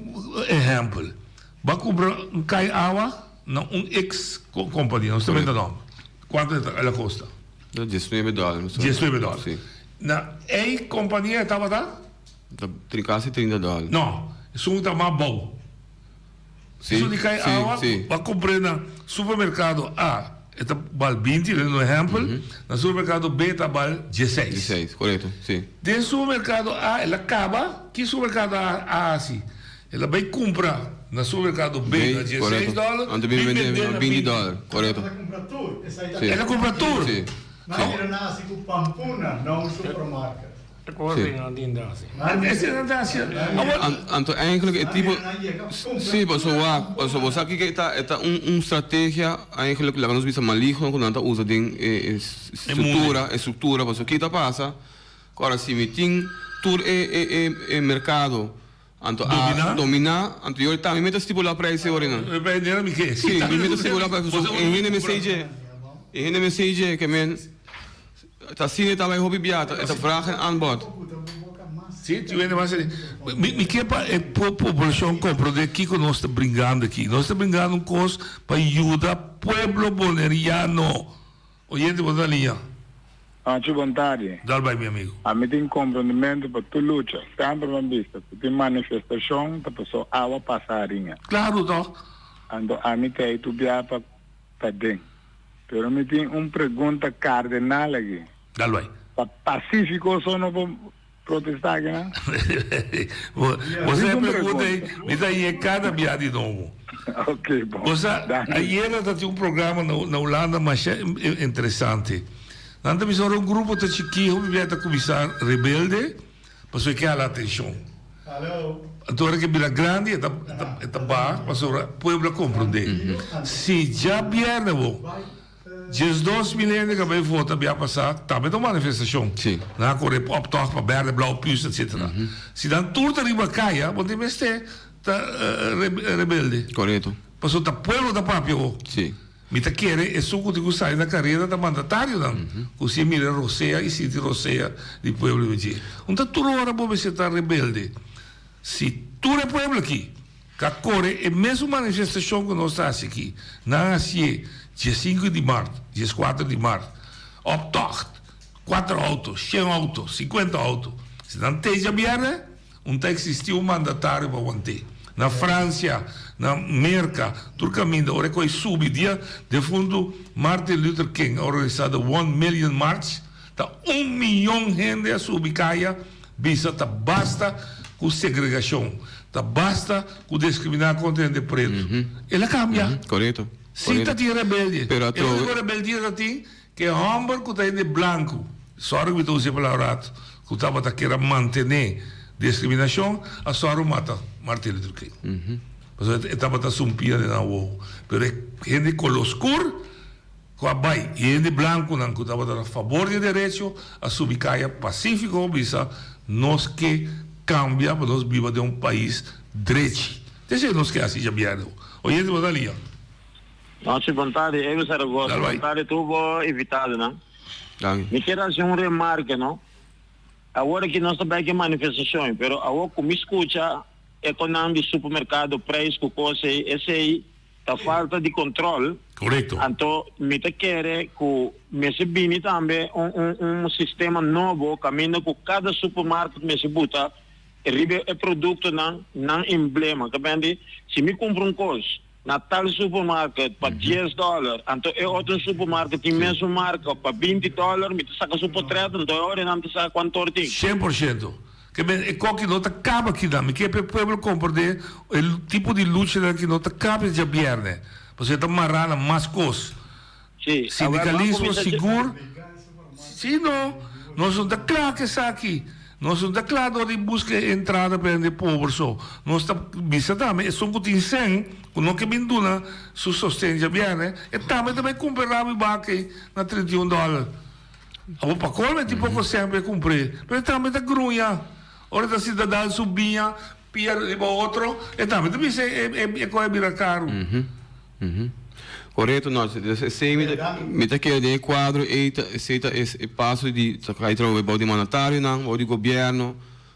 Speaker 11: ehèmpel. Bo a kumpra un kai awa na un ex kompania, nos ta menta nòmber. Kuantu el a kosta?
Speaker 12: Diesnuebe dòler.
Speaker 11: Diesnuebe dòler.
Speaker 12: Si.
Speaker 11: Na ei kompania e tabata?
Speaker 12: Ta kasi trinta dòler.
Speaker 11: No, esun ta mas bou.
Speaker 12: Sí,
Speaker 11: Esun di kai
Speaker 12: sí,
Speaker 11: awa,
Speaker 12: sí.
Speaker 11: bo a kumpr'é na supermerkado A e ta bal binti, lei un ehèmpel, na supermerkado B ta bal dieseis.
Speaker 12: Dieseis, korekto, sí.
Speaker 11: Den supermerkado A el a kaba, ki supermerkado A a hasi? El a bai kumpra na supermerkado B
Speaker 12: B,
Speaker 11: na dieseis
Speaker 12: korekto.
Speaker 11: dòler,
Speaker 12: Anto
Speaker 11: bin
Speaker 12: bin
Speaker 11: bend'é
Speaker 12: bend'é
Speaker 11: na
Speaker 12: na binti
Speaker 11: binti.
Speaker 12: dòler, korekto.
Speaker 3: El a kumpra tur, esei ta
Speaker 12: Sí.
Speaker 11: El a kumpra tur.
Speaker 12: Sí.
Speaker 3: Nan a bira nasi ku pampuna, no un supermarket.
Speaker 12: Anto eigenlijk e tipo si paso wak paso bo sa kiko e ta e ta un un strategia eigenlijk laga nos bisa maligno ku nan ta usa den e struktura e struktura paso ki ta pasa ku ora si mi tin tur e e e merkado anto a domina anto yo tambe mi ta stipula prijs e ora nan si mi ta stipula prijs paso e hende mester dje e hende mester dje ke men. Ta asina e ta bai hopi bia, e ta vraag en aanbod.
Speaker 11: Sí, tin hende mas Mi, mi ke pa e poblacion comprende kiko nos ta bringando aki. Nos ta bringando un cos pa yuda pueblo boneriano. Oyente bo ta na liña.
Speaker 17: Anchi bon tardi.
Speaker 11: Dal bai mi amigo.
Speaker 17: Ami tin comprendimento pa tur lucha. Semper mi a bisa cu tin manifestacion ta paso awa pasa hariña.
Speaker 11: Claro toch.
Speaker 17: Anto ami ta ey tur bia pa paden. Pero mi tin un pregunta cardenal aki.
Speaker 11: Dal bai.
Speaker 17: Ta pacifico so no por protesta aki nan?
Speaker 11: Bo sa e pregunta ei, mi ta hañ'é cada bia di nobo.
Speaker 17: Ok, bon.
Speaker 11: Bo sa, ayera ta tin un programa na Hulanda masha interesante. Nan ta bisa ora un grupo ta chikí hopi bia ta cuminsa rebelde pasobra e ke hala atencion. Anto ora ke bira grandi e ta e ta baha pasobra pueblo a komprondé. Si djabièrnè bo 12 mil hende ku a bai vota bia pasá tambe ta un manifestashon. Nan a kore optocht pa bèrdè, blou, püs etsetera. Si nan tur ta riba kaya bo tin mester ta rebelde. Pasobra ta pueblo ta papia bo. Mi ta kere esun ku tin ku sali na kareda ta mandatarionan ku si e mira rosea i sinti rosea di pueblo riba dje. Un ta tur ora bo mester ta rebelde. Si tur e pueblo aki ka kore e mesun manifestashon ku nos ta hasi aki, nan hasié diesinku di mart, dieskuater di mart, optocht, kuater outo, shen outo, sinkuenta outo, si nan te djabièrnè, Un ta existi un mandatario pa want'é. Na Francia, na Merca, tur caminda. Ora cu a subi dia defuntu Martin Luther King a organisa the One Million March, ta un miyon hende a subi caya bisa ta basta cu segregacion, ta basta cu discrimina contra hende preto. El a cambia.
Speaker 12: Correcto.
Speaker 11: Si ta tin rebelde.
Speaker 12: Pero
Speaker 11: E unico rebeldia ta tin. Ku e hòmber ku ta hende blanku, sòru ku mi ta usa e palabra rato, ku tabata kier a mantené diskriminashon, a sòru mata Martin Luther King. Pasobra e tabata sumpia den nan wowo. Pero e hende koló skur ku a bai i e hende blankunan ku tabata na fabor di e derecho a subi kaya pasífiko bisa nos ke kambia pa nos biba den un pais drechi. Ta esei nos ke hasi djabièrnè. Oyente bo ta lia.
Speaker 15: Nochi bon tardi Ego Zaragoza bon tardi tur bo invitadonan. Mi kier haci un remarke no. Awor aki nos ta bay cu manifestacion pero awor cu mi scucha e conan di supermercado prijs cu cos ey esey ta falta di control.
Speaker 11: Correcto.
Speaker 15: Anto mi ta kere cu mester bini tambe un un un sistema nobo caminda cu cada supermarket mester buta riba e productonan nan emblema. Ta bende si mi cumpra un cos Na tal supermarket pa dies dòler, anto e otro supermarket tin mesun marka pa 20 dòler, mi ta saka su potret, anto e ora nan ta sa kuantu or tin.
Speaker 11: 100%. Ke men e koki no ta kaba kinan. Mi ke pa e pueblo komprende e tipo di luchanan ki no ta kaba e djabièrnè. Pasobra e ta mará na mas kos.
Speaker 15: Sí, awor ban
Speaker 11: Sindikalismo
Speaker 15: kuminsá dje.
Speaker 11: sigur. Sí no, nos no ta kla ku esaki. Nos no ta kla dor di buska e entrada pa hende pober so. Nos ta bisa tambe esun ku tin sèn ku no ke bin duna su sosten djabièrnè, e tambe ta bai kumpra rabi baka ei na 31 dòler. Awor pa kolmo e tin poko sèn pa e kumpr'é, pero e tambe ta gruña. Ora e ta sinta dal su biña pia riba otro, e tambe ta bisa e koe a bira karu.
Speaker 12: Korekto no, esei mi ta mi ta kere den e kuadro ei ta esei ta e paso di ta kai trobe bou di mandatarionan, bou di gobièrnu,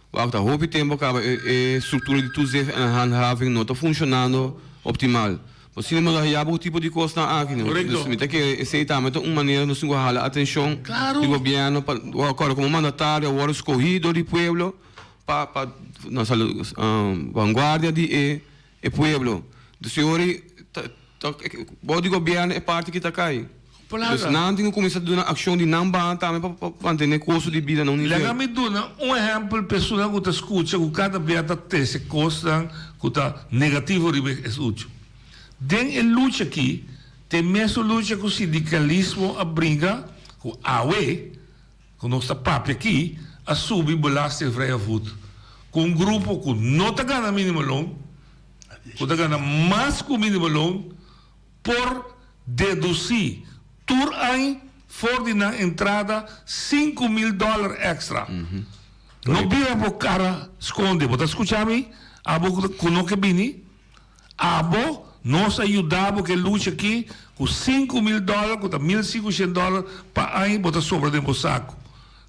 Speaker 12: wak ta hopi tempu kaba e e struktura di toezicht en handhaving no ta funshonando optimal. Por asina mi lo haya bo tipo di kosnan aki no. Dus mi ta kere esei tambe ta un manera nos tin ku hala atenshon di gobièrnu pa wak komo mandatario a wòrdu skohí dor di pueblo pa pa nos vanguardia di e E pueblo. Dus e ora ei ta ta bou di gobièrnu e parti ki ta kai. Dus nan tin ku kuminsá duna akshon di nan banda tambe pa pa mantené kosto di bida na un nivel.
Speaker 11: Laga mi duna un ehèmpel p'esunnan ku ta skucha ku kada bia ta trese kosnan ku ta negativo riba e sucho. Den e lucha aki, ta e mesun lucha ku sindikalismo a bringa ku awe, Ku nos ta papia aki a subi belastingvrije voet ku un grupo ku no ta gana minimumloon, ku ta gana mas ku minimumloon, por dedusí tur añ for di nan entrada 5000 dòler èkstra. No bira bo kara skonde. Bo ta skucha mi? Abo ku no ke bini? Abo, nos a yuda bo ku e lucha aki ku 5000 dòler, ku ta 1500 dòler pa aña bo ta sobra den bo saku.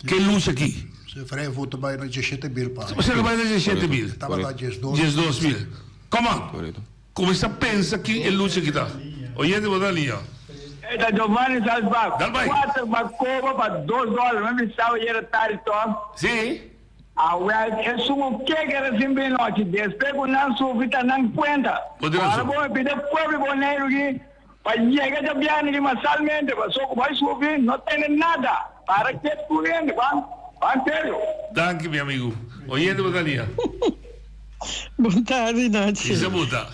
Speaker 11: Ku e lucha aki.
Speaker 13: Se vrij voet ta bai na diesshete mil pa aña.
Speaker 11: Se ta bai na diesshete mil.
Speaker 13: E tabata diesdos.
Speaker 11: 12000. Come on. Kuminsá pensa kin e lucha aki ta. Oyente bo ta liña.
Speaker 16: Ey ta Giovanni Salsbach.
Speaker 11: Dal bai.
Speaker 16: Kuater bakoba pa dos dòler. Mi bisa bo yera tardi tòg.
Speaker 11: Si.
Speaker 16: Awel, esun ku ke keda sin bin nochi, despues ku nan sufri ta nan kuenta. Ora bo a pidi e pueblo di Boneiru ki pa yega djabièrnè ki masalmente, pasobra ku bai sufri no tene nada. Para ke tur hende, ban, ban serio.
Speaker 11: Danki mi amigu. Oyente bo ta lia.
Speaker 18: Bon tardi Nachi.
Speaker 11: Isa bo ta.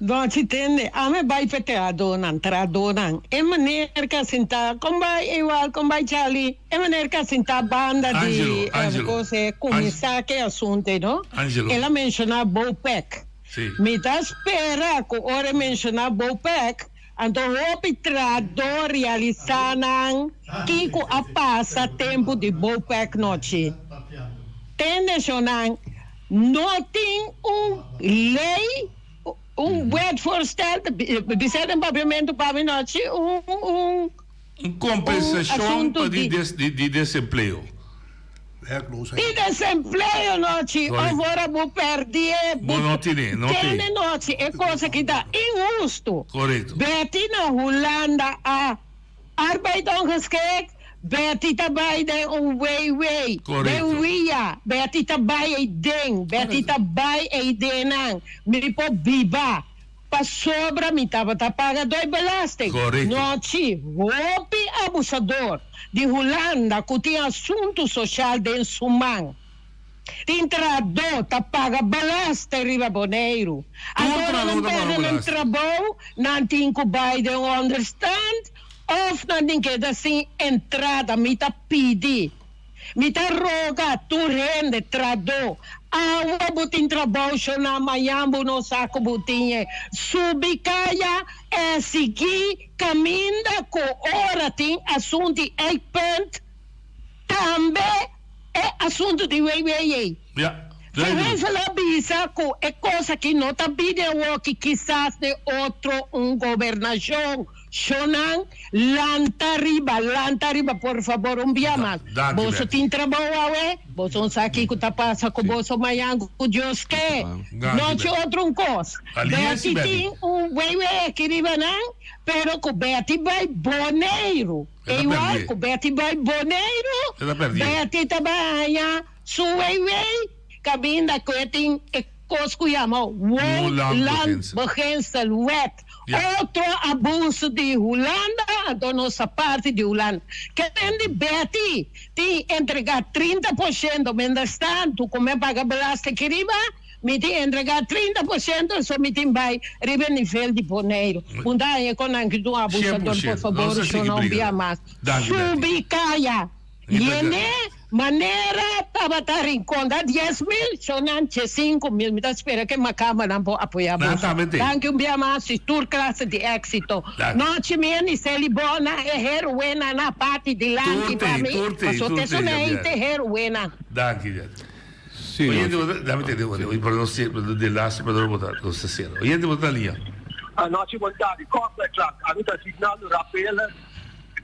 Speaker 18: Nochi tende, ami bai pa e trahadónan, trahadónan. E meneer ku a sintá, kon bai Ewald, kon bai Charlie? E meneer ku a sintá banda di
Speaker 11: Angelo, Angelo.
Speaker 18: kos e kuminsá ku e asuntu ei, no?
Speaker 11: Angelo.
Speaker 18: El a menshoná Bopec.
Speaker 11: Sí.
Speaker 18: Mi ta spera ku ora e menshoná Bopec, anto hopi trahadó realisá nan kiko a pasa tempu di Bopec nochi. Tende, shonnan, no tin un lei. Un wetvoorstel, bisa den papiamentu pa mi nochi, un
Speaker 11: un Un kompensashon pa di di desempleo.
Speaker 18: Di desempleo nochi, of ora bo pèrdie,
Speaker 11: bo no tine, no tin.
Speaker 18: Tene nochi, e kos aki ta inhustu.
Speaker 11: Korekto.
Speaker 18: Betty na Hulanda a Arbeid ongeschikt, Betty ta bai den un WW, den wia, Betty ta bai ei den, Betty ta bai ei dennan, mi por biba, pasobra mi tabata paga doi belasting. Nochi, hopi abusador di Hulanda cu tin asuntu social den su man, tin trahadó ta paga belasting riba Boneiru. Anto ora nan perde nan trabou, nan tin cu bai den onderstand of. Nos tin keda sin entrada, mi ta pidi, mi ta roga tur hende trahadó, awe bo tin trabou shona mañan bo no sa ku bo tin e, subi kaya e sigui kaminda ku ora tin asuntu di eikpunt tambe e asuntu di WW ei. Verheuvel a bisa ku e kos aki no ta bini awoki kisas den otro un gobernashon. Shonnan, lanta riba, lanta riba, por fabor, un bia mas. Boso tin trabou awe? Boso no sa kiko ta pasa ku boso mañan ku Dios ke. Nochi otro un kos. Betty tin un wewe aki riba nan, pero ku Betty bai Boneiru. Igual ku Betty bai Boneiru, Betty ta bai haña su wewe kaminda ku e tin e kos ku yama Woonlandbeginselwet. Otro abuso di Hulanda, anto nos ta parti di Hulanda. Ke men di Betty tin entrega 30%, mientras tanto ku mi a paga belasting aki riba, mi tin entrega 30%, so mi tin bai riba e nivel di Boneiru. Un daña kon nan ki ta un abusador, por fabor, sho no bia mas. Subi kaya. Yene manera tabata Rincon da 10,000, shonan che 5000. Mi ta spera ke makamanan por apoya boso. Danki un bia mas y tur clase di exito. Nochi mi a niseli bona e heroena na parti dilanti pa mi, paso te somente heroena.
Speaker 11: Danki Betty. Oyente bo ta, dame tende bo, pero nos de laatste pero bo ta nos ta cera. Oyente bo ta liña.
Speaker 19: Anochi bon tardi, Corsa Clark, ami ta Signaldo Rafaela.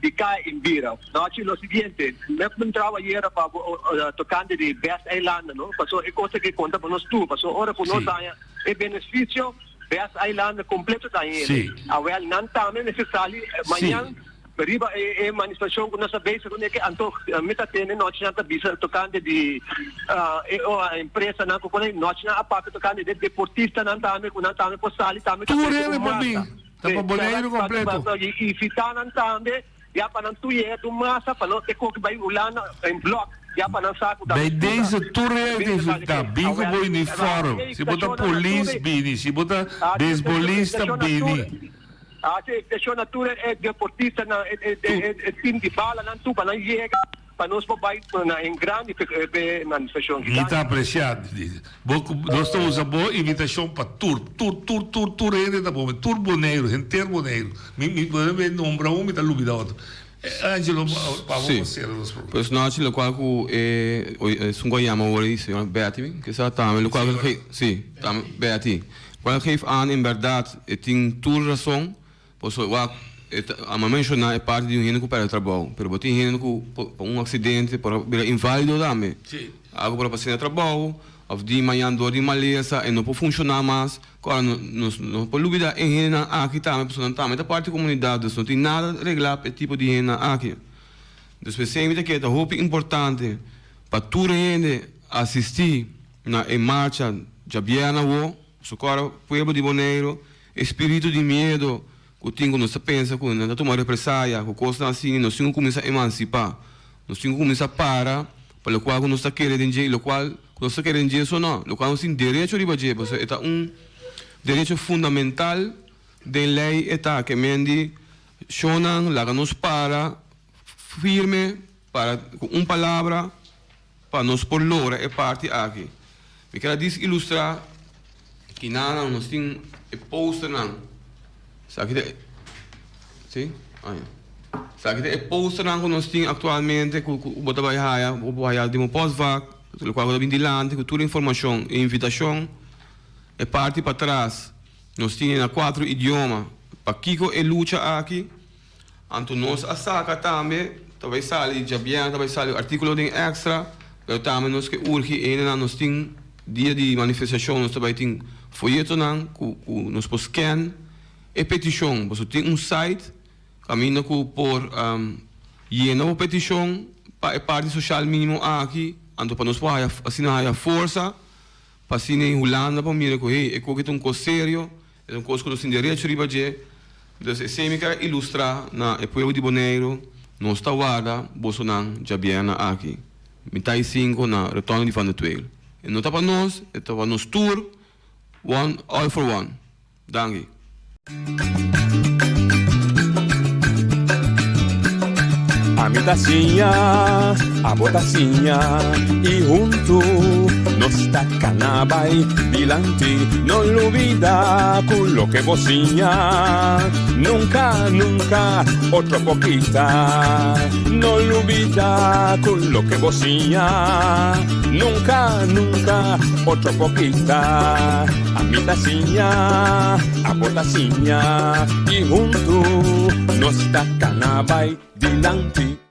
Speaker 19: Di kai in bira. No haci lo siguiente, me puntrao ayera pa tocante di Best Eilanden, no? Paso e cosa ke conta pa nos tur, paso ora cu nos daña e beneficio, Best Eilanden completo ta hende. Awel, nan tambe mester sali mañan riba e e manifestacion cu nos ta bezig cu neke, anto mi ta tende nochi nan ta bisa tocante di e empresanan cu pone nochi nan a papia tocante di deportistanan tambe cu nan tambe por sali tambe ta
Speaker 11: Tur
Speaker 19: trece
Speaker 11: hende
Speaker 19: un
Speaker 11: por
Speaker 19: masa.
Speaker 11: bin. Ta pa Boneiru kompleto.
Speaker 19: I invitá nan tambe ya pa nan tur yega tur masa pa no te koki bai Hulanda en blòk ya pa nan sa ku ta
Speaker 11: Bij deze tur hende ta invitá. Bin ku bo uniform. Si bo ta polis bini, si bo ta beisbolista bini.
Speaker 19: Hasi invitashon na tur e deportistanan, e tim di balanan tur pa nan yega. Pa nos por bai na en grandi p'e manifestacion
Speaker 11: Mi ta aprecia bo cu nos ta usa bo invitacion pa tur, tur, tur, tur, tur hende ta pone, tur Boneiru, henter Boneiru. Mi, mi por mi nombra un mi ta lubida otro. Angelo, pa bo
Speaker 12: Sí.
Speaker 11: por cera nos programa.
Speaker 12: Pues nochi locual cu e esun cu a yama awor ei señora Betty, ke sa tambe locual cu e si, tambe Betty, cual geeft aan en berdad e tin tur razon Pasobra wak, e ta a menshoná e parti di un hende ku pèrdè trabou, pero bo tin hende ku pa un aksidente por a bira inválido tambe. Algu por a pasa na trabou òf di mañan dor di malesa e no por funshoná mas. Kòrda nos no por lubidá e hendenan aki tambe pasobra nan tambe ta parti di komunidat, dus no tin nada reglá pa e tipo di hendenan aki. Dus p'esei mi ta kere ta hopi importante pa tur hende asistí na e marcha djabièrnè awo, pasobra kòrda pueblo di Boneiru E spiritu di miedo ku tin ku nos ta pensa ku nan ta tuma represaya ku kosnan asina, nos tin ku kuminsá emansipá. Nos tin ku kuminsá para pa lokual ku nos ta kere den dje i lokual ku nos ta kere den dje so no, lokual nos tin derecho riba dje pasobra e ta un derecho fundamental den lei e ta ke men di shonnan laga nos para firme para ku un palabra Pa nos por logra e parti aki, mi ker a dis ilustrá kinanan nos tin e posternan. Esaki ta e, si? Ah ya. Esaki ta e posternan ku nos tin aktualmente ku ku bo ta bai haya, bo por haya den bo postvak, lokual ku ta bin dilanti ku tur informashon, e invitashon, e parti patras nos tin e na kuatro idioma. Pakiko e lucha aki? Anto nos a saka tambe, ta bai sali djabièrnè ta bai sali artíkulo den Extra, pero tambe nos ke urgi e hendenan, nos tin dia di manifestashon nos ta bai tin foyetonan ku ku nos por scan e petishon, pasobra tin un site kaminda ku por yena bo petishon pa e parti soshal mínimo aki, anto pa nos por haya asina haya forsa pa asina e Hulanda por mira ku hey e koki ta un kos serio. E ta un kos ku nos tin derecho riba dje. Entonces esei mi ker a ilustrá na e pueblo di Boneiru, nos ta warda bosonan djabièrnè aki, mitai sinku na rotonde di Van der Tweel. E no ta pa nos, e ta pa nos tur, one, all for one. Danki.
Speaker 10: Ami ta siña, abo ta siña i huntu nos ta kana bai dilanti. No lubida ku loke bo siña nunka, nunka otro por kita. No lubida ku loke bo siña nunka, nunka otro por kita. Ami ta siña, abo ta siña i huntu nos ta kana bai dilanti.